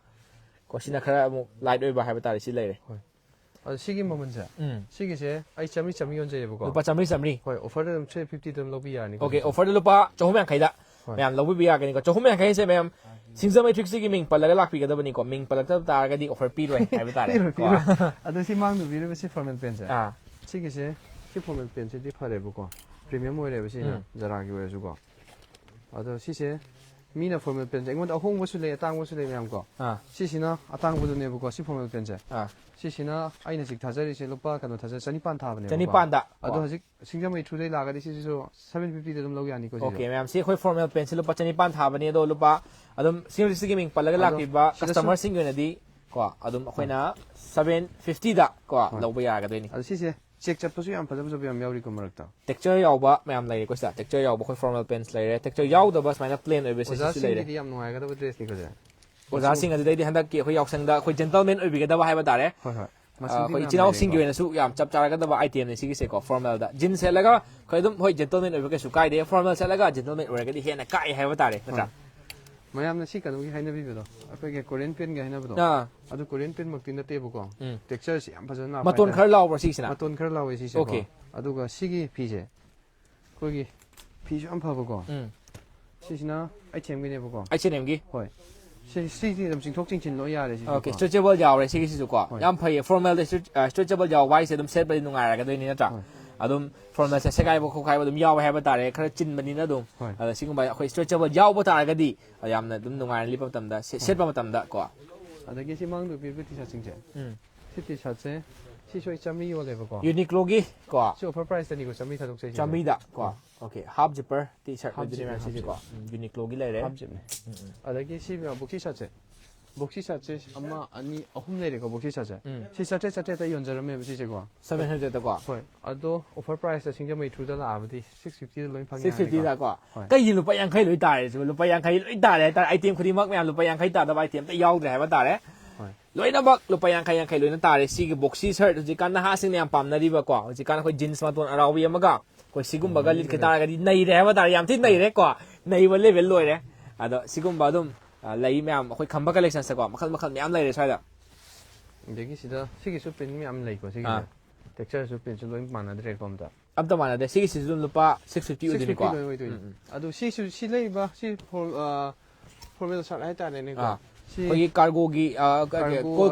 ꯀꯣ, ꯁꯤꯅ ꯈꯔ ꯑꯃꯨꯛ light ꯑꯣꯏꯕ ꯍꯥꯏꯕ ꯇꯥꯔꯦ, ꯁꯤ ꯂꯩꯔꯦ꯫ ꯍꯣꯏ꯫ ꯑꯗꯣ ꯁꯤꯒꯤ ꯃꯃꯜꯁꯦ? ꯎꯝ꯫ ꯁꯤꯒꯤꯁꯦ ꯑꯩ ꯆꯥꯝꯃꯔꯤ, ꯆꯥꯝꯃꯔꯤ ꯌꯣꯟꯖꯩꯌꯦꯕꯀꯣ꯫ ꯂꯨꯄꯥ ꯆꯥꯝꯃꯔꯤ, ꯆꯥꯝꯃꯔꯤ? ꯍꯣꯏ, offerꯗ ꯑꯗꯨꯝ three fiftyꯗ ꯑꯗꯨꯝ ꯂꯧꯕ ꯌꯥꯔꯅꯤꯀꯣ Okay, ꯁꯤꯁꯦ꯫ Offerꯗ ꯂꯨꯄꯥ ꯆꯍꯨꯝ ꯌꯥꯡꯈꯩꯗ ꯍꯣꯏ꯫ ꯃꯌꯥꯝ ꯂꯧꯕꯤꯕ ꯌꯥꯒꯅꯤꯀꯣ꯫ ꯆꯍꯨꯝ ꯌꯥꯡꯈꯩꯁꯦ ꯃꯌꯥꯝ ꯁꯤꯡꯖꯃꯩ ꯊ꯭ꯔꯤꯛꯁꯤꯒꯤ ꯃꯤꯡ ꯄꯜꯂꯒ ꯂꯥꯛꯄꯤꯒꯗꯕꯅꯤꯀꯣ꯫ ꯃꯤꯡ ꯄꯜꯂꯛꯇꯕ ꯇꯥꯔꯒꯗꯤ offer ꯄꯤꯔꯣꯏ ꯍꯥꯏꯕ ꯇꯥꯔꯦ꯫ ꯄꯤꯔꯣꯏ, ꯀꯣ꯫ ꯄꯤꯔꯣꯏ꯫ ꯑꯗꯣ ꯁꯤ ꯃꯥꯡꯗ ꯄꯤꯔꯤꯕ ꯁꯤ formal pantꯁꯦ? ꯑꯥ꯫ ꯁꯤꯒꯤꯁꯦ, ꯁꯤ formal pantꯁꯤꯗꯤ ꯐꯔꯦꯕꯀꯣ꯫ Premium ꯑꯣꯏꯔꯦꯕ ꯁꯤꯅ, ꯎꯝ꯫ Zaraꯒꯤ ꯑꯣꯏꯔꯁꯨꯀꯣ꯫ ꯑꯗꯣ ꯁꯤꯁꯦ ꯃꯤꯅ formal pant ꯁꯦ ꯑꯩꯉꯣꯟꯗ ꯑꯍꯣꯡꯕꯁꯨ ꯂꯩ, ꯑꯇꯥꯡꯕꯁꯨ ꯂꯩ ꯃꯌꯥꯝ ꯀꯣ꯫ ꯑꯥ ꯁꯤꯁꯤꯅ ꯑꯇꯥꯡꯕꯗꯨꯅꯦꯕꯀꯣ, ꯁꯤ formal pant ꯁꯦ꯫ ꯑꯥ ꯁꯤꯁꯤꯅ ꯑꯩꯅ ꯍꯧꯖꯤꯛ ꯊꯥꯖꯔꯤꯁꯦ ꯂꯨꯄꯥ ꯀꯩꯅꯣ ꯊꯥꯖ ꯆꯅꯤꯄꯥꯟ ꯊꯥꯕꯅꯦꯕꯀꯣ꯫ ꯆꯅꯤꯄꯥꯟꯗ꯫ ꯑꯗꯣ ꯀꯣ꯫ ꯍꯧꯖꯤꯛ ꯁꯤꯡꯖꯃꯩ through ꯗꯩ ꯂꯥꯛꯑꯒꯗꯤ ꯁꯤꯁꯤꯁꯨ seven fifty ꯗ ꯑꯗꯨꯝ ꯂꯧ ꯌꯥꯅꯤꯀꯣ ꯁꯤꯁꯨ꯫ ꯑꯣꯀꯦ ꯃꯌꯥꯝ, ꯁꯤ ꯑꯩꯈꯣꯏ formal pants ꯁꯤ ꯂꯨꯄꯥ ꯆꯅꯤꯄꯥꯟ ꯊꯥꯕꯅꯤ꯫ ꯑꯗꯣ ꯂꯨꯄꯥ ꯑꯗꯨꯝ ꯁꯤꯒꯤ ꯃꯤꯡ ꯄꯜꯂꯒ ꯑꯗꯣ ꯂꯥꯛꯄꯤꯕ ꯁꯤꯗꯁꯨ customer ꯁꯤꯡꯒꯤ ꯑꯣꯏꯅꯗꯤ ꯀꯣ ꯑꯗꯨꯝ ꯑꯩꯈꯣꯏꯅ seven fifty ꯗ ꯀꯣ ꯍꯣꯏ꯫ ꯂꯧꯕ ꯌꯥꯒꯗꯣꯏꯅꯤ꯫ ꯑꯗꯣ ꯁꯤꯁꯦ check ꯆꯠꯄꯁꯨ ꯌꯥꯝ ꯐꯖ ꯐꯖꯕ ꯌꯥꯝ ꯌꯥꯎꯔꯤꯀꯣ ꯃꯔꯛꯇ꯫ Texture ꯌꯥꯎꯕ ꯃꯌꯥꯝ ꯂꯩꯔꯦꯀꯣ ꯁꯤꯗ꯫ Texture ꯌꯥꯎꯕ ꯑꯩꯈꯣꯏ formal pants ꯂꯩꯔꯦ꯫ Texture ꯌꯥꯎꯗꯕ ꯁꯨꯃꯥꯏꯅ plain ꯑꯣꯏꯕ ꯁꯤꯁꯨ ꯂꯩꯔꯦ꯫ ꯑꯣꯖꯥꯁꯤꯡꯒꯤꯗꯤ ꯌꯥꯝ ꯅꯨꯡꯉꯥꯏꯒꯗꯕ dress ꯅꯤꯀꯣ ꯁꯦ꯫ ꯑꯣꯖꯥꯁꯤꯡ ꯑꯗꯨꯗꯩꯗꯤ ꯍꯟꯗꯛꯀꯤ ꯑꯩꯈꯣꯏ ꯌꯥꯎꯁꯪꯗ ꯑꯩꯈꯣꯏ gentleman ꯑꯣꯏꯕꯤꯒꯗꯕ ꯍꯥꯏꯕ ꯇꯥꯔꯦ꯫ ꯍꯣꯏ ꯍꯣꯏ꯫ ꯑ, ꯑꯩꯈꯣꯏ ꯏꯆꯤꯟ ꯏꯅꯥꯎꯁꯤꯡꯒꯤ ꯑꯣꯏꯅꯁꯨ ꯌꯥꯝ ꯆꯞ ꯆꯥꯔꯒꯗꯕ item ꯅꯤ ꯁꯤꯒꯤꯁꯦꯀꯣ, formal ꯗ꯫ Jeans ꯁꯦꯠꯂꯒ ꯑꯩꯈꯣꯏ ꯑꯗꯨꯝ ꯍꯣꯏ gentleman ꯑꯣꯏꯕ ꯀꯩꯁꯨ ꯀꯥꯏꯗꯦ, formal ꯁꯦꯠꯂꯒ gentleman ꯑꯣꯏꯔꯒꯗꯤ ꯍꯦꯟꯅ ꯀꯥꯛꯑꯦ ꯍꯥꯏꯕ ꯇꯥꯔꯦ, ꯅꯠꯇ꯭ꯔꯥ? ꯃꯌꯥꯝꯅ ꯁꯤ ꯀꯩꯅꯣꯒꯤ ꯍꯥꯏꯅꯕꯤꯕꯗꯣ, ꯑꯩꯈꯣꯏꯒꯤ Korean pant ꯀꯤ ꯍꯥꯏꯅꯕꯗꯣ꯫ ꯑꯥ꯫ ꯑꯗꯨ Korean pant ꯃꯛꯇꯤ ꯅꯠꯇꯦꯕꯀꯣ꯫ ꯎꯝ꯫ Texture ꯁꯤ ꯌꯥꯝ ꯐꯖꯅ ꯂꯥꯛꯄ ꯃꯇꯣꯟ ꯍꯥꯏꯇꯥꯔꯦ꯫ ꯈꯔ ꯂꯥꯎꯕ꯭ꯔꯥ ꯁꯤꯒꯤꯁꯤꯅ? ꯃꯇꯣꯟ ꯈꯔ ꯂꯥꯎꯋꯦ ꯁꯤꯁꯦꯀꯣ꯫ Okay꯫ ꯑꯗꯨꯒ ꯁꯤꯒꯤ ꯐꯤꯁꯦ, ꯑꯩꯈꯣꯏꯒꯤ ꯐꯤꯁꯨ ꯌꯥꯝ ꯐꯕꯀꯣ꯫ ꯎꯝ꯫ ꯁꯤꯁꯤꯅ H&M ꯒꯤꯅꯦꯕꯀꯣ꯫ H&M ꯒꯤ? ꯍꯣꯏ꯫ ꯁꯤ, ꯁꯤꯁꯤ ꯑꯗꯨꯝ ꯆꯤꯡꯊꯣꯛ ꯆꯤꯡꯁꯤꯟ ꯂꯣꯏ ꯌꯥꯔꯦ ꯁꯤꯁꯨ Okay, ꯀꯣ꯫ stretchable ꯌꯥꯎꯔꯦ ꯁꯤꯒꯤꯁꯤꯁꯨ ꯀꯣ꯫ ꯍꯣꯏ꯫ ꯌꯥꯝ ꯐꯩꯌꯦ꯫ Formal ꯗ stretch-, ꯑ, stretchable ꯌꯥꯎꯕ ꯍꯥꯏꯁꯦ ꯑꯗꯨꯝ ꯁꯦꯠꯄꯗꯤ ꯅꯨꯡꯉꯥꯏꯔꯒꯗꯣꯏꯅꯤ ꯅꯠꯇ꯭ꯔꯥ? ꯍꯣꯏ꯫ ꯑꯗꯨꯝ formal ꯁꯦ ꯁꯦꯒꯥꯏꯕ ꯈꯣꯠꯈꯥꯏꯕ ꯑꯗꯨꯝ ꯌꯥꯎꯋꯦ ꯍꯥꯏꯕ ꯇꯥꯔꯦ꯫ ꯈꯔ ꯆꯤꯟꯕꯅꯤꯅ ꯑꯗꯨꯝ꯫ ꯍꯣꯏ꯫ ꯑꯗ ꯁꯤꯒꯨꯝꯕ ꯑꯩꯈꯣꯏ stretchable ꯌꯥꯎꯕ ꯇꯥꯔꯒꯗꯤ ꯌꯥꯝꯅ ꯑꯗꯨꯝ ꯅꯨꯡꯉꯥꯏꯅ ꯂꯤꯠꯄ ꯃꯇꯝꯗ, ꯁꯦ-, ꯁꯦꯠꯄ ꯃꯇꯝꯗ ꯀꯣ꯫ ꯑꯗꯒꯤ ꯁꯤ ꯃꯥꯡꯗ ꯄꯤꯕ T-shirt ꯁꯤꯡꯁꯦ꯫ ꯎꯝ꯫ ꯁꯤ T-shirt ꯁꯦ, ꯁꯤꯁꯨ ꯑꯩ ꯆꯥꯝꯃꯔꯤ ꯌꯣꯜꯂꯦꯕꯀꯣ꯫ Uniqlo ꯒꯤ ꯀꯣ꯫ ꯁꯤ offer price ꯇꯅꯤꯀꯣ, ꯆꯥꯝꯃꯔꯤ ꯊꯥꯗꯣꯛꯆꯩꯁꯦ꯫ ꯆꯥꯝꯃꯔꯤꯗ ꯀꯣ꯫ Okay, half zipper T-shirt Half ꯑꯣꯏꯗꯣꯏꯅꯦ zipper, ꯃꯌꯥꯝ half ꯁꯤꯁꯦꯀꯣ꯫ zipper꯫ ꯎꯝ, Uniqlo ꯒꯤ ꯂꯩꯔꯦ꯫ Half zip ꯅꯦ꯫ ꯑꯗꯒꯤ ꯁꯤ boxy shirt ꯁꯦ꯫ Boxy shirt ꯁꯦ ꯑꯃ, ꯑꯅꯤ, ꯑꯍꯨꯝ ꯂꯩꯔꯦꯀꯣ, boxy shirt ꯁꯦ꯫ ꯎꯝ꯫ ꯁꯤ ꯆꯥꯇ꯭ꯔꯦꯠ, ꯆꯥꯇ꯭ꯔꯦꯠꯇ ꯌꯣꯟꯖꯔꯝꯃꯦꯕ ꯁꯤꯁꯦꯀꯣ꯫ Seven hundred ꯀꯣ꯫ ꯍꯣꯏ꯫ ꯑꯗꯣ offer price ꯇ ꯁꯤꯡꯖꯃꯩ through ꯗ ꯂꯥꯛꯑꯕꯗꯤ six fifty ꯗ ꯂꯣꯏ ꯐꯪꯉꯦ Six fifty ꯍꯥꯏꯅꯤꯀꯣ꯫ ꯗ ꯀꯣ꯫ ꯍꯣꯏ꯫ ꯀꯩꯒꯤ ꯂꯨꯄꯥ ꯌꯥꯡꯈꯩ ꯂꯣꯏ ꯇꯥꯔꯦ ꯁꯤꯕꯨ? ꯂꯨꯄꯥ ꯌꯥꯡꯈꯩ ꯂꯣꯏ ꯇꯥꯔꯦ ꯍꯥꯏꯇꯥꯔꯦ꯫ Item ꯈꯨꯗꯤꯡꯃꯛ ꯃꯌꯥꯝ ꯂꯨꯄꯥ ꯌꯥꯡꯈꯩ ꯇꯥꯗꯕ item ꯑꯝꯇ ꯌꯥꯎꯗ꯭ꯔꯦ ꯍꯥꯏꯕ ꯇꯥꯔꯦ꯫ ꯍꯣꯏ꯫ ꯂꯣꯏꯅꯃꯛ ꯂꯨꯄꯥ ꯌꯥꯡꯈꯩ, ꯌꯥꯡꯈꯩ ꯂꯣꯏꯅ ꯇꯥꯔꯦ꯫ ꯁꯤꯒꯤ boxy shirt ꯍꯧꯖꯤꯛꯀꯥꯟ ꯅꯍꯥꯁꯤꯡꯅ ꯌꯥꯝ ꯄꯥꯝꯅꯔꯤꯕꯀꯣ꯫ ꯍꯧꯖꯤꯛꯀꯥꯟ ꯑꯩꯈꯣꯏ jeans ꯃꯇꯣꯟ ꯑꯔꯥꯎꯕꯤ ꯑꯃꯒ ꯑꯩꯈꯣꯏ ꯁꯤꯒꯨꯝꯕꯒ ꯂꯤꯠꯈꯤ ꯇꯥꯔꯒꯗꯤ ꯅꯩꯔꯦ ꯍꯥꯏꯕ ꯇꯥꯔꯦ꯫ ꯌꯥꯝ ꯊꯤ ꯅꯩꯔꯦꯀꯣ꯫ ꯅꯩꯕ level ꯂꯣꯏꯔꯦ꯫ ꯑꯗꯣ ꯁꯤꯒꯨꯝꯕ ꯑꯗꯨꯝ, ꯑ, ꯂꯩ ꯃꯌꯥꯝ ꯑꯩꯈꯣꯏ ꯈꯝꯕ collection ꯁꯦꯀꯣ꯫ ꯃꯈꯜ ꯃꯈꯜ ꯃꯌꯥꯝ ꯂꯩꯔꯦ ꯁ꯭ꯋꯥꯏꯗ꯫ ꯑꯗꯒꯤ ꯁꯤꯗ ꯁꯤꯒꯤꯁꯨ print ꯃꯌꯥꯝ ꯂꯩꯀꯣ ꯁꯤꯒꯤꯁꯦ꯫ ꯑꯥ꯫ Texture ꯁꯨ print ꯁꯨ ꯂꯣꯏ ꯃꯥꯟꯅꯗ꯭ꯔꯦꯀꯣ ꯑꯝꯇ꯫ ꯑꯝꯇ ꯃꯥꯟꯅꯗꯦ꯫ ꯁꯤꯒꯤꯁꯤꯁꯨ ꯑꯗꯨꯝ ꯂꯨꯄꯥ six fifty Six fifty ꯑꯣꯏꯗꯣꯏꯅꯤꯀꯣ꯫ ꯂꯣꯏ ꯑꯣꯏꯗꯣꯏꯅꯤ꯫ ꯎꯝ, ꯎꯝ꯫ ꯑꯗꯣ ꯁꯤꯁꯨ, ꯁꯤ ꯂꯩꯔꯤꯕ ꯁꯤ for-, ꯑ, formal shirt ꯍꯥꯏꯇꯥꯔꯦꯅꯦꯀꯣ꯫ ꯑꯥ꯫ ꯑꯩꯈꯣꯏꯒꯤ ꯀꯥꯔꯒꯣꯒꯤ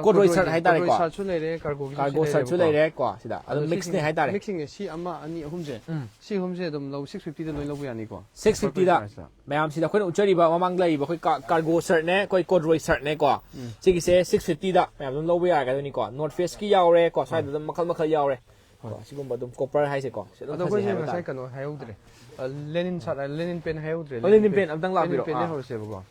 ꯀꯣꯗ꯭ꯔꯣꯏ ꯁꯔꯠ ꯍꯥꯏꯇꯥꯔꯦꯀꯣ꯫ ꯁꯔꯠꯁꯨ ꯂꯩꯔꯦ, ꯀꯥꯔꯒꯣꯒꯤꯁꯨ ꯀꯥꯔꯒꯣ ꯁꯔꯠꯁꯨ ꯂꯩꯔꯦꯕꯀꯣ꯫ ꯂꯩꯔꯦꯀꯣ ꯁꯤꯗ ꯑꯗꯣ ꯑꯗꯣ ꯃꯤꯛꯁꯅꯦ ꯁꯤꯁꯤꯡ- ꯍꯥꯏꯇꯥꯔꯦ꯫ ꯃꯤꯛꯁꯤꯡꯁꯦ ꯁꯤ ꯑꯃ ꯑꯅꯤ ꯑꯍꯨꯝꯁꯦ ꯎꯝ꯫ ꯁꯤ ꯑꯍꯨꯝꯁꯦ ꯑꯗꯨꯝ ꯂꯧ ꯁꯤꯛꯁ ꯐꯤꯐꯇꯤꯗ ꯂꯣꯏ ꯂꯧꯕ ꯌꯥꯅꯤꯀꯣ꯫ ꯁꯤꯛꯁ ꯐꯤꯐꯇꯤꯗ꯫ ꯃꯌꯥꯝꯁꯤꯗ ꯑꯩꯈꯣꯏꯅ ꯎꯠꯆꯔꯤꯕ ꯃꯃꯥꯡꯗ ꯂꯩꯔꯤꯕ ꯑꯩꯈꯣꯏ ꯀꯥ- ꯀꯥꯔꯒꯣ ꯁꯔꯠꯅꯦ, ꯑꯩꯈꯣꯏ ꯀꯣꯗ꯭ꯔꯣꯏ ꯁꯔꯠꯅꯦꯀꯣ꯫ ꯎꯝ꯫ ꯁꯤꯒꯤꯁꯦ ꯁꯤꯛꯁ ꯐꯤꯐꯇꯤꯗ ꯃꯌꯥꯝ ꯑꯗꯨꯝ ꯂꯧꯕ ꯌꯥꯔꯒꯗꯣꯏꯅꯤꯀꯣ꯫ ꯅꯣꯔꯠ ꯐꯦꯁꯀꯤ ꯌꯥꯎꯔꯦꯀꯣ, ꯁ꯭ꯋꯥꯏꯗ ꯑꯗꯨꯝ ꯃꯈꯜ ꯃꯈꯜ ꯌꯥꯎꯔꯦ꯫ ꯀꯣ, ꯁꯤꯒꯨꯝꯕ ꯑꯗꯨꯝ ꯀꯣꯄꯔ ꯍꯥꯏꯁꯦꯀꯣ꯫ ꯁꯤ ꯑꯗꯨꯝ ꯑꯗꯣ ꯐꯖꯩ ꯑꯩꯈꯣꯏꯁꯦ ꯍꯥꯏꯕ ꯉꯁꯥꯏ ꯇꯥꯔꯦ꯫ ꯀꯩꯅꯣ ꯍꯥꯏꯍꯧꯗ꯭ꯔꯦ꯫ ꯂꯦꯅꯤꯟ ꯁꯥꯔꯠ ꯂꯦꯅꯤꯟ ꯄꯦꯟ ꯍꯥꯏꯍꯧꯗ꯭ꯔꯦ꯫ ꯑꯣ, ꯂꯦꯅꯤꯟ ꯄꯦꯟ ꯑꯝꯇꯪ ꯂꯥꯛꯄꯤꯔꯣ꯫ ꯂꯦꯅꯤꯟ ꯄꯦꯟꯗꯩ ꯑꯥ꯫ ꯍꯧꯔꯁꯦꯕꯀꯣ꯫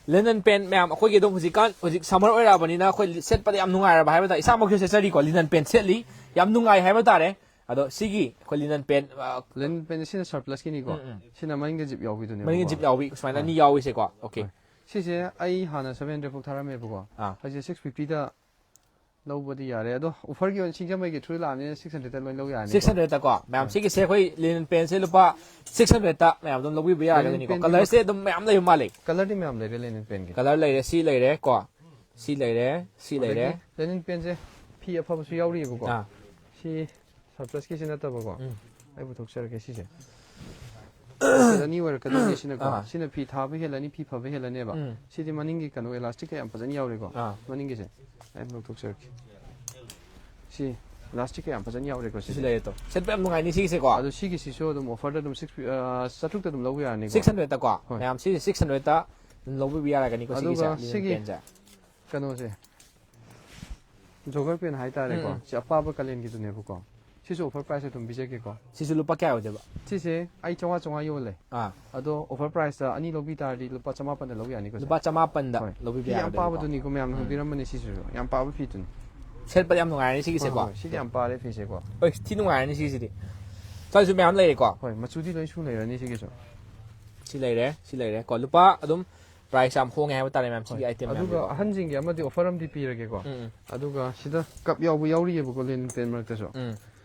ꯂꯤꯅꯟ ꯄꯦꯟ ꯃꯌꯥꯝ ꯑꯩꯈꯣꯏꯒꯤ ꯑꯗꯨꯝ ꯍꯧꯖꯤꯛꯀꯥꯟ ꯍꯧꯖꯤꯛ ꯁꯝꯃꯔ ꯑꯣꯏꯔꯛꯑꯕꯅꯤꯅ ꯑꯩꯈꯣꯏ ꯁꯦꯠꯄꯗ ꯌꯥꯝ ꯅꯨꯡꯉꯥꯏꯔꯕ ꯍꯥꯏꯕ ꯇꯥꯔꯦ꯫ ꯏꯁꯥꯃꯛꯁꯨ ꯁꯦꯠꯆꯔꯤꯀꯣ, ꯂꯤꯅꯟ ꯄꯦꯟ ꯁꯦꯠꯂꯤ꯫ ꯌꯥꯝ ꯅꯨꯡꯉꯥꯏ ꯍꯥꯏꯕ ꯇꯥꯔꯦ꯫ ꯑꯗꯣ ꯁꯤꯒꯤ ꯑꯩꯈꯣꯏ ꯂꯤꯅꯟ ꯄꯦꯟ, ꯑ, ꯂꯤꯅꯟ ꯄꯦꯟ ꯁꯤꯅ ꯁꯔꯄ꯭ꯂꯁꯀꯤꯅꯤꯀꯣ꯫ ꯎꯝ, ꯎꯝ꯫ ꯁꯤꯅ ꯃꯅꯤꯡꯗ ꯖꯤꯞ ꯌꯥꯎꯕꯤꯗꯨꯅꯦꯕꯀꯣ꯫ ꯃꯅꯤꯡꯗ ꯖꯤꯞ ꯌꯥꯎꯕꯤ ꯁꯨꯃꯥꯏꯅ ꯍꯣꯏ꯫ ꯑꯅꯤ ꯌꯥꯎꯔꯤꯁꯦꯀꯣ꯫ ꯑꯣꯀꯦ꯫ ꯍꯣꯏ꯫ ꯁꯤꯁꯦ ꯑꯩ ꯍꯥꯟꯅ ꯁꯚꯦꯟ ꯍꯟꯗ꯭ꯔꯦꯗ ꯐꯥꯎ ꯊꯥꯔꯝꯃꯦꯕꯀꯣ꯫ ꯑꯥ꯫ ꯍꯧꯖꯤꯛ ꯁꯤꯛꯁ ꯐꯤꯐꯇꯤꯗ ꯂꯧꯕꯗꯤ ꯌꯥꯔꯦ꯫ ꯑꯗꯣ ꯑꯣꯐꯔꯒꯤ ꯑꯣꯏꯅ ꯁꯤꯡꯖꯃꯩꯒꯤ ꯊ꯭ꯔꯨ ꯂꯥꯛꯑꯕꯅꯤꯅ ꯁꯤꯛꯁ ꯍꯟꯗ꯭ꯔꯦꯗꯇ ꯂꯣꯏ ꯂꯧ ꯌꯥꯔꯅꯤ꯫ ꯁꯤꯛꯁ ꯍꯟꯗ꯭ꯔꯦꯗꯇꯀꯣ ꯃꯌꯥꯝ, ꯍꯣꯏ꯫ ꯁꯤꯒꯤꯁꯦ ꯑꯩꯈꯣꯏ ꯂꯤꯅꯟ ꯄꯦꯟꯁꯦ ꯂꯨꯄꯥ ꯁꯤꯛꯁ ꯍꯟꯗ꯭ꯔꯦꯗꯇ ꯃꯌꯥꯝ ꯑꯗꯨꯝ ꯂꯧꯕꯤꯕ ꯌꯥꯔꯒꯅꯤꯀꯣ꯫ ꯄꯦꯟꯗꯤ ꯀꯂꯔꯁꯦ ꯑꯗꯨꯝ ꯃꯌꯥꯝ ꯂꯩꯕ ꯃꯥꯜꯂꯦ꯫ ꯀꯂꯔꯗꯤ ꯃꯌꯥꯝ ꯂꯩꯔꯦ ꯂꯤꯅꯟ ꯄꯦꯟꯒꯤ꯫ ꯀꯂꯔ ꯂꯩꯔꯦ, ꯁꯤ ꯂꯩꯔꯦ ꯀꯣ꯫ ꯁꯤ ꯂꯩꯔꯦ, ꯁꯤ ꯂꯩꯔꯦ꯫ ꯑꯗꯒꯤ ꯂꯤꯅꯟ ꯄꯦꯟꯁꯦ ꯐꯤ ꯑꯐꯕꯁꯨ ꯌꯥꯎꯔꯤꯑꯕꯀꯣ꯫ ꯑꯥ꯫ ꯁꯤ ꯁꯔꯄ꯭ꯂꯁꯀꯤꯁꯤ ꯅꯠꯇꯕꯀꯣ꯫ ꯎꯝ꯫ ꯑꯩ ꯄꯨꯊꯣꯛꯆꯔꯛꯀꯦ ꯁꯤꯁꯦ꯫ ꯁꯤ ꯑꯅꯤ ꯑꯣꯏꯔꯛꯀꯗꯣꯏꯅꯦ ꯁꯤꯅꯀꯣ꯫ ꯑꯥ꯫ ꯁꯤꯅ ꯐꯤ ꯊꯥꯕ ꯍꯦꯜꯂꯅꯤ, ꯐꯤ ꯐꯕ ꯍꯦꯜꯂꯅꯦꯕ꯫ ꯎꯝ꯫ ꯁꯤꯗꯤ ꯃꯅꯤꯡꯒꯤ ꯀꯩꯅꯣ ꯏꯂꯥꯁꯇꯤꯛꯀ ꯌꯥꯝ ꯐꯖꯅ ꯌꯥꯎꯔꯤꯀꯣ꯫ ꯑꯥ꯫ ꯃꯅꯤꯡꯒꯤꯁꯦ꯫ ꯑꯩ ꯑꯃ ꯂꯧꯊꯣꯛꯆꯔꯛꯀꯦ꯫ ꯁꯤ ꯏꯂꯥꯁꯇꯤꯛꯀ ꯌꯥꯝ ꯐꯖꯅ ꯌꯥꯎꯔꯦꯀꯣ ꯁꯤꯁꯨ ꯁꯤꯁꯦ꯫ ꯂꯩꯔꯦ ꯇꯣ꯫ ꯁꯦꯠꯄ ꯌꯥꯝ ꯅꯨꯡꯉꯥꯏꯅꯤ ꯁꯤꯒꯤꯁꯦꯀꯣ꯫ ꯑꯗꯣ ꯁꯤꯒꯤꯁꯤꯁꯨ ꯑꯗꯨꯝ ꯑꯣꯐꯔꯗ ꯑꯗꯨꯝ ꯁꯤꯛꯁ ꯆꯥꯇ꯭ꯔꯨꯛꯇ ꯑꯗꯨꯝ ꯂꯧꯕ ꯌꯥꯔꯅꯤꯀꯣ꯫ ꯁꯤꯛꯁ ꯍꯟꯗ꯭ꯔꯦꯗꯇꯀꯣ꯫ ꯍꯣꯏ꯫ ꯃꯌꯥꯝ ꯁꯤꯁꯦ ꯁꯤꯛꯁ ꯍꯟꯗ꯭ꯔꯦꯗꯇ ꯑꯗꯨꯝ ꯂꯧꯕꯤꯕ ꯌꯥꯔꯒꯅꯤꯀꯣ ꯁꯤꯒꯤꯁꯦ, ꯑꯗꯨꯒ ꯂꯤꯅꯟ ꯁꯤꯒꯤ ꯄꯦꯟꯁꯦ꯫ ꯀꯩꯅꯣꯁꯦ꯫ ꯖꯣꯒꯔ ꯄꯦꯟ ꯍꯥꯏꯇꯥꯔꯦꯀꯣ꯫ ꯎꯝ, ꯎꯝ꯫ ꯁꯤ ꯑꯄꯥꯕ ꯀꯥꯂꯦꯟꯒꯤꯗꯨꯅꯦꯕꯀꯣ꯫ ꯁꯤꯁꯨ ꯑꯣꯐꯔ ꯄ꯭ꯔꯥꯏꯁ ꯑꯗꯨꯝ ꯄꯤꯖꯒꯦꯀꯣ꯫ ꯁꯤꯁꯨ ꯂꯨꯄꯥ ꯀꯌꯥ ꯑꯣꯏꯗꯣꯏꯕ? ꯁꯤꯁꯦ ꯑꯩ ꯆꯥꯝꯃꯉꯥ ꯆꯥꯝꯃꯉꯥ ꯌꯣꯜꯂꯦ꯫ ꯑꯥ꯫ ꯑꯗꯣ ꯑꯣꯐꯔ ꯄ꯭ꯔꯥꯏꯁꯇ ꯑꯅꯤ ꯂꯧꯕꯤ ꯇꯥꯔꯗꯤ ꯂꯨꯄꯥ ꯆꯃꯥꯄꯟꯗ ꯂꯧ ꯌꯥꯅꯤꯀꯣ ꯁꯦ? ꯂꯨꯄꯥ ꯆꯃꯥꯄꯟꯗ ꯍꯣꯏ꯫ ꯂꯧꯕꯤꯕ ꯐꯤ ꯌꯥꯝ ꯌꯥꯒꯗꯣꯏꯅꯤꯀꯣ꯫ ꯄꯥꯕꯗꯨꯅꯤꯀꯣ ꯃꯌꯥꯝꯅ ꯎꯝ꯫ ꯍꯪꯕꯤꯔꯝꯕꯅꯦ ꯁꯤꯁꯤꯁꯨ꯫ ꯌꯥꯝ ꯄꯥꯕ ꯐꯤꯗꯨꯅꯤ꯫ ꯁꯦꯠꯄꯗ ꯌꯥꯝ ꯅꯨꯡꯉꯥꯏꯔꯅꯤ ꯁꯤꯒꯤꯁꯦꯀꯣ꯫ ꯍꯣꯏ, ꯍꯣꯏ, ꯁꯤꯗꯤ ꯌꯥꯝ ꯄꯥꯔꯦ ꯐꯤꯁꯦꯀꯣ꯫ ꯍꯣꯏ, ꯊꯤ ꯅꯨꯡꯉꯥꯏꯔꯅꯤ ꯁꯤꯒꯤꯁꯤꯗꯤ꯫ ꯁ꯭ꯋꯥꯏꯁꯨ ꯃꯌꯥꯝ ꯂꯩꯔꯦꯀꯣ꯫ ꯍꯣꯏ, ꯃꯆꯨꯗꯤ ꯂꯣꯏ ꯁꯨ ꯂꯩꯔꯅꯤ ꯁꯤꯒꯤꯁꯨ꯫ ꯁꯤ ꯂꯩꯔꯦ, ꯁꯤ ꯂꯩꯔꯦ ꯀꯣ꯫ ꯂꯨꯄꯥ ꯑꯗꯨꯝ ꯄ꯭ꯔꯥꯏꯁ ꯌꯥꯝ ꯍꯣꯡꯉꯦ ꯍꯥꯏꯕ ꯇꯥꯔꯦ ꯃꯌꯥꯝ ꯁꯤꯒꯤ ꯍꯣꯏ꯫ ꯑꯥꯏꯇꯦꯝ ꯑꯗꯨꯒ ꯃꯌꯥꯝꯁꯦꯀꯣ꯫ ꯑꯍꯟꯁꯤꯡꯒꯤ ꯑꯃꯗꯤ ꯑꯣꯐꯔ ꯑꯃꯗꯤ ꯄꯤꯔꯒꯦꯀꯣ꯫ ꯎꯝ, ꯎꯝ꯫ ꯑꯗꯨꯒ ꯁꯤꯗ ꯀꯞ ꯌꯥꯎꯕ ꯌꯥꯎꯔꯤꯑꯕꯀꯣ ꯂꯤꯅꯟ ꯄꯦꯟ ꯃꯔꯛꯇꯁꯨ꯫ ꯎꯝ꯫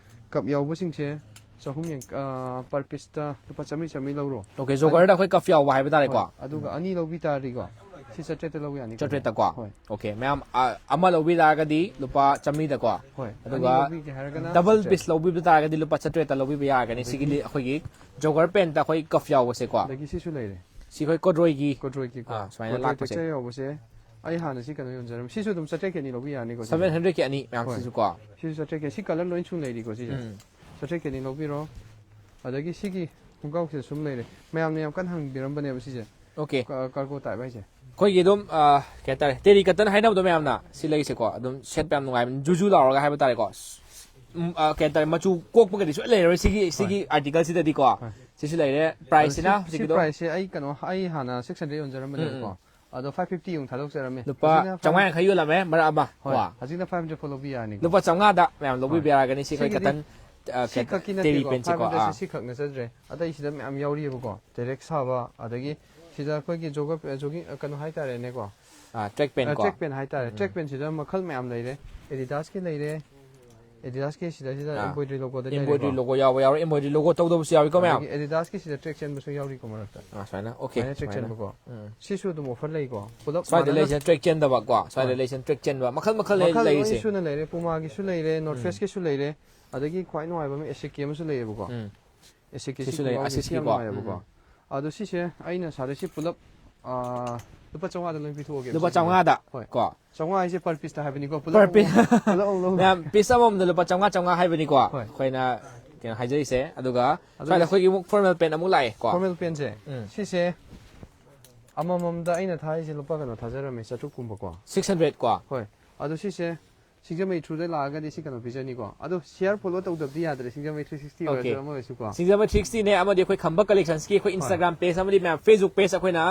ꯀꯞ ꯌꯥꯎꯕꯁꯤꯡꯁꯦ ꯆꯍꯨꯝ ꯌꯥꯡ-, ꯑ, ꯄꯔ ꯄꯤꯁꯇ ꯂꯨꯄꯥ ꯆꯥꯝꯃꯔꯤ ꯆꯥꯝꯃꯔꯤ ꯂꯧꯔꯣ꯫ ꯑꯣꯀꯦ, ꯖꯣꯒꯔꯗ ꯑꯩꯈꯣꯏ ꯀꯞ ꯌꯥꯎꯕ ꯍꯥꯏꯕ ꯇꯥꯔꯦꯀꯣ꯫ ꯍꯣꯏ, ꯑꯗꯨꯒ ꯑꯅꯤ ꯂꯧꯕꯤ ꯇꯥꯔꯗꯤꯀꯣ ꯁꯤ ꯆꯥꯇ꯭ꯔꯦꯠꯇ ꯂꯧꯕ ꯌꯥꯅꯤꯀꯣ꯫ ꯆꯥꯇ꯭ꯔꯦꯠꯇꯀꯣ꯫ ꯍꯣꯏ꯫ ꯑꯣꯀꯦ, ꯃꯌꯥꯝ, ꯑ, ꯑꯃ ꯂꯧꯕꯤ ꯇꯥꯔꯒꯗꯤ ꯂꯨꯄꯥ ꯆꯥꯝꯃꯔꯤꯗꯀꯣ꯫ ꯍꯣꯏ, ꯑꯗꯨꯒ ꯑꯅꯤ ꯂꯧꯕꯤꯒꯦ ꯍꯥꯏꯔꯒꯅ ꯗꯕꯜ ꯆꯥꯇ꯭ꯔꯦꯠ꯫ ꯄꯤꯁ ꯂꯧꯕꯤꯕ ꯇꯥꯔꯒꯗꯤ ꯂꯨꯄꯥ ꯆꯥꯇ꯭ꯔꯦꯠꯇ ꯂꯧꯕꯤꯕ ꯌꯥꯔꯒꯅꯤ꯫ ꯑꯗꯒꯤ ꯁꯤꯒꯤ ꯂꯤ-, ꯑꯩꯈꯣꯏꯒꯤ ꯖꯣꯒꯔ ꯄꯦꯟꯇ ꯑꯩꯈꯣꯏ ꯀꯞ ꯌꯥꯎꯕꯁꯦꯀꯣ꯫ ꯑꯗꯒꯤ ꯁꯤꯁꯨ ꯂꯩꯔꯦ꯫ ꯁꯤ ꯑꯩꯈꯣꯏ ꯀꯣꯗ꯭ꯔꯣꯏꯒꯤ꯫ ꯀꯣꯗ꯭ꯔꯣꯏꯒꯤꯀꯣ꯫ ꯑꯥ, ꯁꯨꯃꯥꯏꯅ ꯀꯣꯗ꯭ꯔꯣꯏ ꯂꯥꯛꯄꯁꯦ꯫ ꯇꯦꯛꯆꯔ ꯌꯥꯎꯕꯁꯦ ꯑꯩ ꯍꯥꯟꯅ ꯁꯤ ꯀꯩꯅꯣ ꯌꯣꯟꯖꯔꯝꯃꯤ꯫ ꯁꯤꯁꯨ ꯑꯗꯨꯝ ꯆꯥꯇ꯭ꯔꯦꯠꯀꯤ ꯑꯅꯤ ꯂꯧꯕ ꯌꯥꯅꯤꯀꯣ ꯁꯤꯁꯦ꯫ ꯁꯚꯦꯟ ꯍꯟꯗ꯭ꯔꯦꯗꯀꯤ ꯑꯅꯤ ꯃꯌꯥꯝ ꯍꯣꯏ꯫ ꯁꯤꯁꯨ ꯀꯣ꯫ ꯁꯤꯁꯨ ꯆꯥꯇ꯭ꯔꯦꯠꯀꯤ ꯁꯤ ꯀꯂꯔ ꯂꯣꯏ ꯁꯨꯅ ꯂꯩꯔꯤꯀꯣ ꯁꯤꯁꯦ꯫ ꯎꯝ꯫ ꯆꯥꯇ꯭ꯔꯦꯠꯀꯤ ꯑꯅꯤ ꯂꯧꯕꯤꯔꯣ꯫ ꯑꯗꯒꯤ ꯁꯤꯒꯤ ꯈꯣꯡꯒ꯭ꯔꯥꯎꯁꯤꯗ ꯁꯨꯝ ꯂꯩꯔꯦ꯫ ꯃꯌꯥꯝꯅ ꯌꯥꯝ ꯀꯟꯅ ꯍꯪꯕꯤꯔꯝꯕꯅꯦꯕ ꯁꯤꯁꯦ꯫ ꯑꯣꯀꯦ꯫ ꯀꯥꯔꯒꯣ ꯇꯥꯏꯞ ꯍꯥꯏꯁꯦ꯫ ꯑꯩꯈꯣꯏꯒꯤ ꯑꯗꯨꯝ ꯑ, ꯀꯩ ꯍꯥꯏꯇꯥꯔꯦ, ꯇꯦꯔꯤ ꯀꯇꯟ ꯍꯥꯏꯅꯕꯗꯣ ꯃꯌꯥꯝꯅ ꯁꯤ ꯂꯩꯁꯦꯀꯣ꯫ ꯑꯗꯨꯝ ꯁꯦꯠꯄ ꯌꯥꯝ ꯅꯨꯡꯉꯥꯏꯕꯅꯤ, ꯖꯨꯖꯨ ꯂꯥꯎꯔꯒ ꯍꯥꯏꯕ ꯇꯥꯔꯦꯀꯣ꯫ ꯎꯝ, ꯑ, ꯀꯩ ꯍꯥꯏꯇꯥꯔꯦ, ꯃꯆꯨ ꯀꯣꯛꯄꯒꯗꯤ ꯁꯨꯡꯂꯩ ꯂꯩꯔꯔꯣꯏ ꯁꯤꯒꯤ, ꯁꯤꯒꯤ ꯑꯥꯔꯇꯤꯀꯜꯁꯤꯗꯗꯤꯀꯣ꯫ ꯁꯤꯁꯨ ꯂꯩꯔꯦ꯫ ꯑꯗꯣ ꯄ꯭ꯔꯥꯏꯁꯁꯤꯅ ꯁꯤ- ꯁꯤ ꯍꯧꯖꯤꯛꯀꯤꯗꯣ ꯄ꯭ꯔꯥꯏꯁꯁꯦ ꯑꯩ ꯀꯩꯅꯣ ꯑꯩ ꯍꯥꯟꯅ ꯁꯤꯛꯁ ꯍꯟꯗ꯭ꯔꯦꯗ ꯌꯣꯟꯖꯔꯝꯕꯅꯦꯕꯀꯣ꯫ ꯎꯝ, ꯑꯗꯣ ꯐꯥꯏꯚ ꯐꯤꯐꯇꯤ ꯑꯃꯨꯛ ꯊꯥꯗꯣꯛꯆꯔꯝꯃꯦ꯫ ꯂꯨꯄꯥ ꯍꯧꯖꯤꯛꯅ ꯆꯥꯝꯃꯉꯥ ꯌꯥꯡꯈꯩ ꯌꯣꯜꯂꯝꯃꯦ ꯃꯔꯛ ꯑꯃ ꯍꯣꯏ꯫ ꯀꯣ꯫ ꯍꯧꯖꯤꯛꯅ ꯐꯥꯏꯚ ꯍꯟꯗ꯭ꯔꯦꯗ ꯐꯣꯔ ꯂꯧꯕ ꯌꯥꯔꯅꯤꯀꯣ꯫ ꯂꯨꯄꯥ ꯆꯥꯝꯃꯉꯥꯗ ꯃꯌꯥꯝ ꯂꯧꯕꯤꯕ ꯁꯤ- ꯌꯥꯔꯒꯅꯤ ꯁꯤ ꯑꯩꯈꯣꯏ ꯁꯤꯒꯤꯗꯤ- ꯀꯇꯟ꯫ ꯑ, ꯁꯤ ꯈꯛꯀꯤ ꯇꯦꯔꯤ ꯅꯠꯇꯦꯀꯣ ꯄꯦꯟꯁꯤꯀꯣ꯫ ꯐꯥꯏꯚ ꯍꯟꯗ꯭ꯔꯦꯗꯁꯦ ꯑꯥ꯫ ꯁꯤ ꯈꯛ ꯅꯠꯆꯗ꯭ꯔꯦ꯫ ꯑꯇꯩ ꯁꯤꯗ ꯃꯌꯥꯝ ꯌꯥꯎꯔꯤꯑꯕꯀꯣ꯫ ꯇꯦꯔꯦꯛ ꯁꯥꯕ ꯑꯗꯒꯤ ꯁꯤꯗ ꯑꯩꯈꯣꯏꯒꯤ ꯖꯣꯒꯔ ꯖꯣꯒꯤꯡ ꯀꯩꯅꯣ ꯍꯥꯏꯇꯥꯔꯦꯅꯦꯀꯣ꯫ ꯑꯥ, ꯇ꯭ꯔꯦꯛ ꯄꯦꯟ ꯀꯣ꯫ ꯇ꯭ꯔꯦꯛ ꯄꯦꯟ ꯍꯥꯏꯇꯥꯔꯦ꯫ ꯎꯝ꯫ ꯇ꯭ꯔꯦꯛ ꯄꯦꯟꯁꯤꯗ ꯃꯈꯜ ꯃꯌꯥꯝ ꯂꯩꯔꯦ꯫ ꯑꯦꯗꯤꯗꯥꯁꯀꯤ ꯂꯩꯔꯦ꯫ ꯑꯦꯗꯤꯗꯥꯁꯀꯤ ꯁꯤꯗ ꯁꯤꯗ ꯑꯥ꯫ ꯏꯝꯕ꯭ꯔꯣꯏꯗ꯭ꯔꯤ ꯂꯣꯒꯣꯗ ꯏꯝꯕ꯭ꯔꯣꯏꯗ꯭ꯔꯤ ꯂꯩꯔꯦꯀꯣ꯫ ꯂꯣꯒꯣ ꯌꯥꯎꯕ ꯌꯥꯎꯔꯦ, ꯏꯝꯕ꯭ꯔꯣꯏꯗ꯭ꯔꯤ ꯂꯣꯒꯣ ꯇꯧꯗꯕꯁꯨ ꯌꯥꯎꯏꯀꯣ ꯃꯌꯥꯝ꯫ ꯑꯗꯒꯤ ꯑꯦꯗꯤꯗꯥꯁꯀꯤ ꯁꯤꯗ ꯇ꯭ꯔꯦꯛ ꯆꯦꯟꯕꯁꯨ ꯌꯥꯎꯔꯤꯀꯣ ꯃꯔꯛꯇ꯫ ꯑꯥ, ꯁꯨꯃꯥꯏꯅ꯫ ꯑꯣꯀꯦ, ꯁꯨꯃꯥꯏꯅ ꯇ꯭ꯔꯦꯛ ꯁꯨꯃꯥꯏꯅ꯫ ꯆꯦꯟꯕꯀꯣ꯫ ꯎꯝ꯫ ꯁꯤꯁꯨ ꯑꯗꯨꯝ ꯑꯣꯐꯔ ꯂꯩꯀꯣ꯫ ꯄꯨꯂꯞ ꯁ꯭ꯋꯥꯏꯗ ꯃꯥꯟꯅꯅ ꯂꯩꯁꯤꯅ ꯇ꯭ꯔꯦꯛ ꯆꯦꯟꯗꯕ ꯀꯣ꯫ ꯁ꯭ꯋꯥꯏꯗ ꯍꯣꯏ꯫ ꯂꯩꯁꯤꯅ ꯇ꯭ꯔꯦꯛ ꯆꯦꯟꯕ꯫ ꯃꯈꯜ ꯃꯈꯜ ꯂꯩ-, ꯃꯈꯜ ꯂꯣꯏ ꯂꯩꯔꯤꯁꯦ꯫ ꯁꯨꯅ ꯂꯩꯔꯦ꯫ ꯄꯨꯃꯥꯒꯤꯁꯨ ꯂꯩꯔꯦ, ꯅꯣꯔꯠ ꯎꯝ꯫ ꯐꯦꯁꯀꯤꯁꯨ ꯂꯩꯔꯦ, ꯑꯗꯒꯤ ꯈ꯭ꯋꯥꯏ ꯅꯨꯡꯉꯥꯏꯕ ꯑꯃ ꯑꯦꯁꯤꯛꯀꯤ ꯑꯃꯁꯨ ꯂꯩꯌꯦꯕꯀꯣ꯫ ꯎꯝ꯫ ꯑꯦꯁꯤꯛꯀꯤ ꯁꯤꯁꯨ ꯁꯤ ꯂꯩ, ꯈꯣꯡꯒ꯭ꯔꯥꯎꯁꯦ ꯁꯤ ꯌꯥꯝ ꯑꯁꯤꯁꯀꯤꯀꯣ꯫ ꯅꯨꯡꯉꯥꯏꯌꯦꯕꯀꯣ꯫ ꯎꯝ꯫ ꯑꯗꯣ ꯁꯤꯁꯦ ꯑꯩꯅ ꯁꯥꯗꯣꯏ ꯁꯤ ꯄꯨꯂꯞ, ꯑꯥ, ꯂꯨꯄꯥ ꯆꯥꯝꯃꯉꯥꯗ ꯂꯣꯏ ꯄꯤꯊꯣꯛꯑꯒꯦꯕ ꯂꯨꯄꯥ ꯁꯤꯁꯦ꯫ ꯆꯥꯝꯃꯉꯥꯗ ꯍꯣꯏ꯫ ꯀꯣ꯫ ꯆꯥꯝꯃꯉꯥ ꯍꯥꯏꯁꯦ ꯄꯔ ꯄꯤꯁꯇ ꯍꯥꯏꯕꯅꯤꯀꯣ꯫ ꯄꯔ ꯄꯨꯂꯞ ꯄꯤꯁ꯫ ꯑꯃꯨꯛ, ꯄꯨꯂꯞ ꯑꯃꯨꯛ ꯂꯧ-, ꯃꯌꯥꯝ ꯄꯤꯁ ꯑꯃꯃꯝꯗ ꯂꯨꯄꯥ ꯆꯥꯝꯃꯉꯥ, ꯆꯥꯝꯃꯉꯥ ꯍꯥꯏꯕꯅꯤꯀꯣ꯫ ꯍꯣꯏ꯫ ꯑꯩꯈꯣꯏꯅ ꯀꯩꯅꯣ ꯍꯥꯏꯖꯔꯤꯁꯦ꯫ ꯑꯗꯨꯒ ꯑꯗꯨꯒ ꯁ꯭ꯋꯥꯏꯗ ꯑꯩꯈꯣꯏꯒꯤ ꯑꯃꯨꯛ ꯐꯣꯔꯃꯦꯜ ꯄꯦꯟ ꯑꯃꯨꯛ ꯂꯥꯛꯑꯦꯀꯣ꯫ ꯐꯣꯔꯃꯦꯜ ꯄꯦꯟꯁꯦ ꯎꯝ꯫ ꯁꯤꯁꯦ ꯑꯃꯃꯝꯗ ꯑꯩꯅ ꯊꯥꯔꯤꯁꯦ ꯂꯨꯄꯥ ꯀꯩꯅꯣ ꯊꯥꯖꯔꯝꯃꯦ, ꯆꯥꯇ꯭ꯔꯨꯛ ꯀꯨꯝꯕꯀꯣ꯫ ꯁꯤꯛꯁ ꯍꯟꯗ꯭ꯔꯦꯠ ꯀꯣ꯫ ꯍꯣꯏ꯫ ꯑꯗꯣ ꯁꯤꯁꯦ ꯁꯤꯡꯖꯃꯩ through ꯗ ꯂꯥꯛꯑꯒꯗꯤ ꯁꯤ ꯀꯩꯅꯣ ꯄꯤꯖꯅꯤꯀꯣ꯫ ꯑꯗꯣ ꯁꯤꯌꯥꯔ ꯐꯣꯂꯣ ꯇꯧꯗꯕꯗꯤ ꯌꯥꯗ꯭ꯔꯦ, ꯁꯤꯡꯖꯃꯩ ꯊ꯭ꯔꯤ ꯁꯤꯛꯁꯇꯤ ꯑꯣꯀꯦ꯫ ꯑꯣꯏꯔꯁꯨ ꯑꯃ ꯑꯣꯏꯔꯁꯨꯀꯣ꯫ ꯁꯤꯡꯖꯃꯩ ꯊ꯭ꯔꯤ ꯁꯤꯛꯁꯇꯤꯅꯦ ꯑꯃꯗꯤ ꯑꯩꯈꯣꯏ ꯈꯝꯕ ꯀꯂꯦꯛꯁꯟꯁꯀꯤ ꯑꯩꯈꯣꯏ ꯍꯣꯏ꯫ ꯏꯟꯁꯇꯥꯒ꯭ꯔꯥꯝ ꯄꯦꯖ ꯑꯃꯗꯤ ꯃꯌꯥꯝ ꯐꯦꯁꯕꯨꯛ ꯄꯦꯖ ꯑꯩꯈꯣꯏꯅ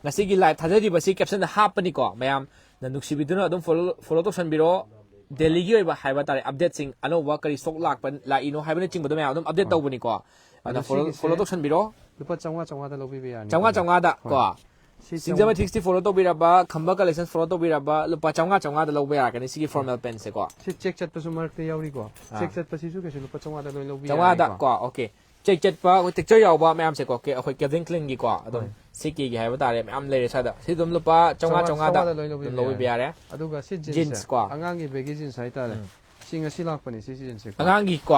ꯉꯁꯤꯒꯤ ꯂꯥꯏꯚ ꯊꯥꯖꯔꯤꯕꯁꯤ ꯀꯦꯞꯁꯟꯗ ꯍꯥꯞꯄꯅꯤꯀꯣ꯫ ꯃꯌꯥꯝꯅ ꯅꯨꯡꯁꯤꯕꯤꯗꯨꯅ ꯑꯗꯨꯝ ꯐꯣꯂꯣ, ꯐꯣꯂꯣ ꯇꯧꯁꯟꯕꯤꯔꯣ꯫ ꯗꯦꯜꯂꯤꯒꯤ ꯑꯣꯏꯕ ꯍꯥꯏꯕ ꯇꯥꯔꯦ, ꯑꯞꯗꯦꯠꯁꯤꯡ ꯑꯅꯧꯕ ꯀꯔꯤ ꯁ꯭ꯇꯣꯛ ꯂꯥꯛꯄ, ꯂꯥꯛꯏꯅꯣ ꯍꯥꯏꯕꯅꯆꯤꯡꯕꯗꯣ ꯃꯌꯥꯝ ꯑꯗꯨꯝ ꯑꯞꯗꯦꯠ ꯍꯣꯏ꯫ ꯇꯧꯕꯅꯤꯀꯣ꯫ ꯑꯗꯣ ꯑꯗꯨꯅ ꯐꯣꯂꯣ, ꯁꯤꯒꯤꯁꯦ ꯐꯣꯂꯣ ꯇꯧꯁꯟꯕꯤꯔꯣ꯫ ꯂꯨꯄꯥ ꯆꯥꯝꯃꯉꯥ, ꯆꯥꯝꯃꯉꯥꯗ ꯂꯧꯕꯤꯕ ꯌꯥꯅꯤ꯫ ꯆꯥꯝꯃꯉꯥ, ꯆꯥꯝꯃꯉꯥꯗ ꯍꯣꯏ꯫ ꯀꯣ꯫ ꯁꯤ ꯁꯤꯡꯖꯃꯩ ꯆꯥꯝꯃꯉꯥ꯫ ꯊ꯭ꯔꯤ ꯁꯤꯛꯁꯇꯤ ꯐꯣꯂꯣ ꯇꯧꯕꯤꯔꯕ, ꯈꯝꯕ ꯀꯂꯦꯛꯁꯟ ꯐꯣꯂꯣ ꯇꯧꯕꯤꯔꯕ, ꯂꯨꯄꯥ ꯆꯥꯝꯃꯉꯥ, ꯆꯥꯝꯃꯉꯥꯗ ꯂꯧꯕ ꯌꯥꯔꯛꯀꯅꯤ ꯁꯤꯒꯤ ꯐꯣꯔꯃꯦꯜ ꯄꯦꯟꯁꯦꯀꯣ꯫ ꯁꯤ ꯆꯦꯛ ꯆꯠꯄꯁꯨ ꯃꯔꯛꯇ ꯌꯥꯎꯔꯤꯀꯣ꯫ ꯑꯥ꯫ ꯆꯦꯛ ꯆꯠꯄꯁꯤꯁꯨ ꯀꯩꯁꯨ ꯂꯨꯄꯥ ꯆꯥꯝꯃꯉꯥꯗ ꯂꯣꯏ ꯂꯧꯕ ꯆꯥꯝꯃꯉꯥꯗ ꯌꯥꯔꯅꯤꯀꯣ꯫ ꯀꯣ꯫ ꯑꯣꯀꯦ꯫ ꯆꯦꯛ ꯆꯠꯄ, ꯑꯩꯈꯣꯏ ꯇꯦꯛꯆꯔ ꯌꯥꯎꯕ ꯃꯌꯥꯝꯁꯦꯀꯣ꯫ ꯀꯦ-, ꯑꯩꯈꯣꯏ ꯀꯦꯜꯚꯤꯟ ꯀ꯭ꯂꯦꯟꯒꯤꯀꯣ꯫ ꯑꯗꯨꯝ ꯍꯣꯏ꯫ ꯁꯤ ꯀꯦꯒꯤ ꯍꯥꯏꯕ ꯇꯥꯔꯦ, ꯃꯌꯥꯝ ꯂꯩꯔꯦ ꯁ꯭ꯋꯥꯏꯗ꯫ ꯁꯤ ꯑꯗꯨꯝ ꯂꯨꯄꯥ ꯆꯥꯝꯃꯉꯥ, ꯆꯥꯝꯃꯉꯥ, ꯆꯥꯝꯃꯉꯥꯗ ꯆꯥꯝꯃꯉꯥꯗ ꯂꯣꯏ ꯑꯗꯨꯝ ꯂꯧꯕꯤꯕ ꯂꯧꯕꯤꯕ ꯌꯥꯔꯦ꯫ ꯑꯗꯨꯒ ꯁꯤ ꯖꯤꯟꯁ ꯖꯤꯟꯁꯁꯦ, ꯀꯣ꯫ ꯑꯉꯥꯡꯒꯤ ꯕꯦꯒꯤ ꯖꯤꯟꯁ ꯍꯥꯏꯇꯥꯔꯦ꯫ ꯎꯝ꯫ ꯁꯤ ꯉꯁꯤ ꯂꯥꯛꯄꯅꯦ ꯁꯤ ꯖꯤꯟꯁꯁꯦ ꯀꯣ꯫ ꯑꯉꯥꯡꯒꯤꯀꯣ꯫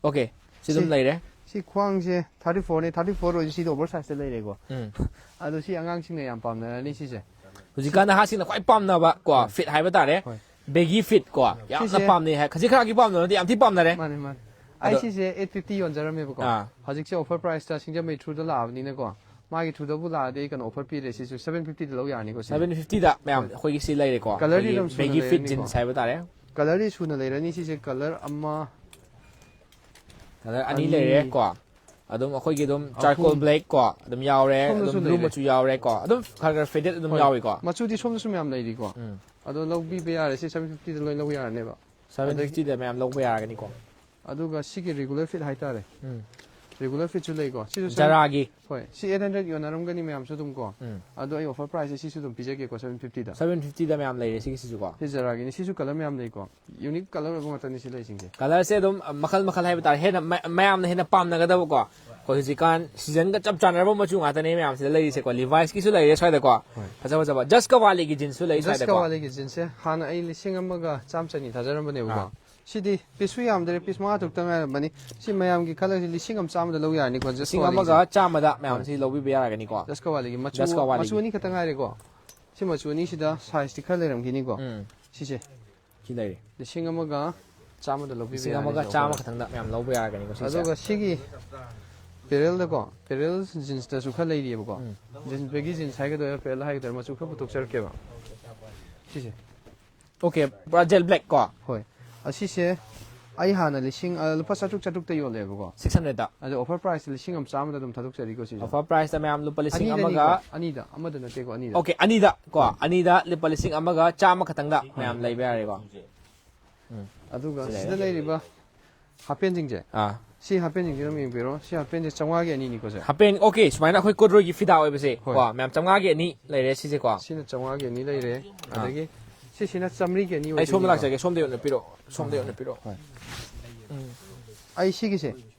ꯑꯣꯀꯦ꯫ ꯁꯤ ꯑꯗꯨꯝ ꯁꯤ- ꯂꯩꯔꯦ꯫ ꯁꯤ ꯈ꯭ꯋꯥꯡꯁꯦ ꯊꯥꯔꯇꯤ ꯐꯣꯔꯅꯦ, ꯊꯥꯔꯇꯤ ꯐꯣꯔ ꯑꯣꯏꯁꯦ ꯁꯤꯗꯤ ꯑꯣꯚꯔ ꯁꯥꯏꯖꯇ ꯂꯩꯔꯦꯀꯣ꯫ ꯎꯝ꯫ ꯑꯗꯣ ꯁꯤ ꯑꯉꯥꯡꯁꯤꯡꯅ ꯌꯥꯝ ꯄꯥꯝꯅꯔꯅꯤ ꯁꯤꯁꯦ꯫ ꯍꯧꯖꯤꯛꯀꯥꯟ ꯅꯍꯥꯁꯤꯡꯅ ꯈ꯭ꯋꯥꯏ ꯄꯥꯝꯅꯕ ꯀꯣ, ꯐꯤꯠ ꯍꯥꯏꯕ ꯇꯥꯔꯦ꯫ ꯍꯣꯏ꯫ ꯕꯦꯒꯤ ꯐꯤꯠ ꯀꯣ, ꯌꯥꯝꯅ ꯁꯤꯁꯦ ꯄꯥꯝꯅꯩ ꯍꯥꯏ, ꯈꯖꯤꯛ ꯈꯔꯒꯤ ꯄꯥꯝꯅꯕ ꯅꯠꯇꯦ, ꯌꯥꯝ ꯊꯤ ꯄꯥꯝꯅꯔꯦ꯫ ꯃꯥꯅꯦ ꯃꯥꯅꯦ꯫ ꯑꯩ ꯑꯗꯣ ꯁꯤꯁꯦ ꯑꯩꯠ ꯐꯤꯐꯇꯤ ꯌꯣꯟꯖꯔꯝꯃꯦꯕꯀꯣ꯫ ꯑꯥ꯫ ꯍꯧꯖꯤꯛꯁꯦ ꯑꯣꯐꯔ ꯄ꯭ꯔꯥꯏꯁꯇ ꯁꯤꯡꯖꯃꯩ ꯊ꯭ꯔꯨꯗ ꯂꯥꯛꯑꯕꯅꯤꯅꯀꯣ, ꯃꯥꯒꯤ ꯊ꯭ꯔꯨꯗꯕꯨ ꯂꯥꯛꯑꯗꯤ ꯑꯩ ꯀꯩꯅꯣ ꯑꯣꯐꯔ ꯄꯤꯔꯦ, ꯁꯤꯁꯨ ꯁꯚꯦꯟ ꯐꯤꯐꯇꯤꯗ ꯂꯧ ꯌꯥꯔꯅꯤꯀꯣ ꯁꯤꯁꯦ꯫ ꯁꯚꯦꯟ ꯐꯤꯐꯇꯤꯗ ꯃꯌꯥꯝ ꯍꯣꯏ꯫ ꯑꯩꯈꯣꯏꯒꯤ ꯁꯤ ꯂꯩꯔꯦꯀꯣ, ꯀꯂꯔꯗꯤ ꯑꯩꯈꯣꯏꯒꯤ ꯑꯗꯨꯝ ꯁꯨꯅ ꯕꯦꯒꯤ ꯐꯤꯠ ꯂꯩꯔꯅꯤꯀꯣ꯫ ꯖꯤꯟꯁ ꯍꯥꯏꯕ ꯇꯥꯔꯦ꯫ ꯀꯂꯔꯗꯤ ꯁꯨꯅ ꯂꯩꯔꯅꯤ꯫ ꯁꯤꯁꯦ ꯀꯂꯔ ꯑꯃ, ꯀꯂꯔ ꯑꯅꯤ ꯑꯅꯤ꯫ ꯂꯩꯔꯦꯀꯣ꯫ ꯑꯗꯨꯝ ꯑꯩꯈꯣꯏꯒꯤ ꯑꯗꯨꯝ ꯆꯥꯔꯀꯣꯜ ꯑꯍꯨꯝ꯫ ꯕ꯭ꯂꯦꯛ ꯀꯣ ꯑꯗꯨꯝ ꯌꯥꯎꯔꯦ, ꯁꯣꯝꯗꯁꯨ ꯑꯗꯨꯝ ꯕ꯭ꯂꯨ ꯂꯩꯔꯦ꯫ ꯃꯆꯨ ꯌꯥꯎꯔꯦꯀꯣ, ꯑꯗꯨꯝ ꯈꯔ ꯈꯔ ꯐꯦꯗꯦꯠ ꯑꯗꯨꯝ ꯍꯣꯏ꯫ ꯌꯥꯎꯏꯀꯣ꯫ ꯃꯆꯨꯗꯤ ꯁꯣꯝꯗꯁꯨ ꯃꯌꯥꯝ ꯂꯩꯔꯤꯀꯣ꯫ ꯎꯝ꯫ ꯑꯗꯣ ꯂꯧꯕꯤꯕ ꯌꯥꯔꯦ, ꯁꯤ ꯁꯚꯦꯟ ꯐꯤꯐꯇꯤꯗ ꯂꯣꯏ ꯂꯧꯕ ꯌꯥꯔꯅꯦꯕ꯫ ꯁꯚꯦꯟ ꯑꯗꯒꯤ ꯐꯤꯐꯇꯤꯗ ꯃꯌꯥꯝ ꯂꯧꯕ ꯌꯥꯔꯒꯅꯤꯀꯣ꯫ ꯑꯗꯨꯒ ꯁꯤꯒꯤ ꯔꯤꯒꯨꯂꯔ ꯐꯤꯠ ꯍꯥꯏꯇꯥꯔꯦ꯫ ꯎꯝ꯫ ꯔꯤꯒꯨꯂꯔ ꯐꯤꯠꯁꯨ ꯂꯩꯀꯣ꯫ ꯁꯤꯁꯨ ꯁꯚꯦꯟ ꯖꯔꯥꯒꯤ꯫ ꯍꯣꯏ, ꯁꯤ ꯑꯩꯠ ꯍꯟꯗ꯭ꯔꯦꯗ ꯌꯣꯟꯅꯔꯝꯒꯅꯤ ꯃꯌꯥꯝꯁꯨ ꯑꯗꯨꯝ ꯀꯣ꯫ ꯎꯝ꯫ ꯑꯗꯣ ꯑꯩ ꯑꯣꯐꯔ ꯄ꯭ꯔꯥꯏꯁꯁꯦ ꯁꯤꯁꯨ ꯑꯗꯨꯝ ꯄꯤꯖꯒꯦꯀꯣ, ꯁꯚꯦꯟ ꯐꯤꯐꯇꯤꯗ꯫ ꯁꯚꯦꯟ ꯐꯤꯐꯇꯤꯗ ꯃꯌꯥꯝ ꯂꯩꯔꯦ ꯁꯤꯒꯤꯁꯤꯁꯨꯀꯣ꯫ ꯁꯤ ꯖꯔꯥꯒꯤꯅꯤ꯫ ꯁꯤꯁꯨ ꯀꯂꯔ ꯃꯌꯥꯝ ꯂꯩꯀꯣ꯫ ꯌꯨꯅꯤꯛ ꯀꯂꯔ ꯑꯣꯏꯕ ꯉꯥꯛꯇꯅꯤ ꯁꯤ ꯂꯩꯁꯤꯡꯁꯦ꯫ ꯀꯂꯔꯁꯦ ꯑꯗꯨꯝ ꯃꯈꯜ ꯃꯈꯜ ꯍꯥꯏꯕ ꯇꯥꯔꯦ, ꯍꯦꯟꯅ ꯃ- ꯃꯌꯥꯝꯅ ꯍꯦꯟꯅ ꯄꯥꯝꯅꯒꯗꯕꯀꯣ꯫ ꯑꯩꯈꯣꯏ ꯍꯧꯖꯤꯛꯀꯥꯟ ꯁꯤꯖꯟꯒ ꯆꯞ ꯆꯥꯟꯅꯔꯕ ꯃꯆꯨ ꯉꯥꯛꯇꯅꯦ ꯃꯌꯥꯝꯁꯤꯗ ꯂꯩꯔꯤꯁꯦꯀꯣ꯫ ꯂꯤꯚꯥꯏꯁꯀꯤꯁꯨ ꯂꯩꯔꯦ ꯁ꯭ꯋꯥꯏꯗꯀꯣ꯫ ꯍꯣꯏ꯫ ꯐꯖ ꯐꯖꯕ ꯖꯁ ꯀꯋꯥꯂꯤꯒꯤ ꯖꯤꯟꯁꯁꯨ ꯂꯩ ꯖꯁ ꯁ꯭ꯋꯥꯏꯗꯀꯣ꯫ ꯀꯋꯥꯂꯤꯒꯤ ꯖꯤꯟꯁꯁꯦ ꯍꯥꯟꯅ ꯑꯩ ꯂꯤꯁꯤꯡ ꯑꯃꯒ ꯆꯥꯝꯃ ꯆꯅꯤ ꯊꯥꯖꯔꯝꯕꯅꯦꯕꯀꯣ꯫ ꯑꯥ꯫ ꯁꯤꯗꯤ ꯄꯤꯁꯁꯨ ꯌꯥꯝꯗ꯭ꯔꯦ, ꯄꯤꯁ ꯃꯉꯥ ꯇꯔꯨꯛꯇ ꯉꯥꯏꯔꯝꯕꯅꯤ꯫ ꯁꯤ ꯃꯌꯥꯝꯒꯤ ꯈꯜꯂꯁꯤ ꯂꯤꯁꯤꯡ ꯑꯃ ꯆꯥꯝꯃꯗ ꯂꯧ ꯌꯥꯔꯅꯤꯀꯣ, ꯖꯁ ꯂꯤꯁꯤꯡ ꯀꯋꯥꯂꯤꯒꯤꯁꯦ꯫ ꯑꯃꯒ ꯆꯥꯝꯃꯗ ꯃꯌꯥꯝꯁꯤ ꯂꯧꯕꯤꯕ ꯌꯥꯔꯒꯅꯤꯀꯣ꯫ ꯖꯁ ꯀꯋꯥꯂꯤꯒꯤ ꯃꯆꯨ, ꯖꯁ ꯀꯋꯥꯂꯤꯒꯤ꯫ ꯃꯆꯨ ꯑꯅꯤꯈꯛꯇ ꯉꯥꯏꯔꯦꯀꯣ꯫ ꯁꯤ ꯃꯆꯨ ꯑꯅꯤꯁꯤꯗ ꯁꯥꯏꯖꯇꯤ ꯈꯔ ꯂꯩꯔꯝꯈꯤꯅꯤꯀꯣ꯫ ꯎꯝ꯫ ꯁꯤꯁꯦ ꯁꯤ ꯂꯩꯔꯦ꯫ ꯂꯤꯁꯤꯡ ꯑꯃꯒ ꯆꯥꯝꯃꯗ ꯂꯧꯕꯤꯕ ꯂꯤꯁꯤꯡ ꯌꯥꯔꯅꯤ ꯑꯃꯒ ꯁꯤ ꯆꯥꯝꯃ ꯑꯣꯐꯔꯁꯦ꯫ ꯈꯛꯇꯪꯗ ꯃꯌꯥꯝ ꯂꯧꯕ ꯌꯥꯔꯒꯅꯤꯀꯣ ꯁꯤꯁꯦ꯫ ꯑꯗꯨꯒ ꯁꯤꯒꯤ ꯄꯦꯔꯦꯜꯗꯀꯣ, ꯄꯦꯔꯦꯜ ꯖꯤꯟꯁꯇꯁꯨ ꯈꯔ ꯂꯩꯔꯤꯑꯕꯀꯣ꯫ ꯎꯝ꯫ ꯖꯤꯟꯁ ꯕꯦꯒꯤ ꯖꯤꯟꯁ ꯍꯥꯏꯒꯗꯣꯏꯔꯥ, ꯄꯦꯔꯦꯜ ꯍꯥꯏꯒꯗꯣꯏꯔꯥ, ꯃꯆꯨ ꯈꯔ ꯄꯨꯊꯣꯛꯆꯔꯛꯀꯦꯕ꯫ ꯁꯤꯁꯦ꯫ ꯑꯣꯀꯦ, ꯄꯨꯔꯥ ꯖꯦꯜ ꯕ꯭ꯂꯦꯛ ꯀꯣ꯫ ꯍꯣꯏ꯫ ꯑꯁꯤꯁꯦ ꯑꯩ ꯍꯥꯟꯅ ꯂꯤꯁꯤꯡ, ꯑ, ꯂꯨꯄꯥ ꯆꯥꯇ꯭ꯔꯨꯛ ꯆꯥꯇ꯭ꯔꯨꯛꯇ ꯌꯣꯜꯂꯦꯕꯀꯣ꯫ ꯁꯤꯛꯁ ꯍꯟꯗ꯭ꯔꯦꯗꯇ꯫ ꯑꯗꯣ ꯑꯣꯐꯔ ꯄ꯭ꯔꯥꯏꯁꯇ ꯂꯤꯁꯤꯡ ꯑꯃ ꯆꯥꯝꯃꯗ ꯑꯗꯨꯝ ꯊꯥꯗꯣꯛꯆꯔꯤꯀꯣ ꯁꯤꯁꯦ꯫ ꯑꯣꯐꯔ ꯄ꯭ꯔꯥꯏꯁꯇ ꯃꯌꯥꯝ ꯂꯨꯄꯥ ꯂꯤꯁꯤꯡ ꯑꯅꯤꯗꯅꯤꯀꯣ, ꯑꯃꯒ ꯑꯅꯤꯗ, ꯑꯃꯗ ꯅꯠꯇꯦꯀꯣ, ꯑꯅꯤꯗ꯫ ꯑꯣꯀꯦ, ꯑꯅꯤꯗ ꯀꯣ, ꯑꯅꯤꯗ ꯂꯨꯄ ꯂꯤꯁꯤꯡ ꯑꯃꯒ ꯆꯥꯝꯃ ꯈꯛꯇꯪꯗ ꯃꯌꯥꯝ ꯂꯩꯕ ꯌꯥꯔꯦꯀꯣ꯫ ꯑꯗꯨꯒ ꯁꯤ ꯂꯩꯔꯦ꯫ ꯁꯤꯗ ꯂꯩꯔꯤꯕ ꯍꯥꯄꯦꯟꯁꯤꯡꯁꯦ, ꯑꯥ꯫ ꯁꯤ ꯍꯥꯄꯦꯟꯁꯤꯡꯁꯦ ꯑꯗꯨꯝ ꯌꯦꯡꯕꯤꯔꯣ꯫ ꯁꯤ ꯍꯥꯄꯦꯟꯁꯦ ꯆꯥꯝꯃꯉꯥꯒꯤ ꯑꯅꯤꯅꯤꯀꯣ ꯁꯦ꯫ ꯍꯥꯄꯦꯟ, ꯑꯣꯀꯦ, ꯁꯨꯃꯥꯏꯅ ꯑꯩꯈꯣꯏ ꯀꯣꯗ꯭ꯔꯣꯏꯒꯤ ꯐꯤꯗꯥ ꯑꯣꯏꯕꯁꯦ ꯍꯣꯏ꯫ ꯀꯣ, ꯃꯌꯥꯝ ꯆꯥꯝꯃꯉꯥꯒꯤ ꯑꯅꯤ ꯂꯩꯔꯦ ꯁꯤꯁꯦꯀꯣ꯫ ꯁꯤꯅ ꯆꯥꯝꯃꯉꯥꯒꯤ ꯑꯅꯤ ꯂꯩꯔꯦ꯫ ꯑꯥ꯫ ꯑꯗꯒꯤ ꯁꯤꯁꯤꯅ ꯆꯥꯝꯃꯔꯤꯒꯤ ꯑꯅꯤ ꯑꯩ ꯁꯣꯝꯗ ꯑꯣꯏꯗꯣꯏꯅꯤꯀꯣ꯫ ꯂꯥꯛꯆꯒꯦ, ꯁꯣꯝꯗ ꯑꯣꯏꯅ ꯄꯤꯔꯛꯑꯣ, ꯁꯣꯝꯗ ꯑꯣꯏꯅ ꯄꯤꯔꯛꯑꯣ꯫ ꯑꯩ ꯁꯤꯒꯤꯁꯦ,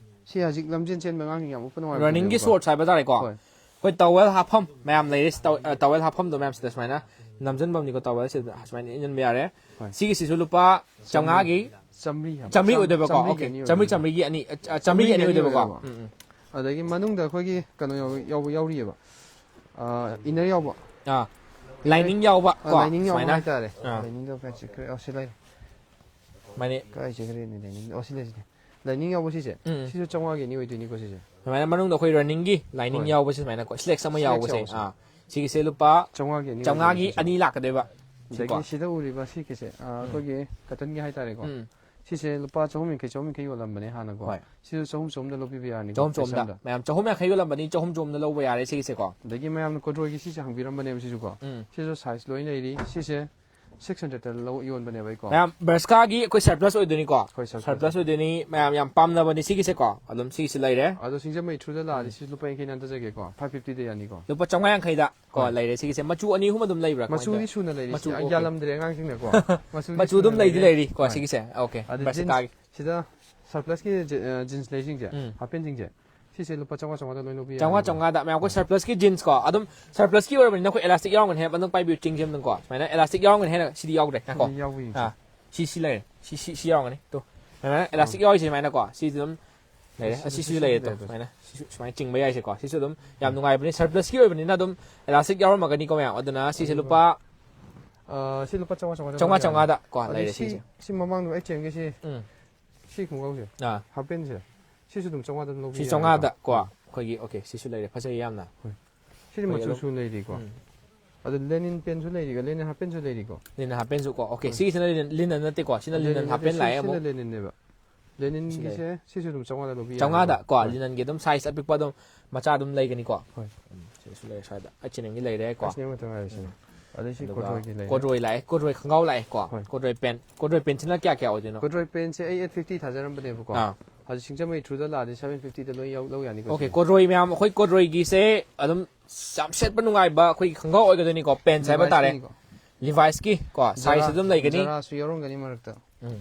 ꯁꯤ ꯍꯧꯖꯤꯛ ꯂꯝꯖꯦꯟ ꯆꯦꯟꯕ ꯑꯉꯥꯡꯁꯤꯡ ꯌꯥꯝ ꯎꯞꯄ ꯅꯨꯡꯉꯥꯏꯕ ꯔꯟꯅꯤꯡꯒꯤ ꯄꯣꯠꯅꯦꯕꯀꯣ꯫ ꯁꯣꯔꯠꯁ ꯍꯥꯏꯕ ꯇꯥꯔꯦꯀꯣ꯫ ꯍꯣꯏ꯫ ꯑꯩꯈꯣꯏ ꯇꯋꯦꯜ ꯍꯥꯞꯐꯝ ꯃꯌꯥꯝ ꯂꯩꯔꯦ, ꯁꯤ ꯇꯋ-, ꯑ, ꯇꯋꯦꯜ ꯍꯥꯞꯐꯝꯗꯣ ꯃꯌꯥꯝꯁꯤꯗ ꯁꯨꯃꯥꯏꯅ ꯅꯝꯁꯤꯟꯐꯝꯅꯤꯀꯣ, ꯇꯋꯦꯜꯁꯤꯗ ꯁꯨꯃꯥꯏꯅ ꯏꯟꯁꯤꯟꯕ ꯌꯥꯔꯦ꯫ ꯍꯣꯏ꯫ ꯁꯤꯒꯤꯁꯤꯁꯨ ꯂꯨꯄꯥ ꯆꯥꯝꯃꯉꯥꯒꯤ ꯆꯥꯝꯃꯔꯤ ꯍꯥꯏꯕ? ꯆꯥꯝꯃꯔꯤ ꯆꯥꯝ- ꯑꯣꯏꯗꯣꯏꯕꯀꯣ꯫ ꯆꯥꯝꯃꯔꯤꯒꯤ Okay, ꯑꯅꯤ ꯆꯥꯝꯃꯔꯤ ꯑꯣꯏꯗꯣꯏꯕ꯫ ꯆꯥꯝꯃꯔꯤꯒꯤ ꯑꯅꯤ ꯑ, ꯑ, ꯆꯥꯝꯃꯔꯤꯒꯤ ꯑꯅꯤ ꯑꯣꯏꯗꯣꯏꯕꯀꯣ꯫ ꯎꯝ, ꯎꯝ. ꯑꯗꯒꯤ ꯃꯅꯨꯡꯗ ꯑꯩꯈꯣꯏꯒꯤ ꯀꯩꯅꯣ ꯌꯥꯎꯕ ꯌꯥꯎꯕ ꯌꯥꯎꯔꯤꯑꯕ, ꯏꯅꯔ ꯌꯥꯎꯕ. ꯑꯥ, ꯂꯥꯏꯅꯤꯡ ꯌꯥꯎꯕ ꯑ, ꯀꯣ, ꯂꯥꯏꯅꯤꯡ ꯌꯥꯎꯕ ꯁꯨꯃꯥꯏꯅ. ꯍꯥꯏꯇꯥꯔꯦ. ꯑꯥ. ꯂꯥꯏꯅꯤꯡꯗꯣ ꯀꯥꯏ ꯆꯠꯈ꯭ꯔꯦ? ꯑꯣ, ꯁꯤ ꯂꯩꯔꯦ. ꯁꯨꯃꯥꯏꯅ. ꯀꯥꯏ ꯆꯠꯈ꯭ꯔꯦꯅꯦ ꯂꯥꯏꯅꯤꯡ? ꯑꯣ, ꯁꯤ ꯂꯩ, ꯁꯤ ꯂꯩ. ꯂꯥꯏꯅꯤꯡ ꯌꯥꯎꯕ ꯁꯤꯁꯦ? ꯎꯝ. ꯁꯤꯁꯨ ꯆꯥꯝꯃꯉꯥꯒꯤ ꯑꯅꯤ ꯑꯣꯏꯗꯣꯏꯅꯤꯀꯣ ꯁꯤꯁꯦ? ꯁꯨꯃꯥꯏꯅ ꯃꯅꯨꯡꯗ ꯑꯩꯈꯣꯏ ꯔꯟꯅꯤꯡꯒꯤ ꯂꯥꯏꯅꯤꯡ ꯍꯣꯏ. ꯌꯥꯎꯕꯁꯦ ꯁꯨꯃꯥꯏꯅ ꯀꯣ, ꯁꯤꯂꯦꯛꯁ ꯑꯃ ꯁꯤꯂꯦꯛꯁ ꯌꯥꯎꯕꯁꯦ. ꯌꯥꯎꯕꯁꯦ. ꯑꯥ, ꯁꯤꯒꯤꯁꯦ ꯂꯨꯄꯥ ꯆꯥꯝꯃꯉꯥꯒꯤ ꯑꯅꯤ ꯆꯥꯝꯃꯉꯥꯒꯤ ꯑꯣꯏꯗꯣꯏꯅꯤ ꯁꯤꯁꯦ. ꯑꯅꯤ ꯂꯥꯛꯀꯗꯣꯏꯕ. ꯑꯗꯒꯤ ꯁꯤꯀꯣ. ꯁꯤꯗ ꯎꯔꯤꯕ ꯁꯤꯒꯤꯁꯦ, ꯑ, ꯑꯩꯈꯣꯏꯒꯤ ꯀꯇꯟꯒꯤ ꯍꯥꯏꯇꯥꯔꯦꯀꯣ. ꯎꯝ. ꯁꯤꯁꯦ ꯂꯨꯄꯥ ꯆꯍꯨꯝ ꯌꯥꯡꯈꯩ, ꯆꯍꯨꯝ ꯌꯥꯡꯈꯩ ꯌꯣꯜꯂꯝꯕꯅꯦ ꯍꯥꯟꯅꯀꯣ. ꯍꯣꯏ. ꯁꯤꯁꯨ ꯆꯍꯨꯝ ꯆꯍꯨꯝꯗ ꯂꯧꯕꯤꯕ ꯌꯥꯔꯅꯤꯀꯣ, ꯆꯍꯨꯝ ꯄꯤꯁ ꯆꯍꯨꯝꯗ. ꯑꯃꯗ. ꯃꯌꯥꯝ ꯆꯍꯨꯝ ꯌꯥꯡꯈꯩ ꯌꯣꯜꯂꯝꯕꯅꯤ, ꯆꯍꯨꯝ ꯆꯍꯨꯝꯗ ꯂꯧꯕ ꯌꯥꯔꯦ ꯁꯤꯒꯤꯁꯦꯀꯣ. ꯑꯗꯒꯤ ꯃꯌꯥꯝꯅ ꯀꯣꯗ꯭ꯔꯣꯏꯒꯤ ꯁꯤꯁꯦ ꯍꯪꯕꯤꯔꯝꯕꯅꯦꯕ ꯁꯤꯁꯨꯀꯣ. ꯎꯝ. ꯁꯤꯁꯨ ꯁꯥꯏꯖ ꯂꯣꯏ ꯂꯩꯔꯤ. ꯁꯤꯁꯦ ꯁꯤꯛꯁ ꯍꯟꯗ꯭ꯔꯦꯗꯇ ꯂꯧ ꯌꯣꯟꯕꯅꯦꯕ ꯑꯩꯀꯣ. ꯃꯌꯥꯝ ꯕ꯭ꯔꯁꯀꯥꯒꯤ ꯑꯩꯈꯣꯏ ꯁꯔꯄ꯭ꯂꯁ ꯑꯣꯏꯗꯣꯏꯅꯤꯀꯣ. ꯍꯣꯏ, ꯁꯔꯄ꯭ꯂꯁ. ꯁꯔꯄ꯭ꯂꯁ ꯑꯣꯏꯗꯣꯏꯅꯤ, ꯃꯌꯥꯝ ꯌꯥꯝ ꯄꯥꯝꯅꯕꯅꯤ ꯁꯤꯒꯤꯁꯦꯀꯣ. ꯑꯗꯨꯝ ꯁꯤꯒꯤꯁꯤ ꯂꯩꯔꯦ. ꯑꯗꯣ ꯁꯤꯡꯖꯃꯩ ꯊ꯭ꯔꯨꯗ ꯂꯥꯛꯑꯗꯤ ꯁꯤꯁꯨ ꯂꯨꯄꯥ ꯌꯥꯡꯈꯩ ꯅꯟꯊꯖꯒꯦꯀꯣ, ꯐꯥꯏꯚ ꯐꯤꯐꯇꯤꯗ ꯌꯥꯅꯤꯀꯣ. ꯂꯨꯄꯥ ꯆꯥꯝꯃꯉꯥ ꯌꯥꯡꯈꯩꯗ ꯀꯣ ꯍꯣꯏ. ꯂꯩꯔꯦ ꯁꯤꯒꯤꯁꯦ. ꯃꯆꯨ ꯑꯅꯤ ꯑꯍꯨꯝ ꯑꯗꯨꯝ ꯂꯩꯕ꯭ꯔꯥ? ꯀꯃꯥꯏꯅ ꯃꯆꯨꯗꯤ ꯇꯧꯋꯤ? ꯁꯨꯅ ꯂꯩꯔꯤ, ꯃꯆꯨ, ꯁꯤ okay. ꯌꯥꯜꯂꯝꯗ꯭ꯔꯦ ꯑꯉꯥꯡꯁꯤꯡꯅꯀꯣ. ꯃꯆꯨꯗꯤ ꯃꯆꯨ ꯑꯗꯨꯝ ꯁꯨꯅ ꯂꯩꯗꯤ ꯂꯩꯔꯤ. ꯂꯩꯔꯤꯀꯣ ꯍꯣꯏ. ꯁꯤꯒꯤꯁꯦ. Okay. ꯑꯗ ꯕ꯭ꯔꯁꯀꯥꯒꯤ. ꯖꯤꯟꯁ, ꯁꯤꯗ ꯁꯔꯄ꯭ꯂꯁꯀꯤ ꯖꯤ-, ꯑ, ꯖꯤꯟꯁ ꯂꯩꯁꯤꯡꯁꯦ, ꯎꯝ. ꯍꯥꯞ ꯄꯦꯟꯁꯤꯡꯁꯦ, ꯁꯤꯁꯦ ꯂꯨꯄꯥ ꯆꯥꯝꯃꯉꯥ, ꯆꯥꯝꯃꯉꯥꯗ ꯂꯣꯏ ꯂꯧꯕ ꯌꯥꯔꯅꯤ. ꯆꯥꯝꯃꯉꯥ, ꯆꯥꯝꯃꯉꯥꯗ ꯃꯌꯥꯝ ꯑꯩꯈꯣꯏ ꯁꯔꯄ꯭ꯂꯁꯀꯤ ꯖꯤꯟꯁ ꯀꯣ. ꯑꯗꯨꯝ ꯁꯔꯄ꯭ꯂꯁꯀꯤ ꯑꯣꯏꯔꯕꯅꯤꯅ ꯑꯩꯈꯣꯏ ꯏꯂꯥꯁꯇꯤꯛ ꯌꯥꯎꯔꯝꯒꯅꯤ ꯍꯥꯏꯕ, ꯑꯗꯨꯝ ꯄꯥꯏꯕꯤꯌꯨ, ꯆꯤꯡꯁꯦ ꯑꯗꯨꯝ ꯀꯣ. ꯁꯨꯃꯥꯏꯅ ꯏꯂꯥꯁꯇꯤꯛ ꯌꯥꯎꯔꯝꯒꯅꯤ ꯍꯥꯏꯅ ꯁꯤꯗꯤ ꯌꯥꯎꯗ꯭ꯔꯦ. ꯉꯥꯏꯈꯣ. ꯁꯤꯗꯤ ꯌꯥꯎꯕ ꯌꯦꯡꯁꯤ. ꯑꯥ. ꯁꯤ, ꯁꯤ ꯂꯩꯔꯦ. ꯁꯤ, ꯁꯤ, ꯁꯤ ꯌꯥꯎꯔꯝꯒꯅꯤ꯫ ꯇꯨ. ꯁꯨꯃꯥꯏꯅ ꯏꯂꯥꯁꯇꯤꯛ ꯌꯥꯎꯔꯤꯁꯦ ꯁꯨꯃꯥꯏꯅꯀꯣ. ꯁꯤ ꯑꯗꯨꯝ ꯂꯩꯔꯦ꯫ ꯑꯁꯤ, ꯁꯤ, ꯁꯤꯁꯨ ꯁꯤ ꯂꯩꯔꯦ. ꯇꯨ. ꯂꯩꯔꯦ. ꯁꯨꯃꯥꯏꯅ. ꯁꯤꯁꯨ ꯁꯨꯃꯥꯏꯅ ꯆꯤꯡꯕ ꯌꯥꯏꯁꯦꯀꯣ. ꯁꯤꯁꯨ ꯑꯗꯨꯝ ꯌꯥꯝ ꯅꯨꯡꯉꯥꯏꯕꯅꯤ. ꯁꯔꯄ꯭ꯂꯁꯀꯤ ꯑꯣꯏꯕꯅꯤꯅ ꯑꯗꯨꯝ ꯏꯂꯥꯁꯇꯤꯛ ꯌꯥꯎꯔꯝꯃꯒꯅꯤꯀꯣ ꯃꯌꯥꯝ. ꯑꯗꯨꯅ ꯁꯤꯁꯦ ꯂꯨꯄꯥ ꯑ, ꯁꯤ ꯂꯨꯄꯥ ꯆꯥꯝꯃꯉꯥ, ꯆꯥꯝꯃꯉꯥꯗ ꯆꯥꯝꯃꯉꯥ, ꯂꯧꯕ ꯌꯥꯔꯅꯤ. ꯆꯥꯝꯃꯉꯥꯗ ꯀꯣ ꯑꯗꯩ ꯂꯩꯔꯦ ꯁꯤ, ꯁꯤꯁꯦ. ꯁꯤ ꯃꯃꯥꯡꯗꯣ ꯑꯩ ꯆꯦꯟꯒꯦ ꯁꯤ, ꯎꯝ. ꯁꯤ ꯈꯣꯡꯒ꯭ꯔꯥꯎꯁꯦ, ꯑꯥ. ꯍꯥꯞ ꯄꯦꯟꯁꯦ, ꯁꯤꯁꯨ ꯑꯗꯨꯝ ꯆꯥꯝꯃꯉꯥꯗ ꯂꯧꯕ ꯁꯤ ꯌꯥꯔꯅꯤꯀꯣ. ꯆꯥꯝꯃꯉꯥꯗ ꯀꯣ. ꯑꯩꯈꯣꯏꯒꯤ, okay, ꯁꯤꯁꯨ ꯂꯩꯔꯦ. ꯐꯖꯩ ꯌꯥꯝꯅ. ꯁꯤꯗꯤ ꯍꯣꯏ, ꯃꯆꯨ ꯑꯗꯨꯝ. ꯁꯨꯅ ꯂꯩꯔꯤꯀꯣ. ꯎꯝ. ꯑꯗꯨ ꯂꯦꯅꯤꯟ ꯄꯦꯟꯁꯨ ꯂꯩꯔꯤꯀꯣ, ꯂꯦꯅꯤꯟ ꯍꯥꯞ ꯄꯦꯟꯁꯨ ꯂꯩꯔꯤꯀꯣ. ꯂꯤꯅꯟ ꯍꯥꯞ ꯄꯦꯟꯁꯨ ꯀꯣ. Okay, ꯍꯣꯏ. ꯁꯤꯒꯤꯁꯤꯅ ꯂꯤꯅꯟ, ꯂꯤꯅꯟ ꯅꯠꯇꯦꯀꯣ. ꯁꯤꯅ ꯂꯤꯅꯟ ꯂꯦꯅꯤꯟ ꯍꯥꯞ ꯄꯦꯟ ꯅꯠꯇꯦ, ꯂꯥꯛꯑꯦ ꯁꯤꯅ ꯑꯃꯨꯛ. ꯂꯦꯅꯤꯟꯅꯦꯕ. ꯂꯦꯅꯤꯟꯒꯤꯁꯦ, ꯁꯤꯁꯨ ꯑꯗꯨꯝ ꯆꯥꯝꯃꯉꯥꯗ ꯂꯧꯕ ꯌꯥꯔꯅꯤ. ꯆꯥꯝꯃꯉꯥꯗ ꯀꯣ. ꯂꯤꯅꯟꯒꯤ ꯑꯗꯨꯝ ꯁꯥꯏꯖ ꯑꯄꯤꯛꯄ ꯑꯗꯨꯝ ꯃꯆꯥ ꯑꯗꯨꯝ ꯂꯩꯒꯅꯤꯀꯣ. ꯍꯣꯏ. ꯎꯝ, ꯁꯤꯗꯁꯨ ꯂꯩꯔꯦ ꯁ꯭ꯋꯥꯏꯗ. ꯑꯩ ꯆꯦꯟꯅꯤꯡꯒꯤ ꯂꯩꯔꯦꯀꯣ. ꯑꯁꯤꯅꯦ ꯑꯃꯇ ꯉꯥꯏꯔꯤꯁꯤꯅꯦ. ꯑꯗꯩ ꯁꯤ ꯑꯗꯨꯒ ꯀꯣꯗ꯭ꯔꯣꯏꯒꯤ ꯂꯩꯔꯦ. ꯀꯣꯗ꯭ꯔꯣꯏ ꯂꯥꯛꯑꯦ. ꯀꯣꯗ꯭ꯔꯣꯏ ꯈꯣꯡꯒ꯭ꯔꯥꯎ ꯂꯥꯛꯑꯦꯀꯣ. ꯍꯣꯏ. ꯀꯣꯗ꯭ꯔꯣꯏ ꯄꯦꯟ. ꯀꯣꯗ꯭ꯔꯣꯏ ꯄꯦꯟꯁꯤꯅ ꯀꯌꯥ ꯀꯌꯥ ꯑꯣꯏꯗꯣꯏꯅꯣ? ꯀꯣꯗ꯭ꯔꯣꯏ ꯄꯦꯟꯁꯦ ꯑꯩ ꯑꯩꯠ ꯐꯤꯐꯇꯤ ꯊꯥꯖꯔꯝꯕꯅꯦꯕꯀꯣ. ꯑꯥ. ꯍꯧꯖꯤꯛ ꯁꯤꯡꯖꯃꯩ ꯊ꯭ꯔꯨꯗ ꯂꯥꯛꯑꯗꯤ ꯁꯚꯦꯟ ꯐꯤꯐꯇꯤꯗ ꯂꯣꯏ ꯌꯧ-, ꯂꯧ ꯌꯥꯅꯤꯀꯣ. Okay, ꯁꯤꯁꯦ. ꯀꯣꯗ꯭ꯔꯣꯏ ꯃꯌꯥꯝ, ꯑꯩꯈꯣꯏ ꯀꯣꯗ꯭ꯔꯣꯏꯒꯤꯁꯦ ꯑꯗꯨꯝ ꯌꯥꯝ ꯁꯦꯠꯄ ꯅꯨꯡꯉꯥꯏꯕ ꯑꯩꯈꯣꯏꯒꯤ ꯈꯣꯡꯒ꯭ꯔꯥꯎ ꯑꯣꯏꯒꯗꯣꯏꯅꯤꯀꯣ, ꯄꯦꯟꯁ ꯍꯥꯏꯕ ꯇꯥꯔꯦ. ꯂꯤꯚꯥꯏꯁꯀꯤꯅꯤꯀꯣ. ꯂꯤꯚꯥꯏꯁꯀꯤ ꯀꯣ, ꯁꯥꯏꯖ ꯖꯔꯥ-, ꯑꯗꯨꯝ ꯂꯩꯒꯅꯤ. ꯖꯔꯥꯁꯨ ꯌꯥꯎꯔꯝꯒꯅꯤ ꯃꯔꯛꯇ. ꯎꯝ.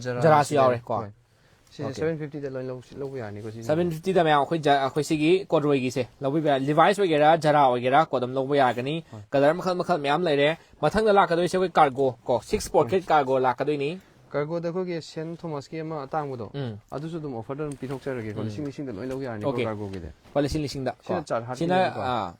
ꯖꯔꯥꯁꯨ ꯖꯔꯥꯁꯨ ꯌꯥꯎꯔꯦ ꯂꯩꯔꯦ. ꯀꯣ. ꯍꯣꯏ. ꯁꯤꯁꯦ Okay. Seven fifty ꯗ ꯂꯣꯏ ꯂꯧ-, ꯂꯧꯕ ꯌꯥꯔꯅꯤꯀꯣ ꯁꯤꯁꯦ? Seven fifty ꯗ ꯃꯌꯥꯝ ꯑꯩꯈꯣꯏ ꯖ-, ꯑꯩꯈꯣꯏ ꯁꯤꯒꯤ ꯀꯣꯗ꯭ꯔꯣꯏꯒꯤꯁꯦ ꯂꯧꯕꯤꯕ ꯌꯥꯏ꯫ Levi's ꯑꯣꯏꯒꯦꯔꯥ, Zara ꯑꯣꯏꯒꯦꯔꯥ, ꯀꯣ ꯑꯗꯨꯝ ꯂꯧꯕ ꯌꯥꯒꯅꯤ꯫ ꯍꯣꯏ꯫ Colour ꯃꯈꯜ ꯃꯈꯜ ꯃꯌꯥꯝ ꯂꯩꯔꯦ꯫ ꯃꯊꯪꯗ ꯂꯥꯛꯀꯗꯣꯏꯁꯦ ꯑꯩꯈꯣꯏ cargo ꯀꯣ, six pocket cargo ꯂꯥꯛꯀꯗꯣꯏꯅꯤ꯫ Cargo ꯗ ꯑꯩꯈꯣꯏꯒꯤ Saint Thomas ꯀꯤ ꯑꯃ ꯑꯇꯥꯡꯕꯗꯣ, ꯎꯝ꯫ ꯑꯗꯨꯁꯨ ꯑꯗꯨꯝ offer ꯗ ꯑꯗꯨꯝ ꯄꯤꯊꯣꯛꯆꯔꯒꯦꯀꯣ, ꯎꯝ꯫ ꯂꯤꯁꯤꯡ ꯂꯤꯁꯤꯡꯗ ꯂꯣꯏ ꯂꯧ ꯌꯥꯔꯅꯤꯀꯣ Okay. Cargo ꯒꯤꯗꯤ꯫ ꯂꯨꯄꯥ ꯂꯤꯁꯤꯡ ꯂꯤꯁꯤꯡꯗ ꯀꯣ꯫ ꯁꯤꯅ ꯆꯥꯔ ꯁꯤꯅ, ꯍꯥꯞꯄꯤꯅꯦꯕꯀꯣ꯫ ꯑꯥ꯫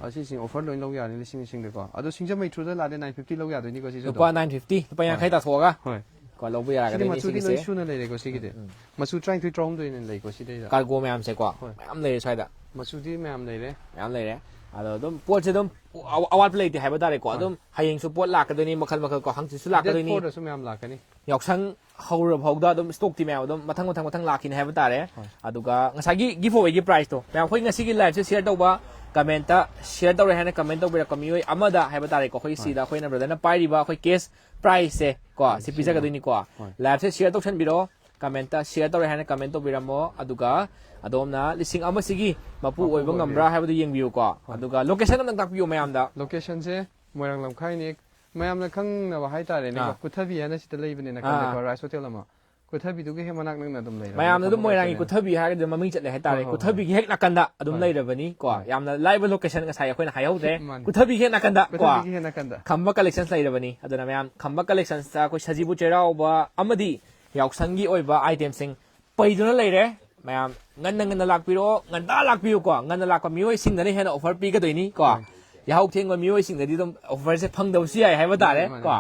ꯑꯁꯤꯁꯤꯡ offer ꯂꯣꯏ ꯂꯧ ꯌꯥꯔꯅꯤ, ꯂꯤꯁꯤꯡ ꯂꯤꯁꯤꯡꯗꯀꯣ꯫ ꯑꯗꯣ ꯁꯤꯡꯖꯃꯩ through ꯗ ꯂꯥꯛꯑꯗꯤ nine fifty ꯂꯧ ꯌꯥꯗꯣꯏꯅꯤꯀꯣ ꯁꯤꯁꯨ ꯂꯨꯄꯥ ꯑꯗꯨꯝ꯫ Nine fifty, ꯂꯨꯄꯥ ꯌꯥꯡꯈꯩ ꯍꯣꯏ꯫ ꯇꯥꯊꯣꯛꯑꯒ ꯍꯣꯏ꯫ ꯀꯣ, ꯂꯧꯕ ꯁꯤꯗꯤ ꯌꯥꯔꯒꯅꯤ ꯃꯆꯨꯗꯤ ꯂꯣꯏ ꯂꯤꯁꯤꯡꯒꯤꯁꯦ꯫ ꯁꯨꯅ ꯂꯩꯔꯦꯀꯣ ꯁꯤꯒꯤꯗꯤ꯫ ꯎꯝ, ꯎꯝ꯫ ꯃꯆꯨ ꯇꯔꯥꯅꯤꯊꯣꯏ, ꯇꯔꯥꯍꯨꯝꯗꯣꯏꯅ ꯂꯩꯀꯣ ꯁꯤꯗꯩꯗ꯫ Cargo ꯃꯌꯥꯝꯁꯦꯀꯣ, ꯍꯣꯏ꯫ ꯃꯌꯥꯝ ꯂꯩꯔꯦ ꯁ꯭ꯋꯥꯏꯗ꯫ ꯃꯆꯨꯗꯤ ꯃꯌꯥꯝ ꯂꯩꯔꯦ꯫ ꯃꯌꯥꯝ ꯂꯩꯔꯦ꯫ ꯑꯗꯣ ꯑꯗꯨꯝ ꯄꯣꯠꯁꯦ ꯑꯗꯨꯝ ꯑꯋꯥ-, ꯑꯋꯥꯠꯄ ꯂꯩꯇꯦ ꯍꯥꯏꯕ ꯇꯥꯔꯦꯀꯣ꯫ ꯍꯣꯏ꯫ ꯑꯗꯨꯝ ꯍꯌꯦꯡꯁꯨ ꯄꯣꯠ ꯂꯥꯛꯀꯗꯣꯏꯅꯤ ꯃꯈꯜ ꯃꯈꯜ ꯀꯣ, ꯍꯪꯆꯤꯠꯁꯨ Date ꯂꯥꯛꯀꯗꯣꯏꯅꯤ꯫ Four ꯗꯁꯨ ꯃꯌꯥꯝ ꯂꯥꯛꯀꯅꯤ꯫ ꯌꯥꯎꯁꯪ ꯍꯧꯔ ꯐꯥꯎꯗ ꯑꯗꯨꯝ stock ꯇꯤ ꯃꯌꯥꯝ ꯑꯗꯨꯝ ꯃꯊꯪ ꯃꯊꯪ ꯃꯊꯪ ꯂꯥꯛꯈꯤꯅꯤ ꯍꯥꯏꯕ ꯇꯥꯔꯦ꯫ ꯍꯣꯏ꯫ ꯑꯗꯨꯒ ꯉꯁꯥꯏꯒꯤ giveaway ꯒꯤ prize ꯇꯣ, ꯃꯌꯥꯝ ꯑꯩꯈꯣꯏ ꯉꯁꯤꯒꯤ live ꯁꯦ share ꯇꯧꯕ, comment ꯇ share ꯇꯧꯔꯦ ꯍꯥꯏꯅ comment ꯇꯧꯕꯤꯔꯛꯄ ꯃꯤꯑꯣꯏ ꯑꯃꯗ ꯍꯥꯏꯕ ꯇꯥꯔꯦꯀꯣ, ꯑꯩꯈꯣꯏ ꯍꯣꯏ꯫ ꯁꯤꯗ ꯑꯩꯈꯣꯏꯅ brother ꯅ ꯄꯥꯏꯔꯤꯕ ꯑꯩꯈꯣꯏ cash prize ꯁꯦ ꯀꯣ, ꯍꯣꯏ, ꯁꯤ ꯁꯤꯗ꯫ ꯄꯤꯖꯒꯗꯣꯏꯅꯤꯀꯣ꯫ ꯍꯣꯏ꯫ Live ꯁꯦ share ꯇꯧꯁꯟꯕꯤꯔꯣ, comment ꯇ share ꯇꯧꯔꯦ ꯍꯥꯏꯅ comment ꯇꯧꯕꯤꯔꯝꯃꯣ, ꯑꯗꯨꯒ ꯑꯗꯣꯝꯅ ꯂꯤꯁꯤꯡ ꯑꯃ ꯁꯤꯒꯤ ꯃꯄꯨ ꯃꯄꯨ ꯑꯣꯏꯕ ꯑꯣꯏꯕꯤꯔꯣ꯫ ꯉꯝꯕ꯭ꯔꯥ ꯍꯥꯏꯕꯗꯨ ꯌꯦꯡꯕꯤꯌꯨꯀꯣ꯫ ꯍꯣꯏ꯫ ꯑꯗꯨꯒ location ꯑꯝꯇꯪ ꯇꯥꯛꯄꯤꯌꯨ ꯃꯌꯥꯝꯗ꯫ Location ꯁꯦ ꯃꯣꯏꯔꯥꯡ ꯂꯝꯈꯥꯏꯅꯤ꯫ ꯃꯌꯥꯝꯅ ꯈꯪꯅꯕ ꯍꯥꯏꯇꯥꯔꯦꯅꯦꯀꯣ, ꯑꯥ꯫ ꯀꯨꯊꯕꯤ ꯍꯥꯏꯅ ꯁꯤꯗ ꯂꯩꯕꯅꯦ, ꯑꯥ, ꯅꯥꯀꯟꯗꯀꯣ, ꯑꯥ꯫ Rice Hotel ꯑꯃ꯫ ꯀꯨꯊꯕꯤꯗꯨꯒꯤ ꯍꯦꯛ ꯃꯅꯥꯛ ꯅꯛꯅ ꯑꯗꯨꯝ ꯂꯩꯔꯕꯅꯦ, ꯃꯌꯥꯝꯅ ꯑꯗꯨꯝ ꯐꯝꯐꯝ ꯃꯣꯏꯔꯥꯡꯒꯤ ꯂꯩꯇ꯭ꯔꯦꯅꯦ꯫ ꯀꯨꯊꯕꯤ ꯍꯥꯏꯔꯒꯗꯤ ꯑꯗꯨꯝ ꯃꯃꯤꯡ ꯆꯠꯂꯦ ꯍꯥꯏꯇꯥꯔꯦ꯫ ꯍꯣꯏ, ꯍꯣꯏ, ꯍꯣꯏ꯫ ꯀꯨꯊꯕꯤꯒꯤ ꯍꯦꯛ ꯅꯥꯀꯟꯗ ꯑꯗꯨꯝ ꯍꯣꯏ꯫ ꯂꯩꯔꯕꯅꯤꯀꯣ꯫ ꯍꯣꯏ꯫ ꯌꯥꯝꯅ ꯂꯥꯏꯕ location ꯉꯁꯥꯏ ꯑꯩꯈꯣꯏꯅ ꯍꯥꯏꯍꯧꯗ꯭ꯔꯦ꯫ ꯃꯥꯅꯤ꯫ ꯀꯨꯊꯕꯤꯒꯤ ꯍꯦꯛ ꯅꯥꯀꯟꯗ ꯀꯣ꯫ ꯀꯨꯊꯕꯤꯒꯤ ꯍꯦꯛ ꯅꯥꯀꯟꯗ꯫ ꯈꯝꯕ Collections ꯂꯩꯔꯕꯅꯤ꯫ ꯑꯗꯨꯅ ꯃꯌꯥꯝ ꯈꯝꯕ Collections ꯇ ꯑꯩꯈꯣꯏ ꯁꯖꯤꯕꯨ ꯆꯩꯔꯥꯎꯕ ꯑꯃꯗꯤ ꯌꯥꯎꯁꯪꯒꯤ ꯑꯣꯏꯕ item ꯁꯤꯡ ꯄꯩꯗꯨꯅ ꯂꯩꯔꯦ꯫ ꯃꯌꯥꯝ ꯉꯟꯅ ꯉꯟꯅ ꯂꯥꯛꯄꯤꯔꯣ, ꯉꯟꯇꯥ ꯂꯥꯛꯄꯤꯌꯨꯀꯣ꯫ ꯉꯟꯅ ꯂꯥꯛꯄ ꯃꯤꯑꯣꯏꯁꯤꯡꯗꯅ ꯍꯦꯟꯅ offer ꯄꯤꯒꯗꯣꯏꯅꯤ ꯀꯣ꯫ ꯍꯣꯏ꯫ ꯌꯥꯍꯧ ꯊꯦꯡꯕ ꯃꯤꯑꯣꯏꯁꯤꯡꯗꯗꯤ ꯑꯗꯨꯝ offer ꯁꯦ ꯐꯪꯗꯕꯁꯨ ꯌꯥꯏ ꯍꯥꯏꯕ ꯇꯥꯔꯦ ꯃꯥꯅꯦ, ꯃꯥꯅꯦ꯫ ꯀꯣ꯫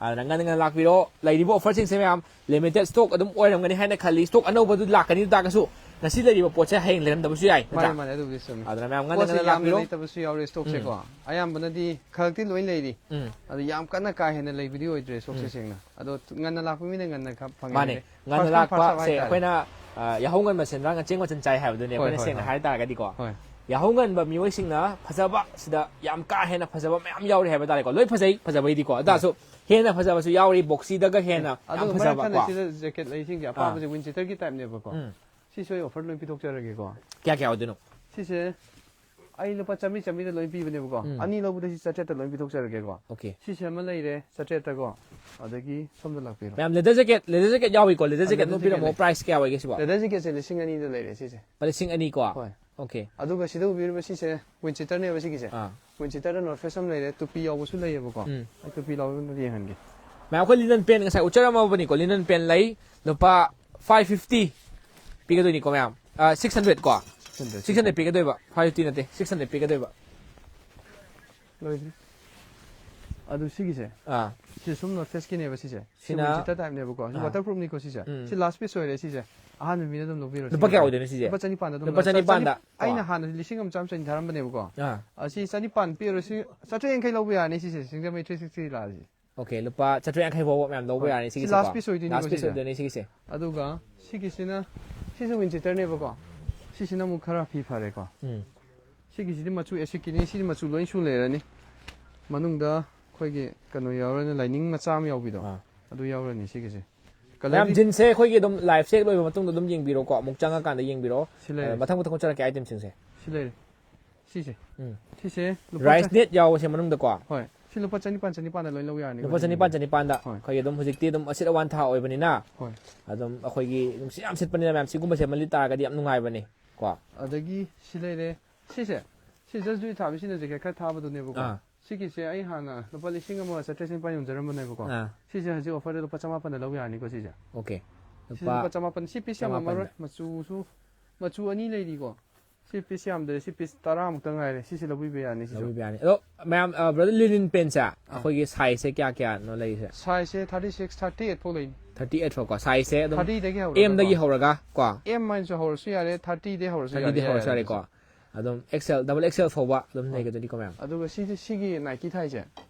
ꯑꯗꯨꯅ ꯉꯟꯅ ꯉꯟꯅ ꯂꯥꯛꯄꯤꯔꯣ꯫ ꯂꯩꯔꯤꯕ offer ꯁꯤꯡꯁꯦ ꯃꯌꯥꯝ limited stock ꯑꯗꯨꯝ ꯑꯣꯏꯔꯝꯒꯅꯤ ꯍꯥꯏꯅ ꯈꯜꯂꯤ꯫ Stock ꯑꯅꯧꯕꯗꯨ ꯂꯥꯛꯀꯅꯤ ꯇꯥꯔꯒꯁꯨ ꯉꯁꯤ ꯂꯩꯔꯤꯕ ꯄꯣꯠꯁꯦ ꯍꯌꯦꯡ ꯂꯩꯔꯝꯗꯕꯁꯨ ꯌꯥꯏ, ꯅꯠꯇ꯭ꯔꯥ? ꯃꯥꯅꯦ, ꯃꯥꯅꯦ, ꯑꯗꯨꯕꯨꯗꯤ ꯆꯨꯝꯃꯤ꯫ ꯑꯗꯨꯅ ꯃꯌꯥꯝ ꯉꯟꯅ ꯄꯣꯠꯁꯦ ꯉꯟꯅ ꯌꯥꯝꯅ ꯂꯥꯛꯄꯤꯔꯣ꯫ ꯂꯩꯇꯕꯁꯨ ꯌꯥꯎꯔꯦ stock ꯁꯦ ꯎꯝ꯫ ꯀꯣ꯫ ꯑꯌꯥꯝꯕꯅꯗꯤ ꯈꯔꯗꯤ ꯂꯣꯏ ꯂꯩꯔꯤ꯫ ꯎꯝ꯫ ꯑꯗꯨ ꯌꯥꯝ ꯀꯟꯅ ꯀꯥ ꯍꯦꯟꯅ ꯂꯩꯕꯗꯤ ꯑꯣꯏꯗ꯭ꯔꯦ stock ꯁꯦ ꯎꯝ꯫ ꯁꯦꯡꯅ꯫ ꯑꯗꯣ ꯉꯟꯅ ꯂꯥꯛꯄ ꯃꯤꯅ ꯉꯟꯅ ꯈ-, ꯐꯪꯉꯦ ꯃꯥꯅꯦ꯫ ꯍꯥꯏꯗꯤ ꯉꯟꯅ first come, first ꯂꯥꯛꯄꯁꯦ serve ꯍꯥꯏꯇꯥꯔꯦ꯫ ꯑꯩꯈꯣꯏꯅ, ꯑ, ꯌꯥꯍꯧ ꯉꯟꯕ ꯁꯦꯟꯗ꯭ꯔꯥꯡꯅ ꯆꯦꯡ ꯃꯆꯟ ꯆꯥꯏ ꯍꯥꯏꯕꯗꯨꯅꯦ ꯍꯣꯏ, ꯑꯩꯈꯣꯏꯅ ꯍꯣꯏ, ꯁꯦꯡꯅ ꯍꯣꯏ꯫ ꯍꯥꯏ ꯇꯥꯔꯒꯗꯤꯀꯣ꯫ ꯍꯣꯏ꯫ ꯌꯥꯍꯧ ꯉꯟꯕ ꯃꯤꯑꯣꯏꯁꯤꯡꯅ ꯐꯖꯕ ꯁꯤꯗ ꯌꯥꯝ ꯀꯥ ꯍꯦꯟꯅ ꯐꯖꯕ ꯃꯌꯥꯝ ꯌꯥꯎꯔꯤ ꯍꯥꯏꯕ ꯇꯥꯔꯦꯀꯣ꯫ ꯂꯣꯏ ꯐꯖꯩ, ꯐꯖꯕꯩꯗꯤꯀꯣ꯫ ꯑꯗꯨ ꯍꯣꯏ꯫ ꯇꯥꯔꯁꯨ ꯍꯦꯟꯅ ꯐꯖꯕꯁꯨ ꯌꯥꯎꯔꯤ, box ꯁꯤꯗꯒ ꯍꯦꯟꯅ ꯑꯗꯨ ꯌꯥꯝ ꯃꯔꯛ ꯐꯖꯕ ꯊꯠꯅ ꯀꯣ꯫ ꯁꯤꯗ jacket ꯂꯩꯁꯤꯡꯁꯦ ꯑꯥ꯫ ꯑꯄꯥꯝꯕꯁꯦ winter ꯒꯤ type ꯅꯦꯕꯀꯣ꯫ ꯎꯝ꯫ ꯁꯤꯁꯨ ꯑꯩ offer ꯂꯣꯏ ꯄꯤꯊꯣꯛꯆꯔꯒꯦꯀꯣ꯫ ꯀꯌꯥ ꯀꯌꯥ ꯑꯣꯏꯗꯣꯏꯅꯣ? ꯁꯤꯁꯦ ꯑꯩ ꯂꯨꯄꯥ ꯆꯥꯝꯃꯔꯤ ꯆꯥꯝꯃꯔꯤꯗ ꯂꯣꯏ ꯄꯤꯕꯅꯦꯕꯀꯣ꯫ ꯎꯝ. ꯑꯅꯤ ꯂꯧꯕꯗ ꯁꯤ ꯆꯥꯇ꯭ꯔꯦꯠꯇ ꯂꯣꯏ ꯄꯤꯊꯣꯛꯆꯔꯒꯦꯀꯣ꯫ Okay. ꯁꯤꯁꯦ ꯑꯃ ꯂꯩꯔꯦ ꯆꯥꯇ꯭ꯔꯦꯠꯇꯀꯣ꯫ ꯑꯗꯒꯤ ꯁꯣꯝꯗ ꯂꯥꯛꯄꯤꯔꯣ꯫ ꯃꯌꯥꯝ leather jacket, leather jacket ꯌꯥꯎꯏꯀꯣ? Leather ꯑ, jacket leather ꯑꯗꯨꯝ ꯄꯤꯔꯝꯃꯣ꯫ Jacket ꯁꯦ꯫ Price ꯀꯌꯥ ꯑꯣꯏꯒꯦ ꯁꯤꯕꯣ? Leather jacket ꯁꯦ ꯂꯤꯁꯤꯡ ꯑꯅꯤꯗ ꯂꯩꯔꯦ ꯁꯤꯁꯦ꯫ ꯂꯨꯄꯥ ꯂꯤꯁꯤꯡ ꯑꯅꯤ ꯀꯣ? ꯍꯣꯏ꯫ Okay. ꯑꯗꯨꯒ ꯁꯤꯗ ꯎꯕꯤꯔꯤꯕ ꯁꯤꯁꯦ wind cheater ꯅꯦꯕ ꯁꯤꯒꯤꯁꯦ꯫ ꯑꯥ. Wind cheater ꯗ North Face ꯑꯃ ꯂꯩꯔꯦ, ꯇꯨꯄꯤ ꯌꯥꯎꯕꯁꯨ ꯂꯩꯌꯦꯕꯀꯣ꯫ ꯎꯝ. ꯑꯩ ꯇꯨꯄꯤ ꯂꯧꯕ ꯌꯦꯡꯍꯟꯒꯦ꯫ ꯃꯌꯥꯝ ꯑꯩꯈꯣꯏ linen pant ꯉꯁꯥꯏ ꯎꯠꯆꯔꯝꯃꯕꯅꯤꯀꯣ, linen pant ꯂꯩ ꯂꯨꯄꯥ five fifty ꯄꯤꯒꯗꯣꯏꯅꯤꯀꯣ ꯃꯌꯥꯝ꯫ ꯑ, six hundred ꯀꯣ? Six hundred ꯄꯤꯒꯗꯣꯏꯕ, five fifty ꯅꯠꯇꯦ, six hundred ꯄꯤꯒꯗꯣꯏꯕ꯫ ꯂꯣꯏꯗ꯭ꯔꯤ꯫ ꯑꯗꯨ ꯁꯤꯒꯤꯁꯦ꯫ ꯑꯥ. ꯁꯤ ꯁꯨꯝ North Face ꯀꯤꯅꯦꯕ ꯁꯤꯁꯦ꯫ ꯁꯤ ꯁꯤꯅ wind cheater type ꯅꯦꯕꯀꯣ꯫ ꯁꯤ ꯑꯥ. Waterproof ꯅꯤꯀꯣ ꯁꯤꯁꯦ꯫ ꯎꯝ. ꯁꯤ last piece ꯑꯣꯏꯔꯦ ꯁꯤꯁꯦ꯫ ꯑꯍꯥꯟꯕ ꯃꯤꯅ ꯑꯗꯨꯝ ꯂꯧꯕꯤꯔꯣ ꯂꯨꯄꯥ ꯁꯤꯒꯤꯁꯦ꯫ ꯀꯌꯥ ꯑꯣꯏꯗꯣꯏꯅꯣ ꯁꯤꯁꯦ? ꯂꯨꯄꯥ ꯆꯅꯤꯄꯥꯟꯗ ꯑꯗꯨꯝ ꯂꯨꯄꯥ ꯂꯧ-, ꯆꯅꯤꯄꯥꯟꯗ ꯆꯅꯤ-, ꯑꯩꯅ ꯀꯣ? ꯍꯥꯟꯅ ꯂꯤꯁꯤꯡ ꯑꯃ ꯆꯥꯝꯃ ꯆꯅꯤ ꯊꯥꯔꯝꯕꯅꯦꯕꯀꯣ꯫ ꯑꯥ. ꯑꯁꯤ ꯆꯅꯤꯄꯥꯟ ꯄꯤꯔꯣ ꯁꯤ, ꯆꯥꯇ꯭ꯔꯦꯠ ꯌꯥꯡꯈꯩ ꯂꯧꯕ ꯌꯥꯔꯅꯤ ꯁꯤꯁꯦ, ꯁꯤꯡꯖꯃꯩ three sixty ꯂꯥꯛꯑꯁꯤ꯫ Okay, ꯂꯨꯄꯥ ꯆꯥꯇ꯭ꯔꯦꯠ ꯌꯥꯡꯈꯩ ꯐꯥꯎꯕ ꯃꯌꯥꯝ ꯂꯧꯕ ꯍꯣꯏ. ꯌꯥꯔꯅꯤ ꯁꯤ ꯁꯤꯒꯤꯁꯦ last ꯀꯣ? piece ꯑꯣꯏꯗꯣꯏꯅꯤꯀꯣ Last piece ꯁꯤꯁꯦ꯫ ꯑꯣꯏꯗꯣꯏꯅꯤ ꯁꯤꯒꯤꯁꯦ꯫ ꯑꯗꯨꯒ ꯁꯤꯒꯤꯁꯤꯅ, ꯁꯤꯁꯤꯅ wind cheater ꯅꯦꯕꯀꯣ꯫ ꯁꯤꯁꯤꯅ ꯑꯃꯨꯛ ꯈꯔ ꯐꯤ ꯐꯔꯦꯀꯣ꯫ ꯎꯝ. ꯁꯤꯒꯤꯁꯤꯗꯤ ꯃꯆꯨ ꯑꯦꯁꯤꯛꯀꯤꯅꯤ, ꯁꯤꯗꯤ ꯃꯆꯨ ꯂꯣꯏ ꯁꯨ ꯂꯩꯔꯅꯤ꯫ ꯃꯅꯨꯡꯗ ꯑꯩꯈꯣꯏꯒꯤ ꯀꯩꯅꯣ ꯌꯥꯎꯔꯅꯤ, lining ꯃꯆꯥ ꯑꯃ ꯌꯥꯎꯕꯤꯗꯣ꯫ ꯑꯥ. ꯑꯗꯨ ꯌꯥꯎꯔꯅꯤ ꯁꯤꯒꯤꯁꯦ꯫ ꯃꯌꯥꯝ Colour ꯗꯤ jeans ꯁꯦ ꯑꯩꯈꯣꯏꯒꯤ ꯑꯗꯨꯝ live ꯁꯦ ꯍꯦꯛ ꯂꯣꯏꯕ ꯃꯇꯨꯡꯗ ꯑꯗꯨꯝ ꯌꯦꯡꯕꯤꯔꯣꯀꯣ, ꯑꯃꯨꯛ ꯆꯪꯉꯀꯥꯟꯗ ꯌꯦꯡꯕꯤꯔꯣ꯫ ꯁꯤ ꯂꯩꯔꯦ꯫ ꯑ, ꯃꯊꯪ ꯃꯊꯪ ꯎꯠꯆꯔꯛꯀꯦ item ꯁꯤꯡꯁꯦ꯫ ꯁꯤ ꯂꯩꯔꯦ꯫ ꯁꯤꯁꯦ꯫ ꯎꯝ. ꯁꯤꯁꯦ ꯂꯨꯄꯥ Rice ꯆ-, net ꯌꯥꯎꯕꯁꯦ ꯃꯅꯨꯡꯗꯀꯣ꯫ ꯍꯣꯏ꯫ ꯁꯤ ꯂꯨꯄꯥ ꯆꯅꯤꯄꯥꯟ, ꯆꯅꯤꯄꯥꯟꯗ ꯂꯣꯏ ꯂꯧ ꯌꯥꯔꯅꯤ ꯂꯨꯄꯥ ꯑꯩꯈꯣꯏ꯫ ꯆꯅꯤꯄꯥꯟ, ꯆꯅꯤꯄꯥꯟꯗ ꯍꯣꯏ꯫ ꯑꯩꯈꯣꯏꯒꯤ ꯑꯗꯨꯝ ꯍꯧꯖꯤꯛꯇꯤ ꯑꯗꯨꯝ ꯑꯁꯤꯠ ꯑꯋꯥꯟ ꯊꯥ ꯑꯣꯏꯕꯅꯤꯅ ꯍꯣꯏ꯫ ꯑꯗꯨꯝ ꯑꯩꯈꯣꯏꯒꯤ ꯅꯨꯡꯁꯤꯠ ꯌꯥꯝ ꯁꯤꯠꯄꯅꯤꯅ ꯃꯌꯥꯝ ꯁꯤꯒꯨꯝꯕꯁꯦ ꯑꯃ ꯂꯤꯠ ꯇꯥꯔꯒꯗꯤ ꯌꯥꯝ ꯅꯨꯡꯉꯥꯏꯕꯅꯤ ꯀꯣ꯫ ꯑꯗꯒꯤ ꯁꯤ ꯂꯩꯔꯦ꯫ ꯁꯤꯁꯦ꯫ ꯁꯤ just do it ꯊꯥꯕ, ꯁꯤꯅ jacket ꯈꯔ ꯊꯥꯕꯗꯨꯅꯦꯕꯀꯣ꯫ ꯑꯥ. ꯁꯤꯒꯤꯁꯦ ꯑꯩ ꯍꯥꯟꯅ ꯂꯨꯄꯥ ꯂꯤꯁꯤꯡ ꯑꯃꯒ ꯆꯥꯇ꯭ꯔꯦꯠ ꯆꯅꯤꯄꯥꯟ ꯌꯣꯟꯖꯔꯝꯕꯅꯦꯕꯀꯣ꯫ ꯑꯥ. ꯁꯤꯁꯦ ꯍꯧꯖꯤꯛ offer ꯗ ꯂꯨꯄꯥ ꯆꯃꯥꯄꯟꯗ ꯂꯧ ꯌꯥꯔꯅꯤꯀꯣ ꯁꯤꯁꯦ꯫ Okay. ꯁꯤꯁꯦ ꯂꯨꯄꯥ ꯂꯨꯄꯥ ꯆꯃꯥꯄꯟ꯫ ꯁꯤ piece ꯌꯥꯝꯃꯝꯃꯔꯣꯏ꯫ ꯆꯃꯥꯄꯟꯗ꯫ ꯃꯆꯨꯁꯨ, ꯃꯆꯨ ꯑꯅꯤ ꯂꯩꯔꯤꯀꯣ꯫ ꯁꯤ piece ꯌꯥꯝꯗ꯭ꯔꯦ꯫ ꯁꯤ piece ꯇꯔꯥꯃꯨꯛꯇ ꯉꯥꯏꯔꯦ꯫ ꯁꯤꯁꯦ ꯂꯧꯕꯤꯕ ꯌꯥꯅꯤ ꯁꯤꯁꯨ꯫ ꯂꯧꯕꯤꯕ ꯌꯥꯅꯤ꯫ ꯑꯗꯣ ꯃꯌꯥꯝ, ꯑ, brother, linen pant ꯁꯦ ꯑꯩꯈꯣꯏꯒꯤ size ꯁꯦ ꯀꯌꯥ ꯀꯌꯥꯅꯣ ꯂꯩꯔꯤꯁꯦ? Size ꯁꯦ thirty six, thirty eight ꯐꯥꯎ ꯂꯩꯅꯤ꯫ Thirty eight ꯐꯥꯎꯀꯣ, size ꯁꯦ ꯑꯗꯨꯝ Thirty ꯗꯒꯤ ꯍꯧꯔꯒ M ꯗꯒꯤ ꯀꯣ꯫ ꯍꯧꯔꯒ ꯀꯣ꯫ M ꯍꯥꯏꯅꯁꯨ ꯍꯧꯔꯁꯨ ꯌꯥꯔꯦ, thirty ꯗꯒꯤ ꯍꯧꯔꯁꯨ Thirty ꯌꯥꯔꯦ, ꯗꯒꯤ ꯍꯧꯔꯁꯨ ꯌꯥꯔꯦ ꯌꯥꯔꯦꯀꯣ꯫ ꯑꯗꯨꯁꯨ꯫ ꯑꯗꯨꯝ X L, double X L ꯐꯥꯎꯕ ꯑꯗꯨꯝ ꯍꯣꯏ꯫ ꯂꯩꯒꯗꯣꯏꯅꯤꯀꯣ ꯃꯌꯥꯝ꯫ ꯑꯗꯨꯒ ꯁꯤꯁꯦ, ꯁꯤꯒꯤ Nike ꯊꯥꯏꯁꯦ,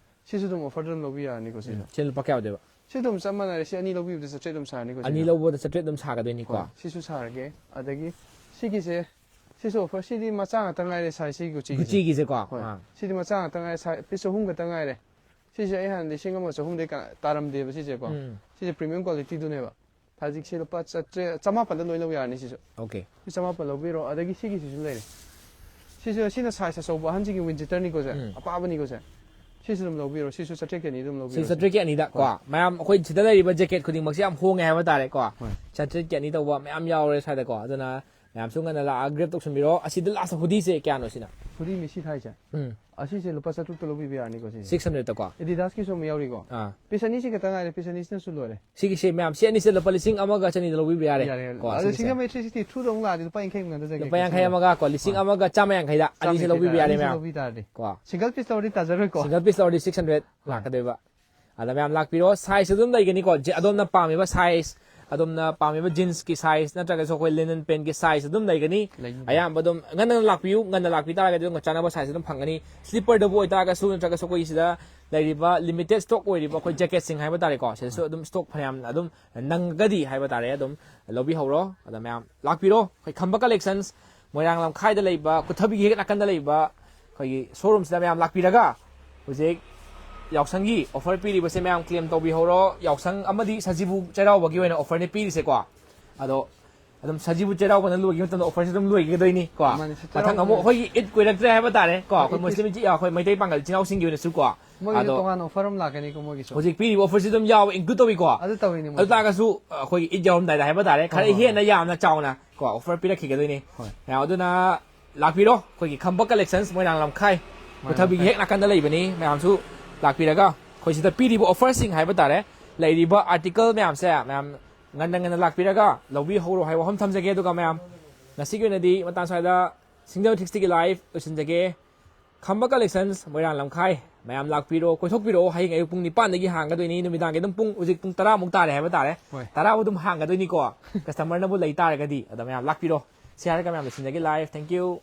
ꯁꯤꯁꯨ ꯑꯗꯨꯝ offer ꯗ ꯑꯗꯨꯝ ꯂꯧꯕ ꯌꯥꯔꯅꯤꯀꯣ ꯁꯤꯁꯨ꯫ ꯁꯤ ꯂꯨꯄꯥ ꯀꯌꯥ ꯑꯣꯏꯗꯣꯏꯕ? ꯁꯤ ꯑꯗꯨꯝ ꯆꯞ ꯃꯥꯟꯅꯔꯦ꯫ ꯁꯤ ꯑꯅꯤ ꯂꯧꯕꯤꯕꯗ ꯆꯥꯇ꯭ꯔꯦꯠ ꯑꯗꯨꯝ ꯁꯥꯔꯅꯤꯀꯣ ꯑꯅꯤ ꯁꯤꯁꯨ꯫ ꯂꯧꯕꯗ ꯆꯥꯇ꯭ꯔꯦꯠ ꯑꯗꯨꯝ ꯁꯥꯒꯗꯣꯏꯅꯤꯀꯣ꯫ ꯍꯣꯏ, ꯁꯤꯁꯨ ꯁꯥꯔꯒꯦ꯫ ꯑꯗꯒꯤ ꯁꯤꯒꯤꯁꯦ, ꯁꯤꯁꯨ offer, ꯁꯤꯗꯤ ꯃꯆꯥ ꯉꯥꯛꯇ ꯉꯥꯏꯔꯦ size ꯁꯤ Gucci ꯒꯤꯁꯦ꯫ Gucci ꯒꯤꯁꯦꯀꯣ꯫ ꯍꯣꯏ꯫ ꯑꯥ. ꯁꯤꯗꯤ ꯃꯆꯥ ꯉꯥꯛꯇ ꯉꯥꯏꯔꯦ, size piece ꯆꯍꯨꯝ ꯈꯛꯇ ꯉꯥꯏꯔꯦ꯫ ꯁꯤꯁꯦ ꯑꯩ ꯍꯥꯟꯅ ꯂꯤꯁꯤꯡ ꯑꯃ ꯆꯍꯨꯝꯗꯩ ꯀ-, ꯇꯥꯔꯝꯗꯦꯕ ꯁꯤꯁꯦꯀꯣ꯫ ꯎꯝ. ꯁꯤꯁꯦ premium quality ꯗꯨꯅꯦꯕ꯫ ꯍꯧꯖꯤꯛꯁꯦ ꯂꯨꯄꯥ ꯆꯥꯇ꯭ꯔꯦꯠ, ꯆꯃꯥꯄꯟꯗ ꯂꯣꯏ ꯂꯧ ꯌꯥꯔꯅꯤ ꯁꯤꯁꯨ꯫ Okay. ꯁꯤ ꯆꯃꯥꯄꯟ ꯂꯧꯕꯤꯔꯣ꯫ ꯑꯗꯒꯤ ꯁꯤꯒꯤꯁꯤꯁꯨ ꯂꯩꯔꯦ꯫ ꯁꯤꯁꯨ, ꯁꯤꯅ ꯁꯥꯏꯖ ꯑꯆꯧꯕ ꯑꯍꯟꯁꯤꯡꯒꯤ ꯋꯤꯟ ꯆꯤꯇꯔꯅꯤꯀꯣ ꯁꯦ꯫ ꯎꯝ꯫ ꯑꯄꯥꯕꯅꯤꯀꯣ ꯁꯦ꯫ ꯁꯤꯁꯨ ꯑꯗꯨꯝ ꯂꯧꯕꯤꯔꯣ꯫ ꯁꯤꯁꯨ ꯆꯥꯇ꯭ꯔꯦꯠꯀꯤ ꯑꯅꯤ ꯑꯗꯨꯝ ꯂꯧꯕꯤꯔꯣ ꯁꯤ ꯁꯦ꯫ ꯆꯥꯇ꯭ꯔꯦꯠꯀꯤ ꯑꯅꯤꯗ ꯀꯣ꯫ ꯍꯣꯏ꯫ ꯃꯌꯥꯝ ꯑꯩꯈꯣꯏ ꯁꯤꯗ ꯂꯩꯔꯤꯕ ꯖꯦꯀꯦꯠ ꯈꯨꯗꯤꯡꯃꯛꯁꯦ ꯌꯥꯝ ꯍꯣꯡꯉꯦ ꯍꯥꯏꯕ ꯇꯥꯔꯦꯀꯣ꯫ ꯍꯣꯏ꯫ ꯆꯥꯇ꯭ꯔꯦꯠꯀꯤ ꯑꯅꯤ ꯇꯧꯕ ꯃꯌꯥꯝ ꯌꯥꯎꯔꯦ ꯁ꯭ꯋꯥꯏꯗꯀꯣ꯫ ꯑꯗꯨꯅ ꯃꯌꯥꯝꯁꯨ ꯉꯟꯅ ꯂꯥꯛꯑ ꯒ꯭ꯔꯦꯞ ꯇꯧꯁꯟꯕꯤꯔꯣ꯫ ꯑꯁꯤꯗ ꯂꯥꯁ ꯍꯨꯗꯤꯁꯦ ꯀꯌꯥꯅꯣ ꯁꯤꯅ? ꯍꯨꯗꯤ ꯃꯤꯁꯤ ꯊꯥꯏꯁꯦ꯫ ꯎꯝ꯫ ꯑꯁꯤꯁꯦ ꯂꯨꯄꯥ ꯆꯥꯇ꯭ꯔꯨꯛꯇ ꯂꯧꯕꯤꯕ ꯌꯥꯔꯅꯤꯀꯣ ꯁꯤꯁꯦ꯫ ꯁꯤꯛꯁ ꯍꯟꯗ꯭ꯔꯦꯗꯇꯀꯣ꯫ ꯑꯦꯗꯤꯗꯥꯁꯀꯤꯁꯨ ꯑꯃ ꯌꯥꯎꯔꯤꯀꯣ꯫ ꯑꯥ꯫ ꯄꯤꯁ ꯑꯅꯤꯁꯤ ꯈꯛꯇ ꯉꯥꯏꯔꯦ꯫ ꯄꯤꯁ ꯑꯅꯤꯁꯤꯅꯁꯨ ꯂꯣꯏꯔꯦ꯫ ꯁꯤꯒꯤꯁꯦ ꯃꯌꯥꯝ, ꯁꯤ ꯑꯅꯤꯁꯦ ꯂꯨꯄꯥ ꯂꯤꯁꯤꯡ ꯑꯃꯒ ꯆꯅꯤꯗ ꯂꯧꯕꯤꯕ ꯌꯥꯔꯦ꯫ ꯌꯥꯔꯦ, ꯌꯥꯔꯦ꯫ ꯀꯣ, ꯑꯗꯣ ꯁꯤꯒꯤꯁꯦ꯫ ꯁꯤꯡꯖꯃꯩ ꯊ꯭ꯔꯤ ꯁꯤꯛꯁꯇꯤ ꯊ꯭ꯔꯨꯗ ꯑꯃꯨꯛ ꯂꯥꯛꯑꯗꯤ ꯂꯨꯄꯥ ꯌꯥꯡꯈꯩꯃꯨꯛ ꯅꯟꯊꯖꯒꯦ, ꯂꯨꯄꯥ ꯌꯥꯡꯈꯩ ꯀꯩꯁꯨ ꯑꯃꯒ ꯀꯣ, ꯂꯤꯁꯤꯡ ꯍꯣꯏ꯫ ꯑꯃꯒ ꯆꯥꯝꯃ ꯌꯥꯡꯈꯩꯗ ꯑꯅꯤꯁꯦ ꯆꯥꯝꯃ ꯂꯧꯕꯤꯕ ꯌꯥꯔꯦ ꯑꯅꯤꯁꯦ ꯃꯌꯥꯝ꯫ ꯂꯧꯕꯤ ꯇꯥꯔꯗꯤ꯫ ꯀꯣ꯫ ꯁꯤꯡꯒꯜ ꯄꯤꯁ ꯂꯧꯔꯗꯤ ꯇꯥꯖꯔꯣꯏꯀꯣ꯫ ꯁꯤꯡꯒꯜ ꯄꯤꯁ ꯂꯧꯔꯗꯤ ꯁꯤꯛꯁ ꯍꯟꯗ꯭ꯔꯦꯗ ꯍꯣꯏ꯫ ꯂꯥꯛꯀꯗꯣꯏꯕ꯫ ꯑꯗ ꯃꯌꯥꯝ ꯂꯥꯛꯄꯤꯔꯣ, ꯁꯥꯏꯖ ꯑꯗꯨꯝ ꯂꯩꯒꯅꯤꯀꯣ꯫ ꯖꯦ-, ꯑꯗꯣꯝꯅ ꯄꯥꯝꯃꯤꯕ ꯁꯥꯏꯖ, ꯑꯗꯣꯝꯅ ꯄꯥꯝꯃꯤꯕ ꯖꯤꯟꯁꯀꯤ ꯁꯥꯏꯖ ꯅꯠꯇ꯭ꯔꯒꯁꯨ ꯑꯩꯈꯣꯏ ꯂꯤꯅꯟ ꯄꯦꯟꯒꯤ ꯁꯥꯏꯖ ꯑꯗꯨꯝ ꯂꯩꯒꯅꯤ꯫ ꯂꯩꯅꯤ꯫ ꯑꯌꯥꯝꯕ ꯑꯗꯨꯝ ꯉꯟꯅ ꯂꯥꯛꯄꯤꯌꯨ, ꯉꯟꯅ ꯂꯥꯛꯄꯤ ꯇꯥꯔꯒꯗꯤ ꯑꯗꯨꯝ ꯆꯥꯅꯕ ꯁꯥꯏꯖ ꯑꯗꯨꯝ ꯐꯪꯒꯅꯤ꯫ ꯁ꯭ꯂꯤꯞꯄꯔꯗꯕꯨ ꯑꯣꯏꯇꯥꯔꯒꯁꯨ ꯅꯠꯇ꯭ꯔꯒꯁꯨ ꯑꯩꯈꯣꯏꯒꯤ ꯁꯤꯗ ꯂꯩꯔꯤꯕ ꯂꯤꯃꯤꯇꯦꯗ ꯁ꯭ꯇꯣꯛ ꯑꯣꯏꯔꯤꯕ ꯑꯩꯈꯣꯏ ꯖꯦꯀꯦꯠꯁꯤꯡ ꯍꯥꯏꯕ ꯇꯥꯔꯦꯀꯣ, ꯁꯤꯗꯁꯨ ꯑꯗꯨꯝ ꯁ꯭ꯇꯣꯛ ꯐꯅꯌꯥꯝ ꯑꯗꯨꯝ ꯅꯪꯉꯒꯗꯤ ꯍꯥꯏꯕ ꯇꯥꯔꯦ ꯑꯗꯨꯝ ꯂꯧꯕꯤꯍꯧꯔꯣ꯫ ꯑꯗ ꯃꯌꯥꯝ ꯂꯥꯛꯄꯤꯔꯣ, ꯑꯩꯈꯣꯏ ꯈꯝꯕ ꯀꯂꯦꯛꯁꯟꯁ ꯃꯣꯏꯔꯥꯡ ꯂꯝꯈꯥꯏꯗ ꯂꯩꯕ ꯀꯨꯊꯕꯤꯒꯤ ꯍꯦꯛ ꯅꯥꯀꯟꯗ ꯂꯩꯕ ꯑꯩꯈꯣꯏꯒꯤ ꯁꯣꯔꯨꯝꯁꯤꯗ ꯃꯌꯥꯝ ꯂꯥꯛꯄꯤꯔꯒ ꯍꯧꯖꯤꯛ ꯌꯥꯎꯁꯪꯒꯤ ꯑꯣꯐꯔ ꯄꯤꯔꯤꯕꯁꯦ ꯃꯌꯥꯝ ꯀ꯭ꯂꯦꯝ ꯇꯧꯕꯤꯍꯧꯔꯣ꯫ ꯌꯥꯎꯁꯪ ꯑꯃꯗꯤ ꯁꯖꯤꯕꯨ ꯆꯩꯔꯥꯎꯕꯒꯤ ꯑꯣꯏꯅ ꯑꯣꯐꯔꯅꯤ ꯄꯤꯔꯤꯁꯦꯀꯣ꯫ ꯑꯗꯣ ꯑꯗꯨꯝ ꯁꯖꯤꯕꯨ ꯆꯩꯔꯥꯎꯕꯅ ꯂꯣꯏꯈꯤꯕ ꯃꯇꯝꯗ ꯑꯣꯐꯔꯁꯤ ꯑꯗꯨꯝ ꯂꯣꯏꯒꯗꯣꯏꯅꯤ ꯀꯣ꯫ ꯃꯥꯅꯤ, ꯁꯤ ꯃꯊꯪ ꯆꯩꯔꯥꯎꯕ ꯑꯃꯨꯛ ꯑꯩꯈꯣꯏꯒꯤ ꯏꯠ ꯀꯨꯏꯔꯛꯇ꯭ꯔꯦ ꯍꯥꯏꯕ ꯇꯥꯔꯦ ꯀꯣ꯫ ꯑꯩꯈꯣꯏ ꯏꯠ ꯃꯨꯁꯂꯤꯝ ꯏꯆꯤ-, ꯑꯩꯈꯣꯏ ꯃꯩꯇꯩ ꯄꯥꯡꯒꯜ ꯏꯆꯤꯟ ꯏꯅꯥꯎꯁꯤꯡꯒꯤ ꯑꯣꯏꯅꯁꯨ ꯀꯣ꯫ ꯃꯣꯏꯒꯤꯁꯨ ꯑꯗꯣ ꯇꯣꯉꯥꯟꯅ ꯑꯣꯐꯔ ꯑꯃ ꯂꯥꯛꯀꯅꯤꯀꯣ ꯃꯣꯏꯒꯤꯁꯨ꯫ ꯍꯧꯖꯤꯛ ꯄꯤꯔꯤꯕ ꯑꯣꯐꯔꯁꯤ ꯑꯗꯨꯝ ꯌꯥꯎꯕ, ꯏꯟꯀ꯭ꯂꯨꯗ ꯇꯧꯏꯀꯣ꯫ ꯑꯗꯨ ꯇꯧꯔꯤꯅꯤ ꯑꯗꯨ ꯃꯣꯏꯁꯨ꯫ ꯇꯥꯔꯒꯁꯨ ꯑꯩꯈꯣꯏꯒꯤ ꯏꯠ ꯌꯧꯔꯝꯗꯥꯏꯗ ꯍꯥꯏꯕ ꯇꯥꯔꯦ, ꯈꯔ ꯍꯣꯏ, ꯍꯣꯏ, ꯍꯦꯟꯅ ꯍꯣꯏ꯫ ꯌꯥꯝꯅ ꯆꯥꯎꯅ ꯀꯣ ꯑꯣꯐꯔ ꯄꯤꯔꯛꯈꯤꯒꯗꯣꯏꯅꯤ꯫ ꯍꯣꯏ꯫ ꯃꯌꯥꯝ ꯑꯗꯨꯅ ꯂꯥꯛꯄꯤꯔꯣ, ꯑꯩꯈꯣꯏꯒꯤ ꯈꯝꯕ ꯀꯂꯦꯛꯁꯟꯁ ꯃꯣꯏꯔꯥꯡ ꯂꯝꯈꯥꯏ ꯃꯣꯏꯔꯥꯡ ꯀꯨꯊꯕꯤꯒꯤ ꯂꯝꯈꯥꯏ꯫ ꯍꯦꯛ ꯅꯥꯀꯟꯗ ꯂꯩꯕꯅꯤ꯫ ꯃꯌꯥꯝꯁꯨ ꯂꯥꯛꯄꯤꯔꯒ ꯑꯩꯈꯣꯏ ꯁꯤꯗ ꯄꯤꯔꯤꯕ ꯑꯣꯐꯔꯁꯤꯡ ꯍꯥꯏꯕ ꯇꯥꯔꯦ, ꯂꯩꯔꯤꯕ ꯑꯥꯔꯇꯤꯀꯜ ꯃꯌꯥꯝꯁꯦ ꯃꯌꯥꯝ ꯉꯟꯅ ꯉꯟꯅ ꯂꯥꯛꯄꯤꯔꯒ ꯂꯧꯕꯤꯍꯧꯔꯣ ꯍꯥꯏꯕ ꯋꯥꯐꯝ ꯊꯝꯖꯒꯦ꯫ ꯑꯗꯨꯒ ꯃꯌꯥꯝ ꯉꯁꯤꯒꯤ ꯑꯣꯏꯅꯗꯤ ꯃꯇꯥꯡ ꯁ꯭ꯋꯥꯏꯗ ꯁꯤꯡꯖꯃꯩ ꯊ꯭ꯔꯤ ꯁꯤꯛꯁꯇꯤꯒꯤ ꯂꯥꯏꯐ ꯂꯣꯏꯁꯤꯟꯖꯒꯦ꯫ ꯈꯝꯕ ꯀꯂꯦꯛꯁꯟꯁ ꯃꯣꯏꯔꯥꯡ ꯂꯝꯈꯥꯏ꯫ ꯃꯌꯥꯝ ꯂꯥꯛꯄꯤꯔꯣ, ꯀꯣꯏꯊꯣꯛꯄꯤꯔꯛꯑꯣ꯫ ꯍꯌꯦꯡ ꯑꯌꯨꯛ ꯄꯨꯡ ꯅꯤꯄꯥꯟꯗꯒꯤ ꯍꯥꯡꯒꯗꯣꯏꯅꯤ, ꯅꯨꯃꯤꯗꯥꯡꯒꯤ ꯑꯗꯨꯝ ꯄꯨꯡ ꯍꯧꯖꯤꯛ ꯄꯨꯡ ꯇꯔꯥꯃꯨꯛ ꯇꯥꯔꯦ ꯍꯥꯏꯕ ꯇꯥꯔꯦ꯫ ꯍꯣꯏ꯫ ꯇꯔꯥꯕꯨ ꯑꯗꯨꯝ ꯍꯥꯡꯒꯗꯣꯏꯅꯤꯀꯣ꯫ ꯀꯁꯇꯃꯔꯅꯕꯨ ꯂꯩ ꯇꯥꯔꯒꯗꯤ꯫ ꯑꯗ ꯃꯌꯥꯝ ꯂꯥꯛꯄꯤꯔꯣ꯫ ꯁꯤ ꯍꯥꯏꯔꯒ ꯃꯌꯥꯝ ꯂꯣꯏꯁꯤꯟꯖꯒꯦ ꯂꯥꯏꯐ꯫ Thank you꯫